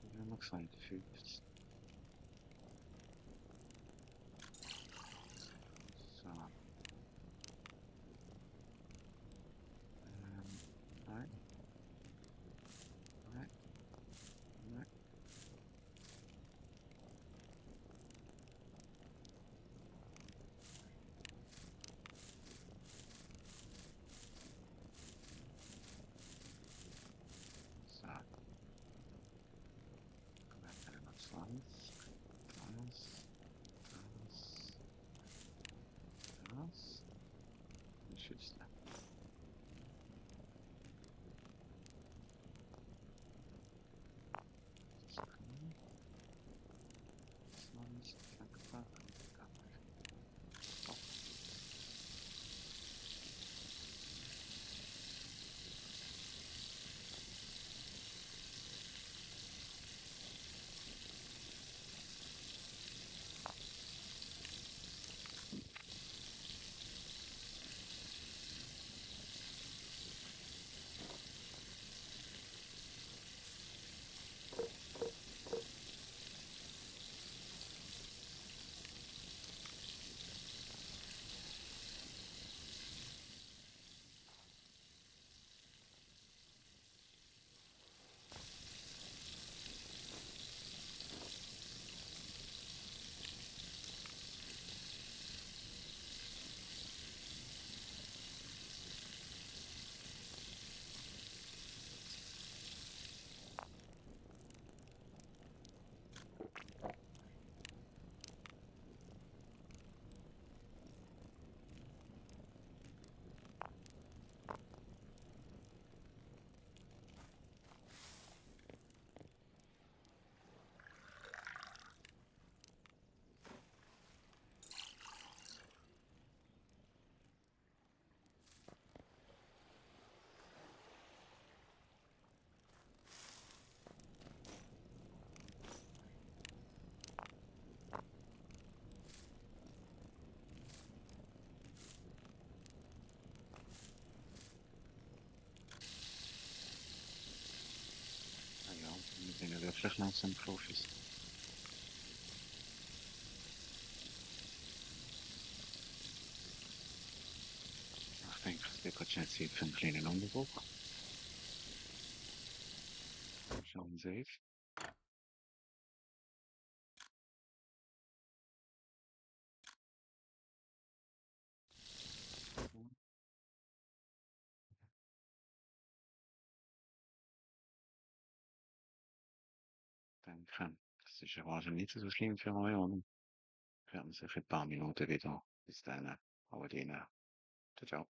wie haben wir gesagt, 50. So. Nein. Nein. Nein. So. Kommen wir noch 2. aufmerksamen Profis. Ich denke, es wird gerade Zeit für einen kleinen Unterbruch. Schauen Sie. Danke. Das ist ja wahrscheinlich nicht so schlimm für euch, oder? Wir haben sich in ein paar Minuten wieder. Bis dann. Aber denen. Ciao, ciao.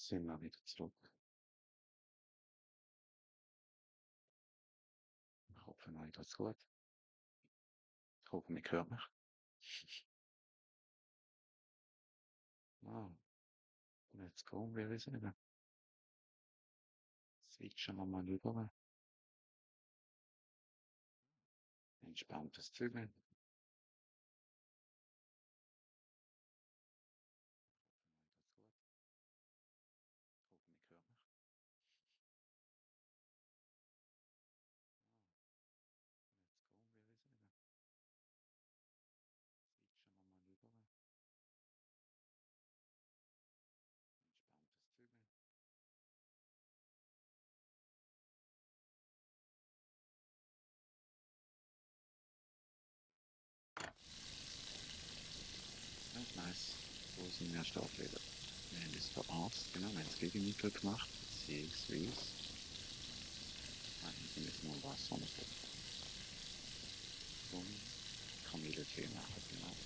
Sind wir wieder zurück. Ich hoffe, euch geht's gut. Ich hoffe, mich hört mich. Ah, let's go, wir wissen nicht. Switchen wir mal über. Entspanntes Zügeln. Nice. So sind wir Staubblätter. Wir haben das verarztet, genau, wir haben das Gegenmittel gemacht, beziehungsweise wir müssen noch Wasser noch und Kamillentee machen, genau.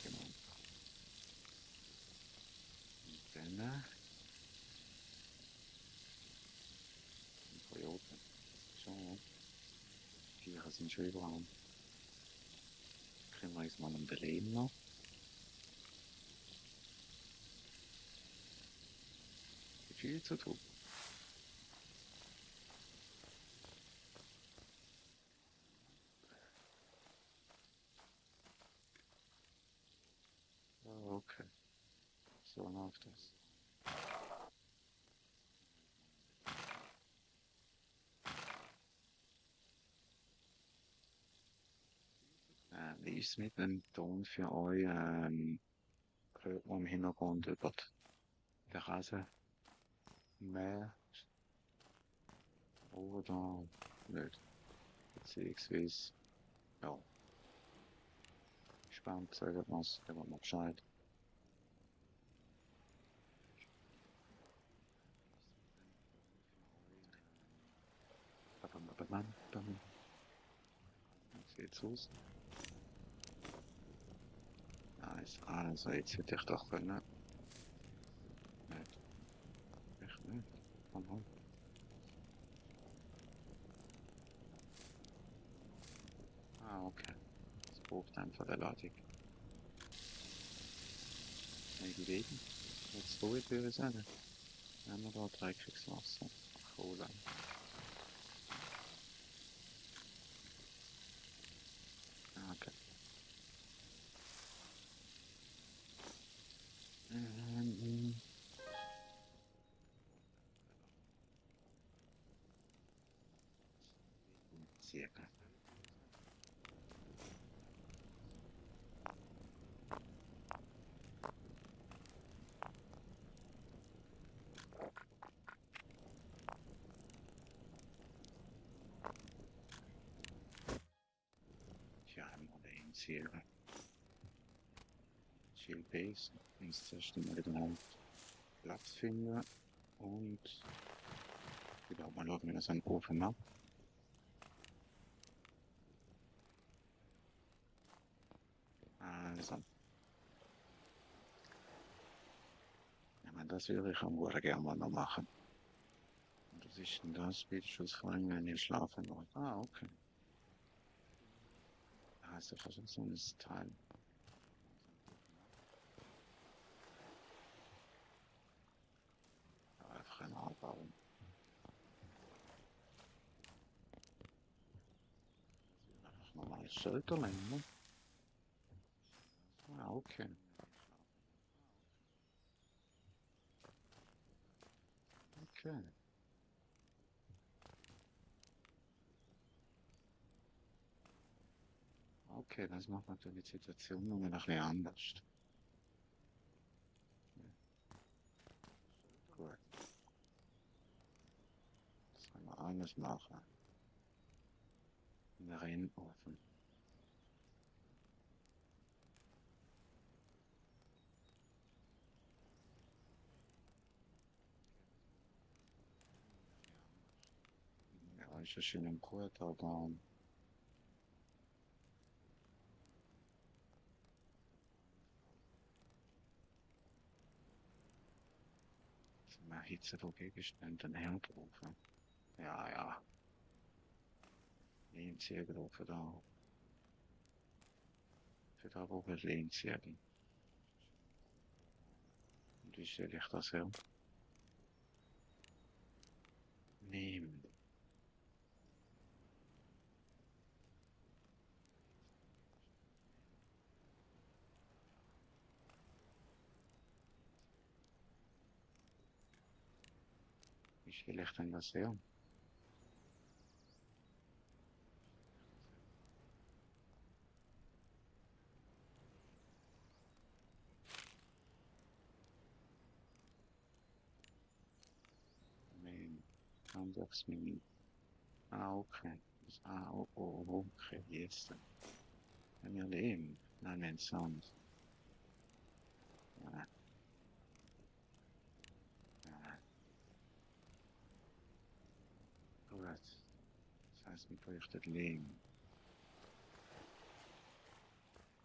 Genau. Und dann die Kojoten. So, Tiere sind schon überall. Kriegen wir jetzt mal um den Leben noch. Viel zu tun. Okay, so läuft das. Wie ist es mit dem Ton für euch? Hört man im Hintergrund über den Rasen mehr oder nicht? Beziehungsweise, ja, gespannt, sagt man's, geben wir mal Bescheid. Wie sieht's aus? Nice, also jetzt hätte ich doch können. Nicht. Echt nicht. Aha. Ah, okay. Es braucht einfach eine Ladung. Maybe wegen. Let's do it, würde ich sagen. Haben wir da dreckiges Wasser? Cola. Okay. Circa. Ja, haben wir den Circa. Chill Base. Jetzt zuerst mal wieder einen Platz finden und wieder mal schauen, wie das ein Ofen macht. Also. Ja, das würde ich am Morgen gerne mal noch machen. Und was ist denn das? Bildschutz wenn ihr schlafen wollt. Ah, okay. Da heißt ja fast so ein Teil. Ja, einfach ein Anbauen. Einfach normales Schulterlänge, ne? Ah, okay. Okay. Okay, das macht natürlich die Situation noch ein bisschen anders. Ja. Gut. Das können wir alles machen. In der Rennofen. Ja, ist ja schön im Gut, aber Mehr Hitze von Gegenständen hergerufen. Ja, ja. Lehmzirkel für da. Für da wo wir Lehmzirkel. Und wie stelle ich das her? Lehm. Wie stelle ich denn das her? Lehm. Handwerksmenü. Ah, okay. Ah, oh, oh, okay, jetzt. Wenn wir Lehm. Nein, Sand. Ja, ja. Gut. Das heißt, wir bräuchten Lehm.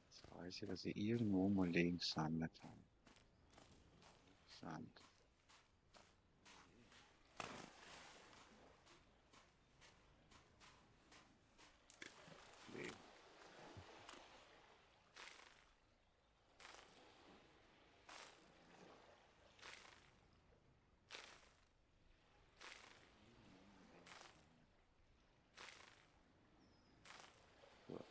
Jetzt weiß ich, dass ich irgendwo mal Lehm gesammelt habe. Sand. Lehm. Gut.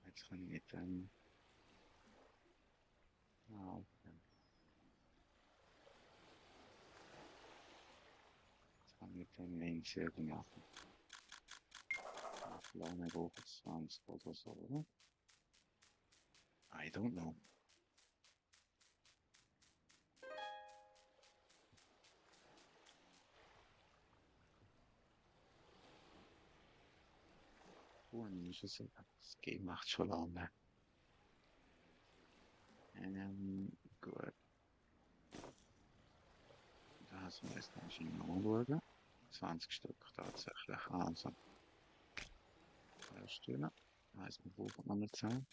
Jetzt kann ich mit dem. Ah, okay. Jetzt kann ich mit dem Lehmzirkel machen. Lange Woche 20 oder so, oder? I don't know. Und es das Game macht schon lange. Gut. Das müssen wir schon anschauen. 20 Stück tatsächlich. Also, herstellen. Heißt, wir brauchen noch nicht 10.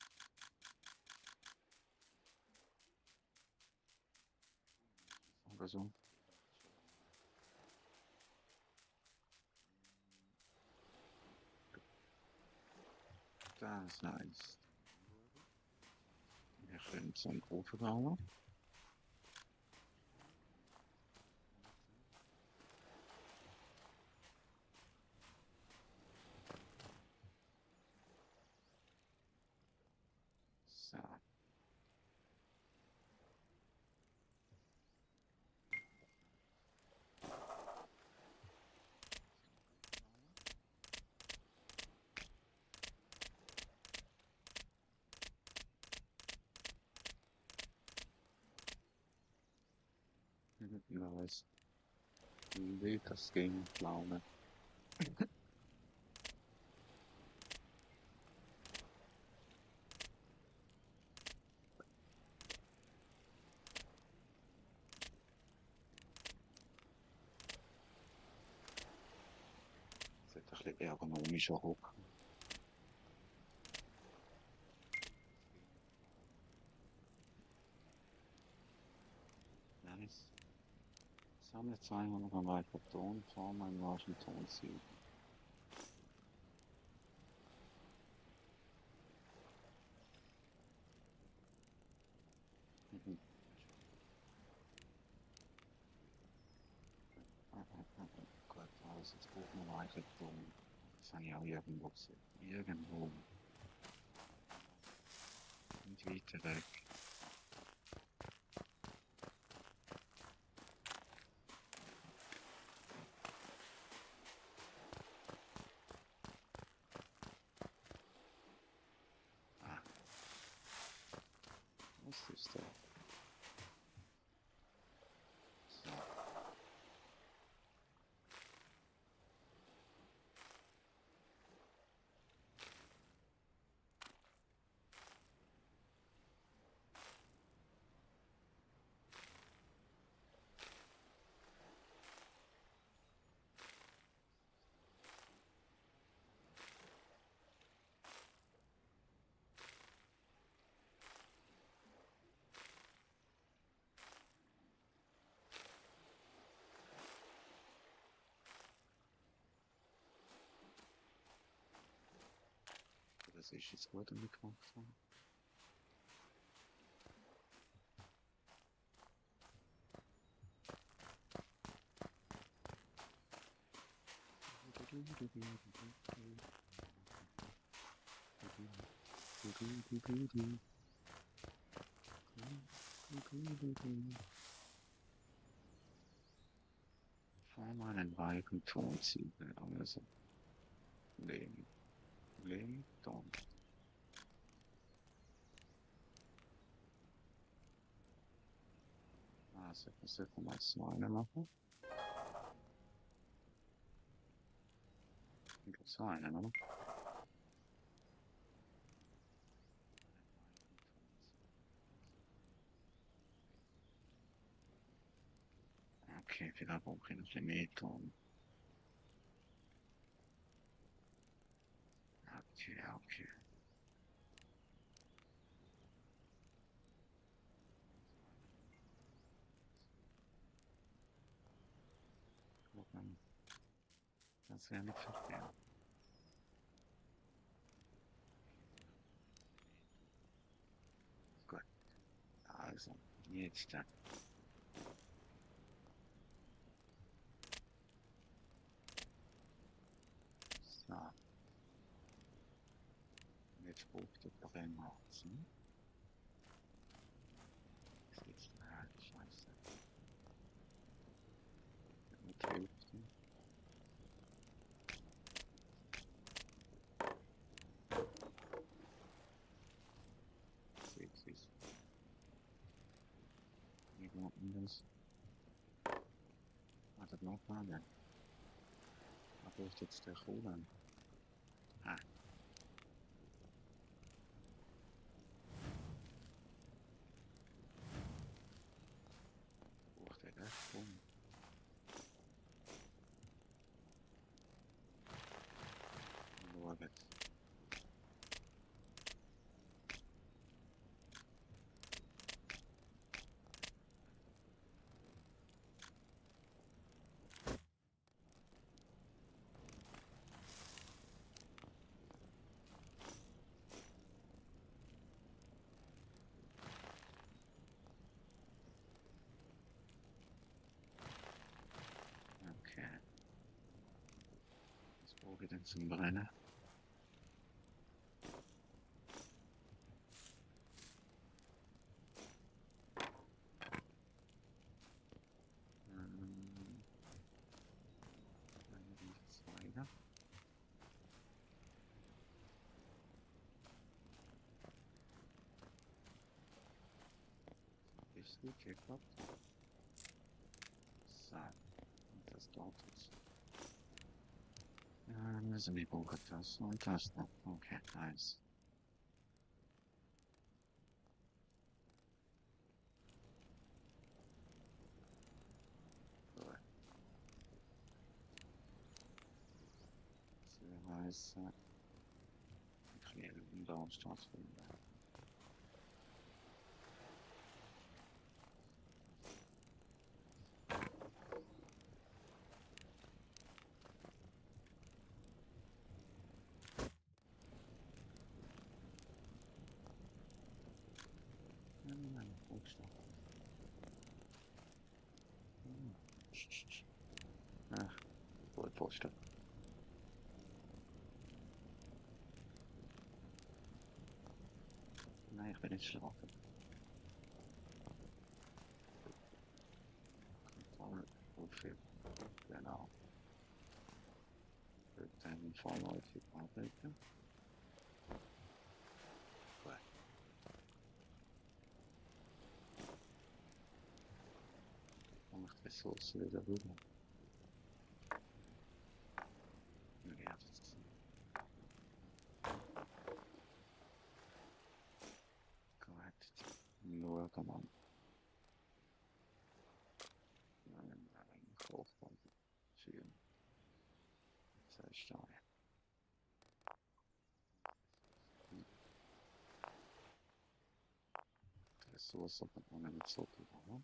Oder so. Das heißt, wir können zum Ofen bauen. So. Nice. Wie das Game Laune. Das ist ein bisschen ergonomischer Hock. Nice. Sammle 200 weitere Ton, form einen neuen Tonsiegel. Gut, also jetzt brauchen wir weitere Ton. Das habe ich auch irgendwo gesehen. Irgendwo. Und weiter weg. Ah. Was ist da? So. Das ist jetzt gut umgebracht worden. Vor meinen weichen Tonzügen, also Leben, Ton. Also, das wird mal eine machen. Das war eine, ne? Okay, wieder brauche ich noch den Ton. Okay, okay. Gucken. Das wäre nicht verkehrt. Gut. Also, jetzt dann. So. Jetzt braucht ihr noch einmal. Das ist jetzt scheiße. Mit Hälfte. Sexy. Wie macht man das? Wartet noch mal. Da braucht jetzt der Roland. Ah. Braucht er das rum? Norbert. Okay. Was brauche ich denn zum Brennen? Weiter. Ist gut geklappt. So. Und das dort ist. Müssen die Bunkertasten und Tasten. Okay, nice. Gut. Sehr nice. Ich lebe im Downstairs-Film. Ach, Wohlposter. Nein, ich bin nicht schlafen. Kontrollprofil. Genau. Wird dann vorläufig arbeiten. Gut. Dann macht Ressource wieder rüber. Ja, das ist korrekt. Nur kann man einen Kaufmann führen. Sehr stark. Ressource hat man eine Zocke, oder?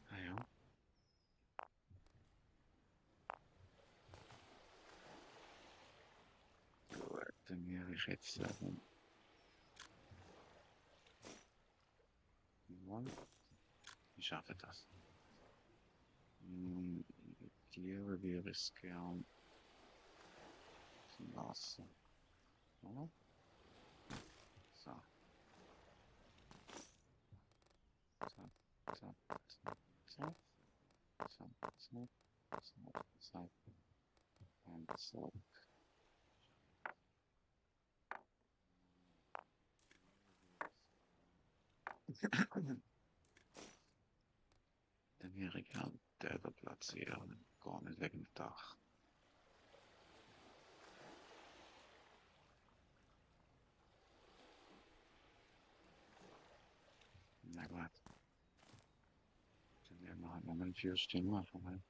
Ah ja. ich jetzt ich schaffe das. Tiere wäre es gern zum Wasser. Oder? So. Zack, zack, zack, zack. Zack, zack, zack, zack. Und zack. Dann wäre gern der platzieren. Gar nicht wegen dem Dach. Na gut. Dann werden wir halt noch einen 4 Stimmen machen. Halt.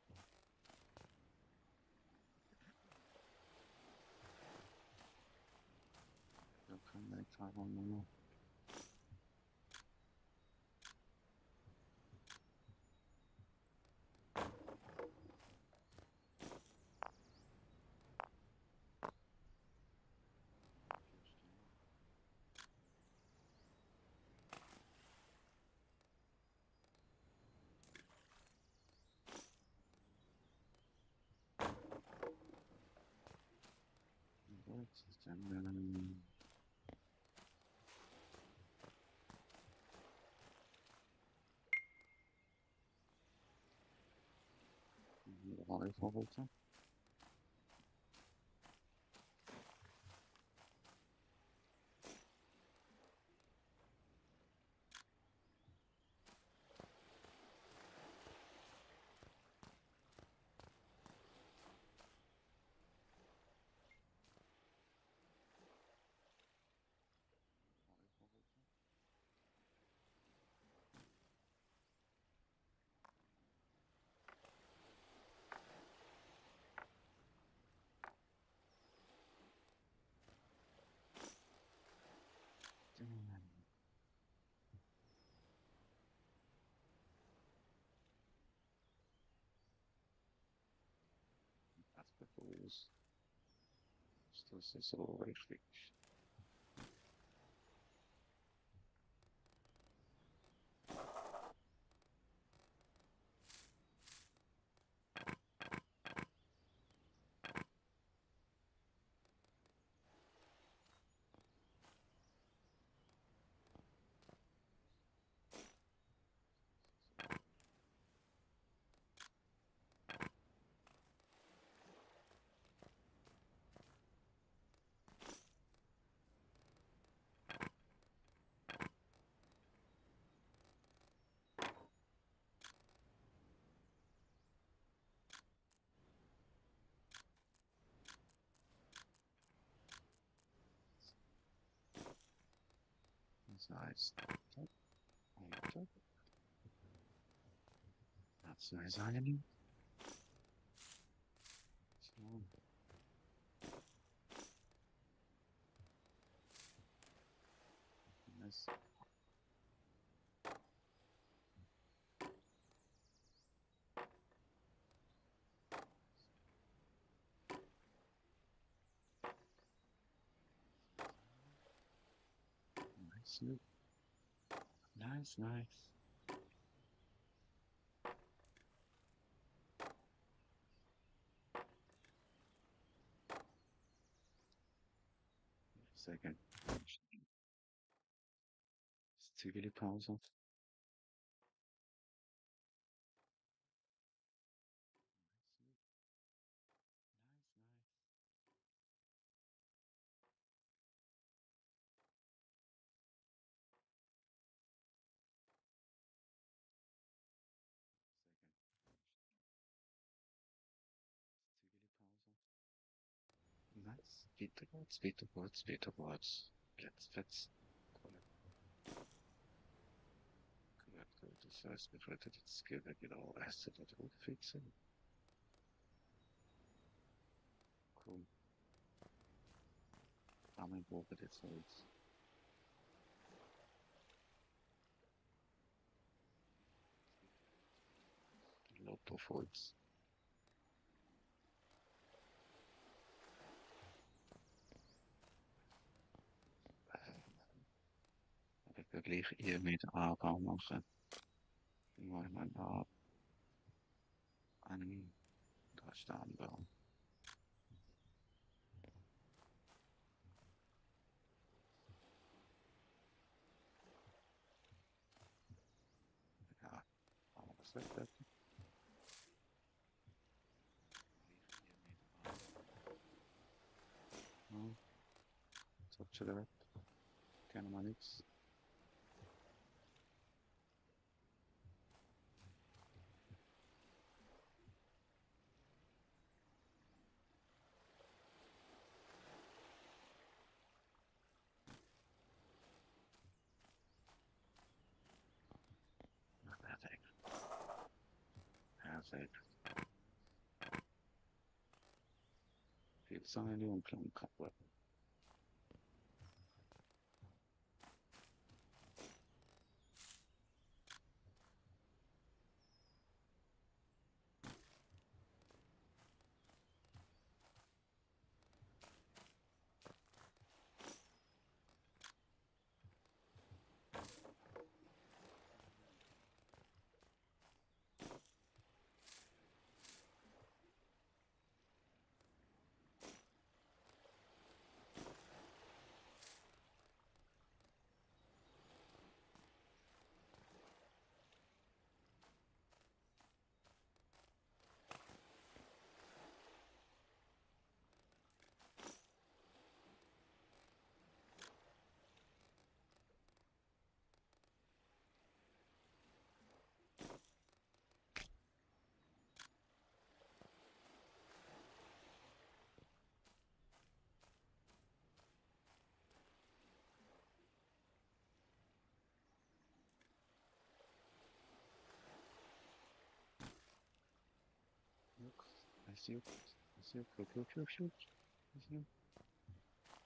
Da können wir jetzt einfach nur. Dann Vorwürfe. Das bewusst. Das ist so richtig. Das heißt, that's nice ironing. So. Nice. Nice. Nice, nice. Second. Zivilpause. Nice. Weiterboards. Let's. Correct. Das heißt, wir wollten jetzt genau erst da drauf fixen. Cool. Damit brauchen wir jetzt Holz. Lot of Holz. eben gleich hier mit Anbau machen. Dann wollen wir da einen, da ist der Anbau. Ja, aber das wird fertig. Ja, das hat schon weg. Kennen wir nichts. Perfekt. Perfekt. Viel Seile und kleine kaputt. Es juckt. Es juckt. Es juckt. Es juckt. Es juckt.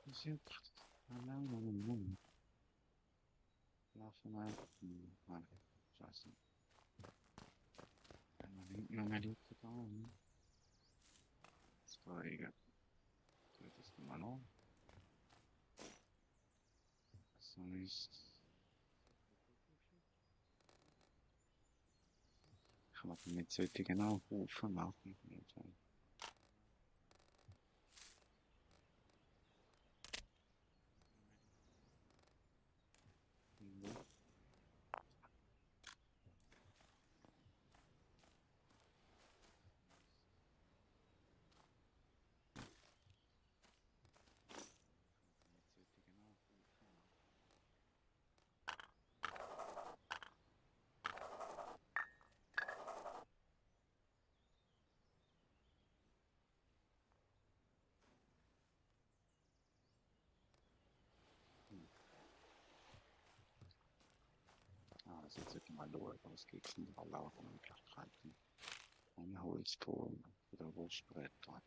Es juckt. Nein. Lass mal. Nein. Scheiße. Wenn man liegt da. Zweige. Das ist immer noch. So ist. Kann man damit sollte genau rufen machen. Ah, das ist jetzt mal durch, aber es geht schon mal laut und gleich reiten. Eine Holzton oder Wurstbretter.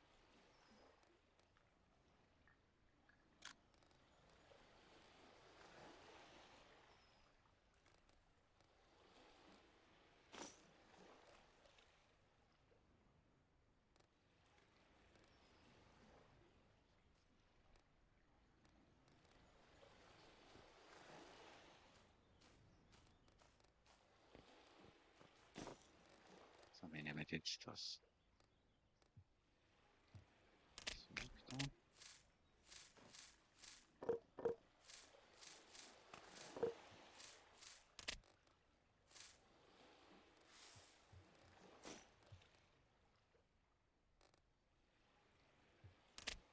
So, wir nehmen jetzt das zurück da.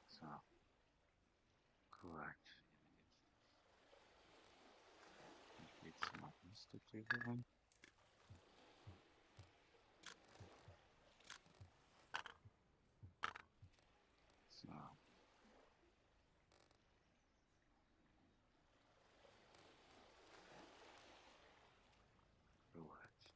So, korrekt. Ich gehe jetzt mal ein Stück drüber rein. So. Korrekt.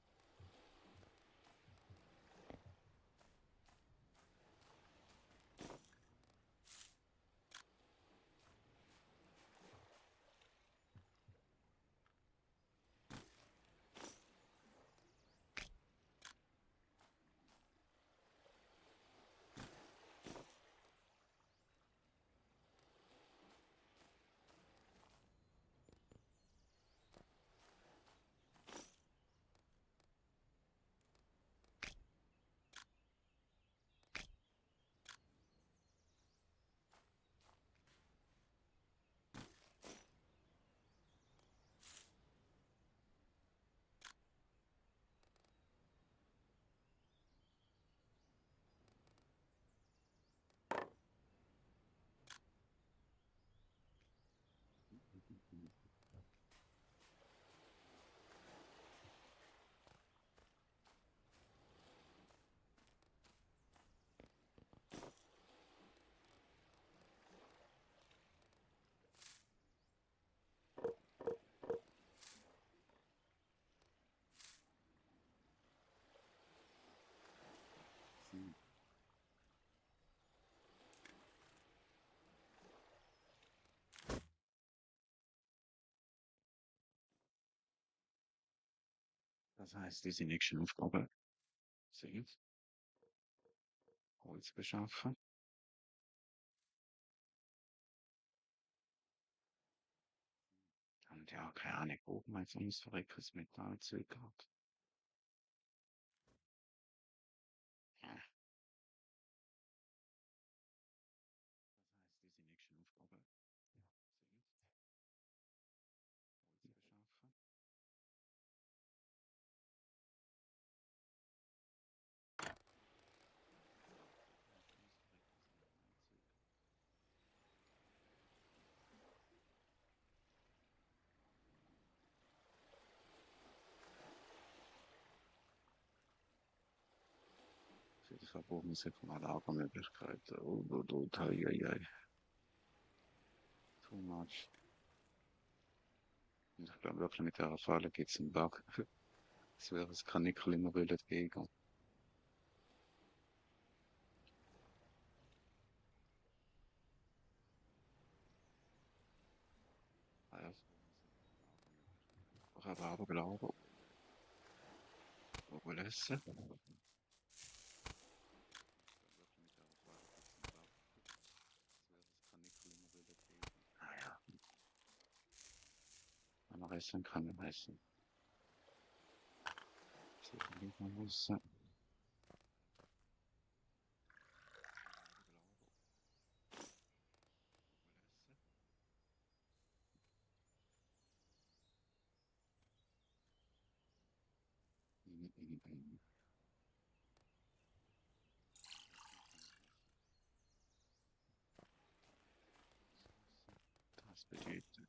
Das heißt, diese nächste Aufgabe sind Holz beschaffen. Und ja, keine Ahnung, oben man jetzt uns verrecketes Metallzeug hat. Ja. Das heißt, diese nächste Aufgabe sind Holz beschaffen. Für die verbotene Lagermöglichkeiten. Too much. Und ich glaube wirklich, mit der Falle gibt es einen Bug. Es wäre das Kanickel immer wieder gegen. Ich habe aber glaube, wo lassen. Ah ja. Wenn man essen kann, man essen. Man muss. Das bedeutet.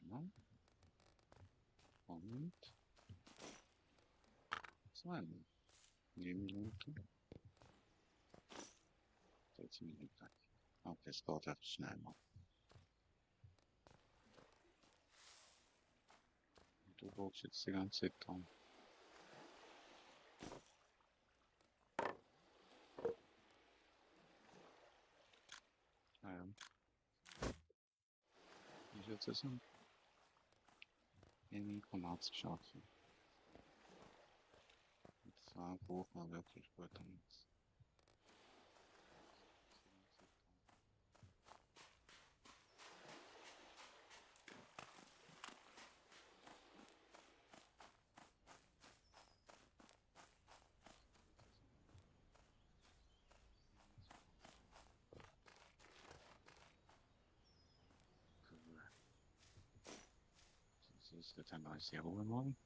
Genau. Und 2 Minuten. 13 Minuten. Okay, es geht etwas schneller. Du brauchst jetzt die ganze Zeit dran. Naja. Ich würde sagen, in Mikromaß schaffen. Und zwar braucht man wirklich gut nichts. Das wird ein neues Hero morgen.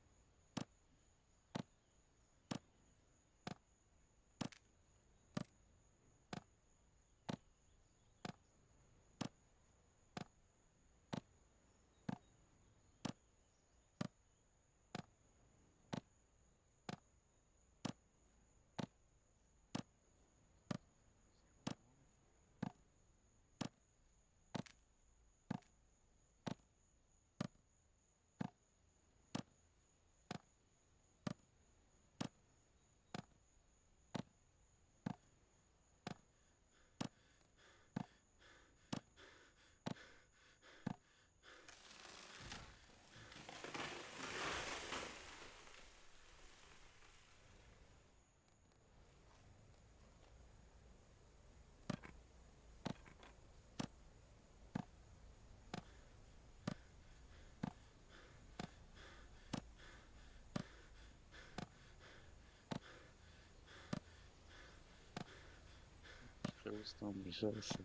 Scheiße, die Scheiße.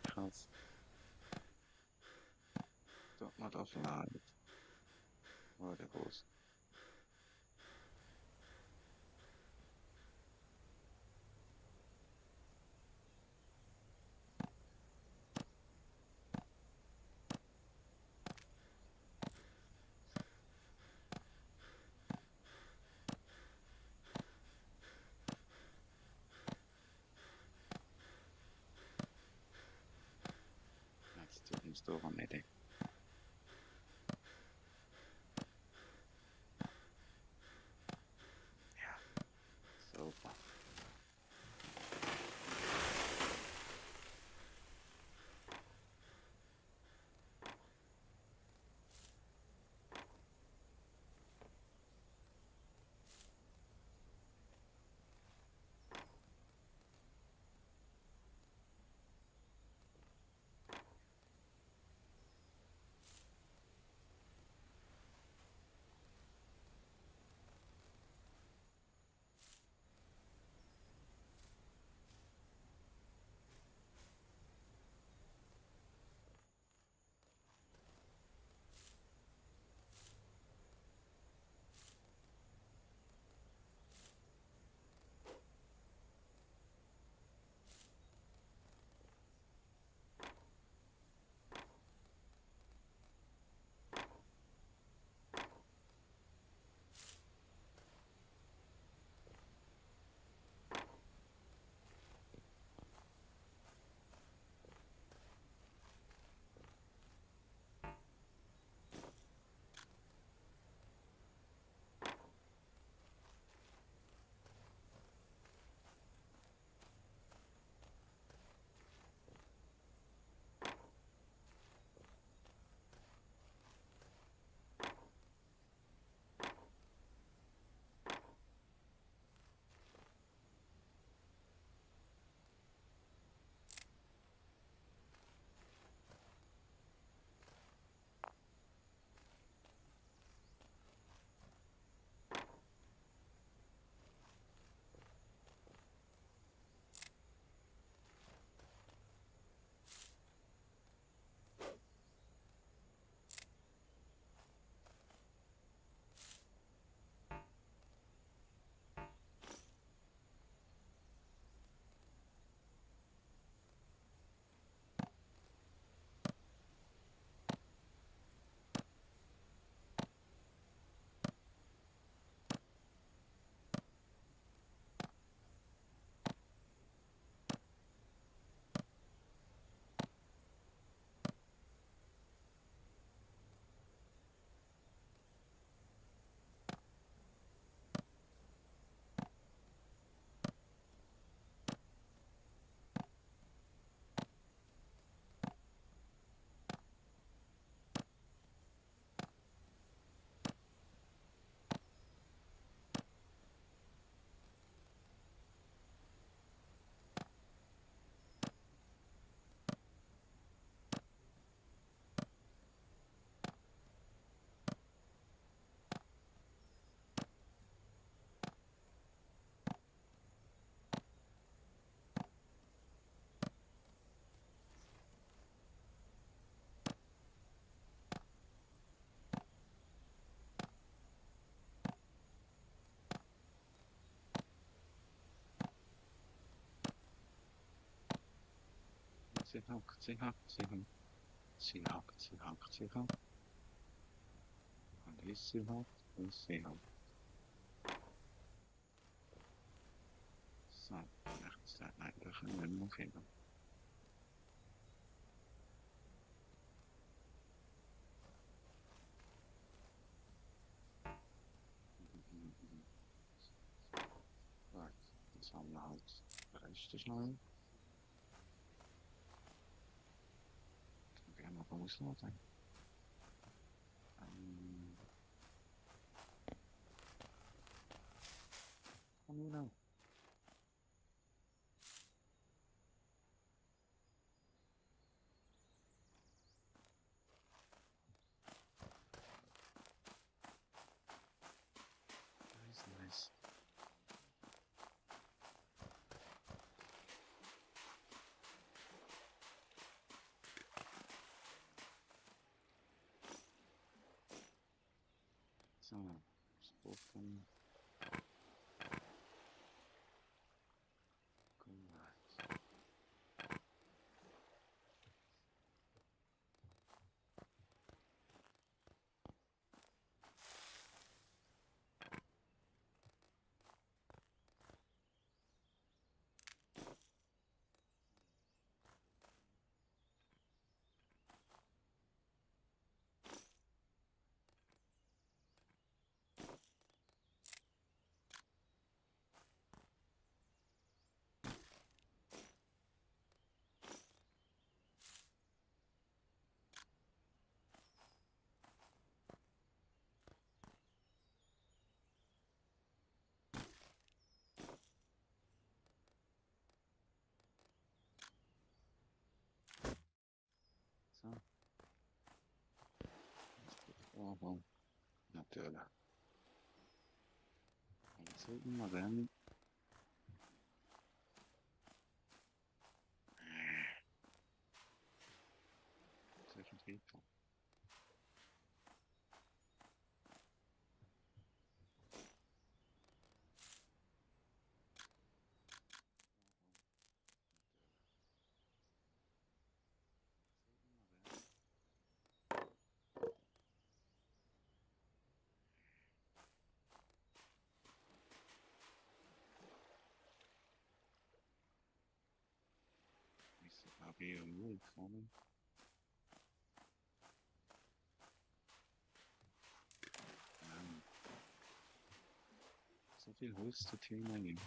Krass. Tut man auf Leid. War der groß. Jetzt tut uns doch am Ende. Ja, super. sie hackt, sie hackt, sie hackt. Sie hackt, sie hackt, sie hackt. Und ist sie hackt, ist sie hackt. So, rechts da einfach einen Finger. Right, jetzt haben wir halt rechte Schneide. Dann werden wir rausladen. Genau. Nice, nice. So, spoken. Right. So. Aber natürlich. Jetzt sollten wir dann. Zwischen Triebfall. Ist aber eher ruhig vorne. So viel Holz zu Thema nehmen.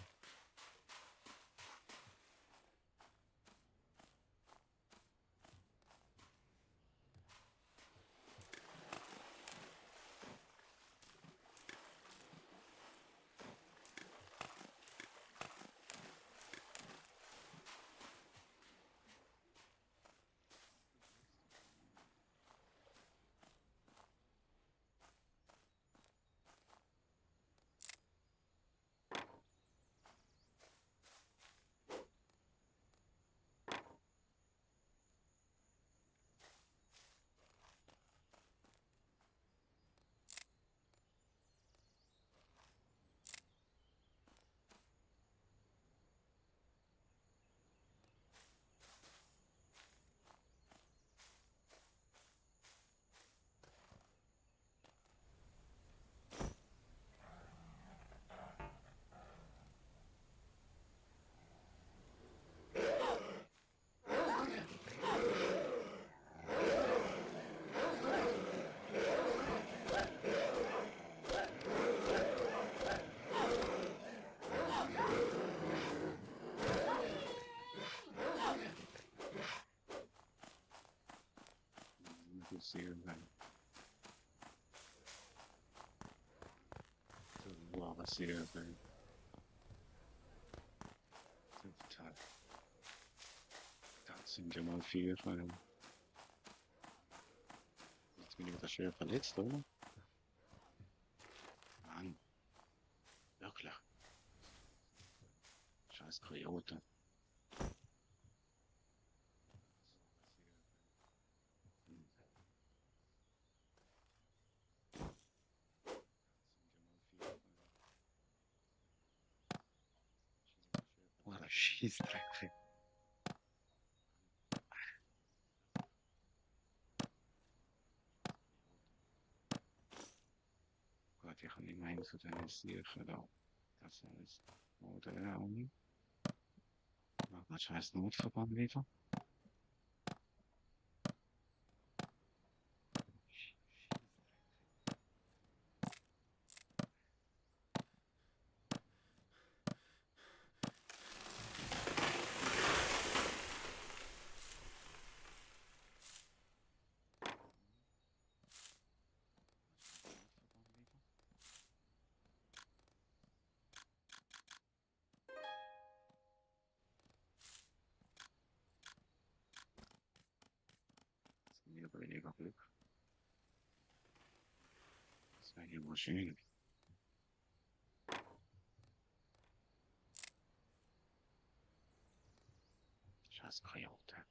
Sehr geil. Wow, sehr geil. Total. Das sind ja mal 4. Jetzt bin ich wieder schwer verletzt, oder? Mann. Wirklich. Scheiß Kojote. What a Scheißdreck. ich kann nicht mehr zu den Sicher da. Das heißt, oder was heißt Notverband wieder? Mir weniger Glück. Das wäre hier mal schön. Scheiß Coyote.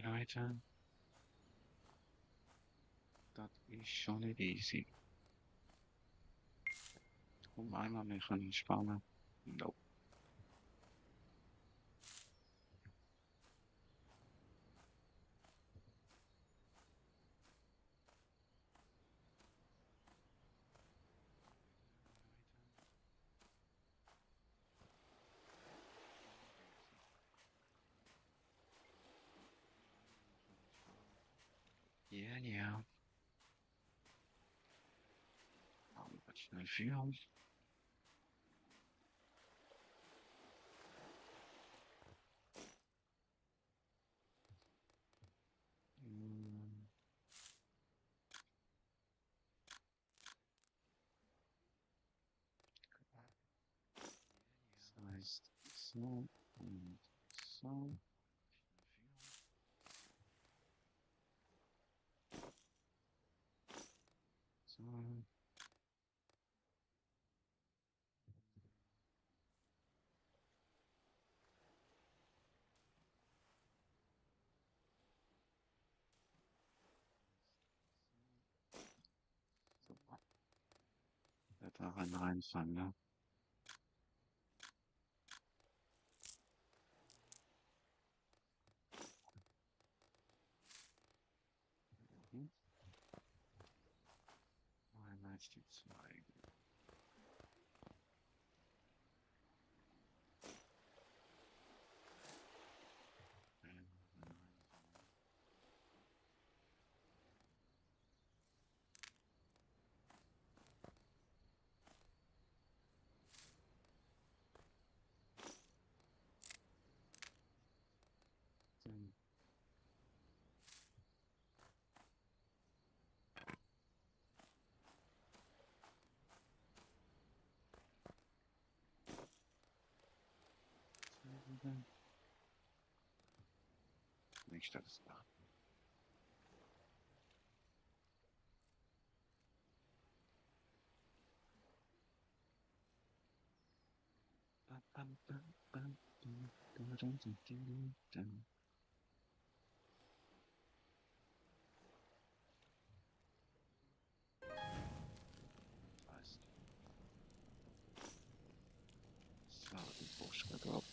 Leute. Das ist schon nicht easy. Um einmal mehr entspannen. Nope. Ja, ja. Aber schnell führen. Das heißt, so und so. So. Super. Da reinfangen, ne? Einmal die zwei. Nicht, dass es da. Fast. So, die Vorschritt ab.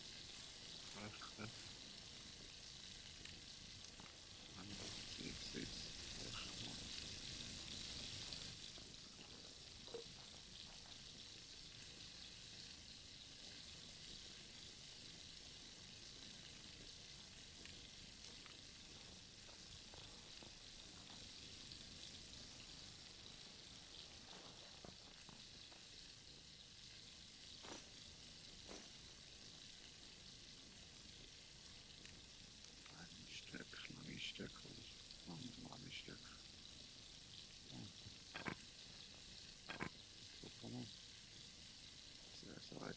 So weiter.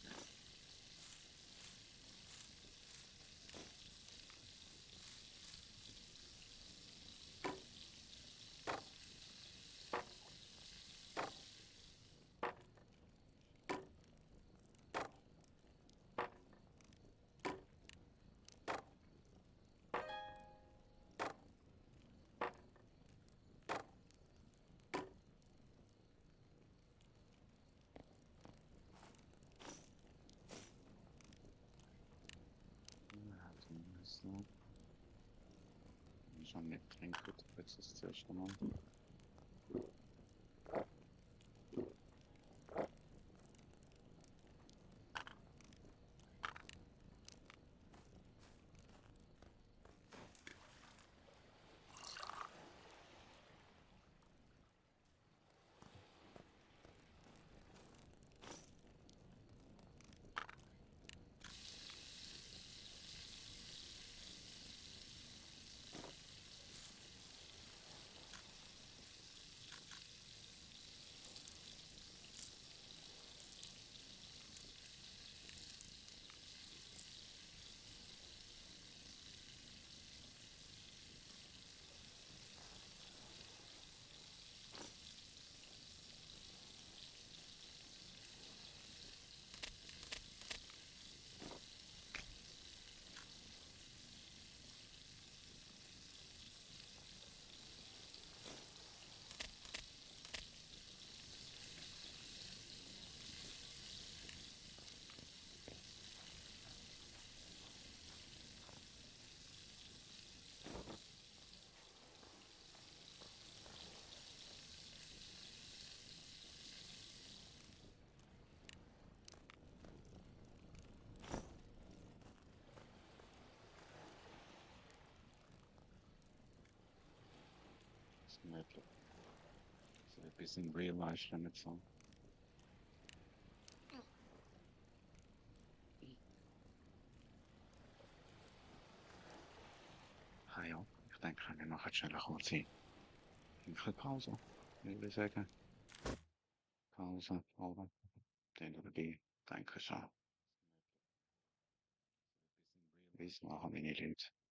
So. Schon mit Trinken, das ist sehr schon mal. Möglich. So ein bisschen Real Life damit so. Ah ja, ich denke, wir machen schnell kurz ein bisschen Pause. Würde ich sagen. Pause, aber den dabei, danke schon. Bis nachher, meine Leute.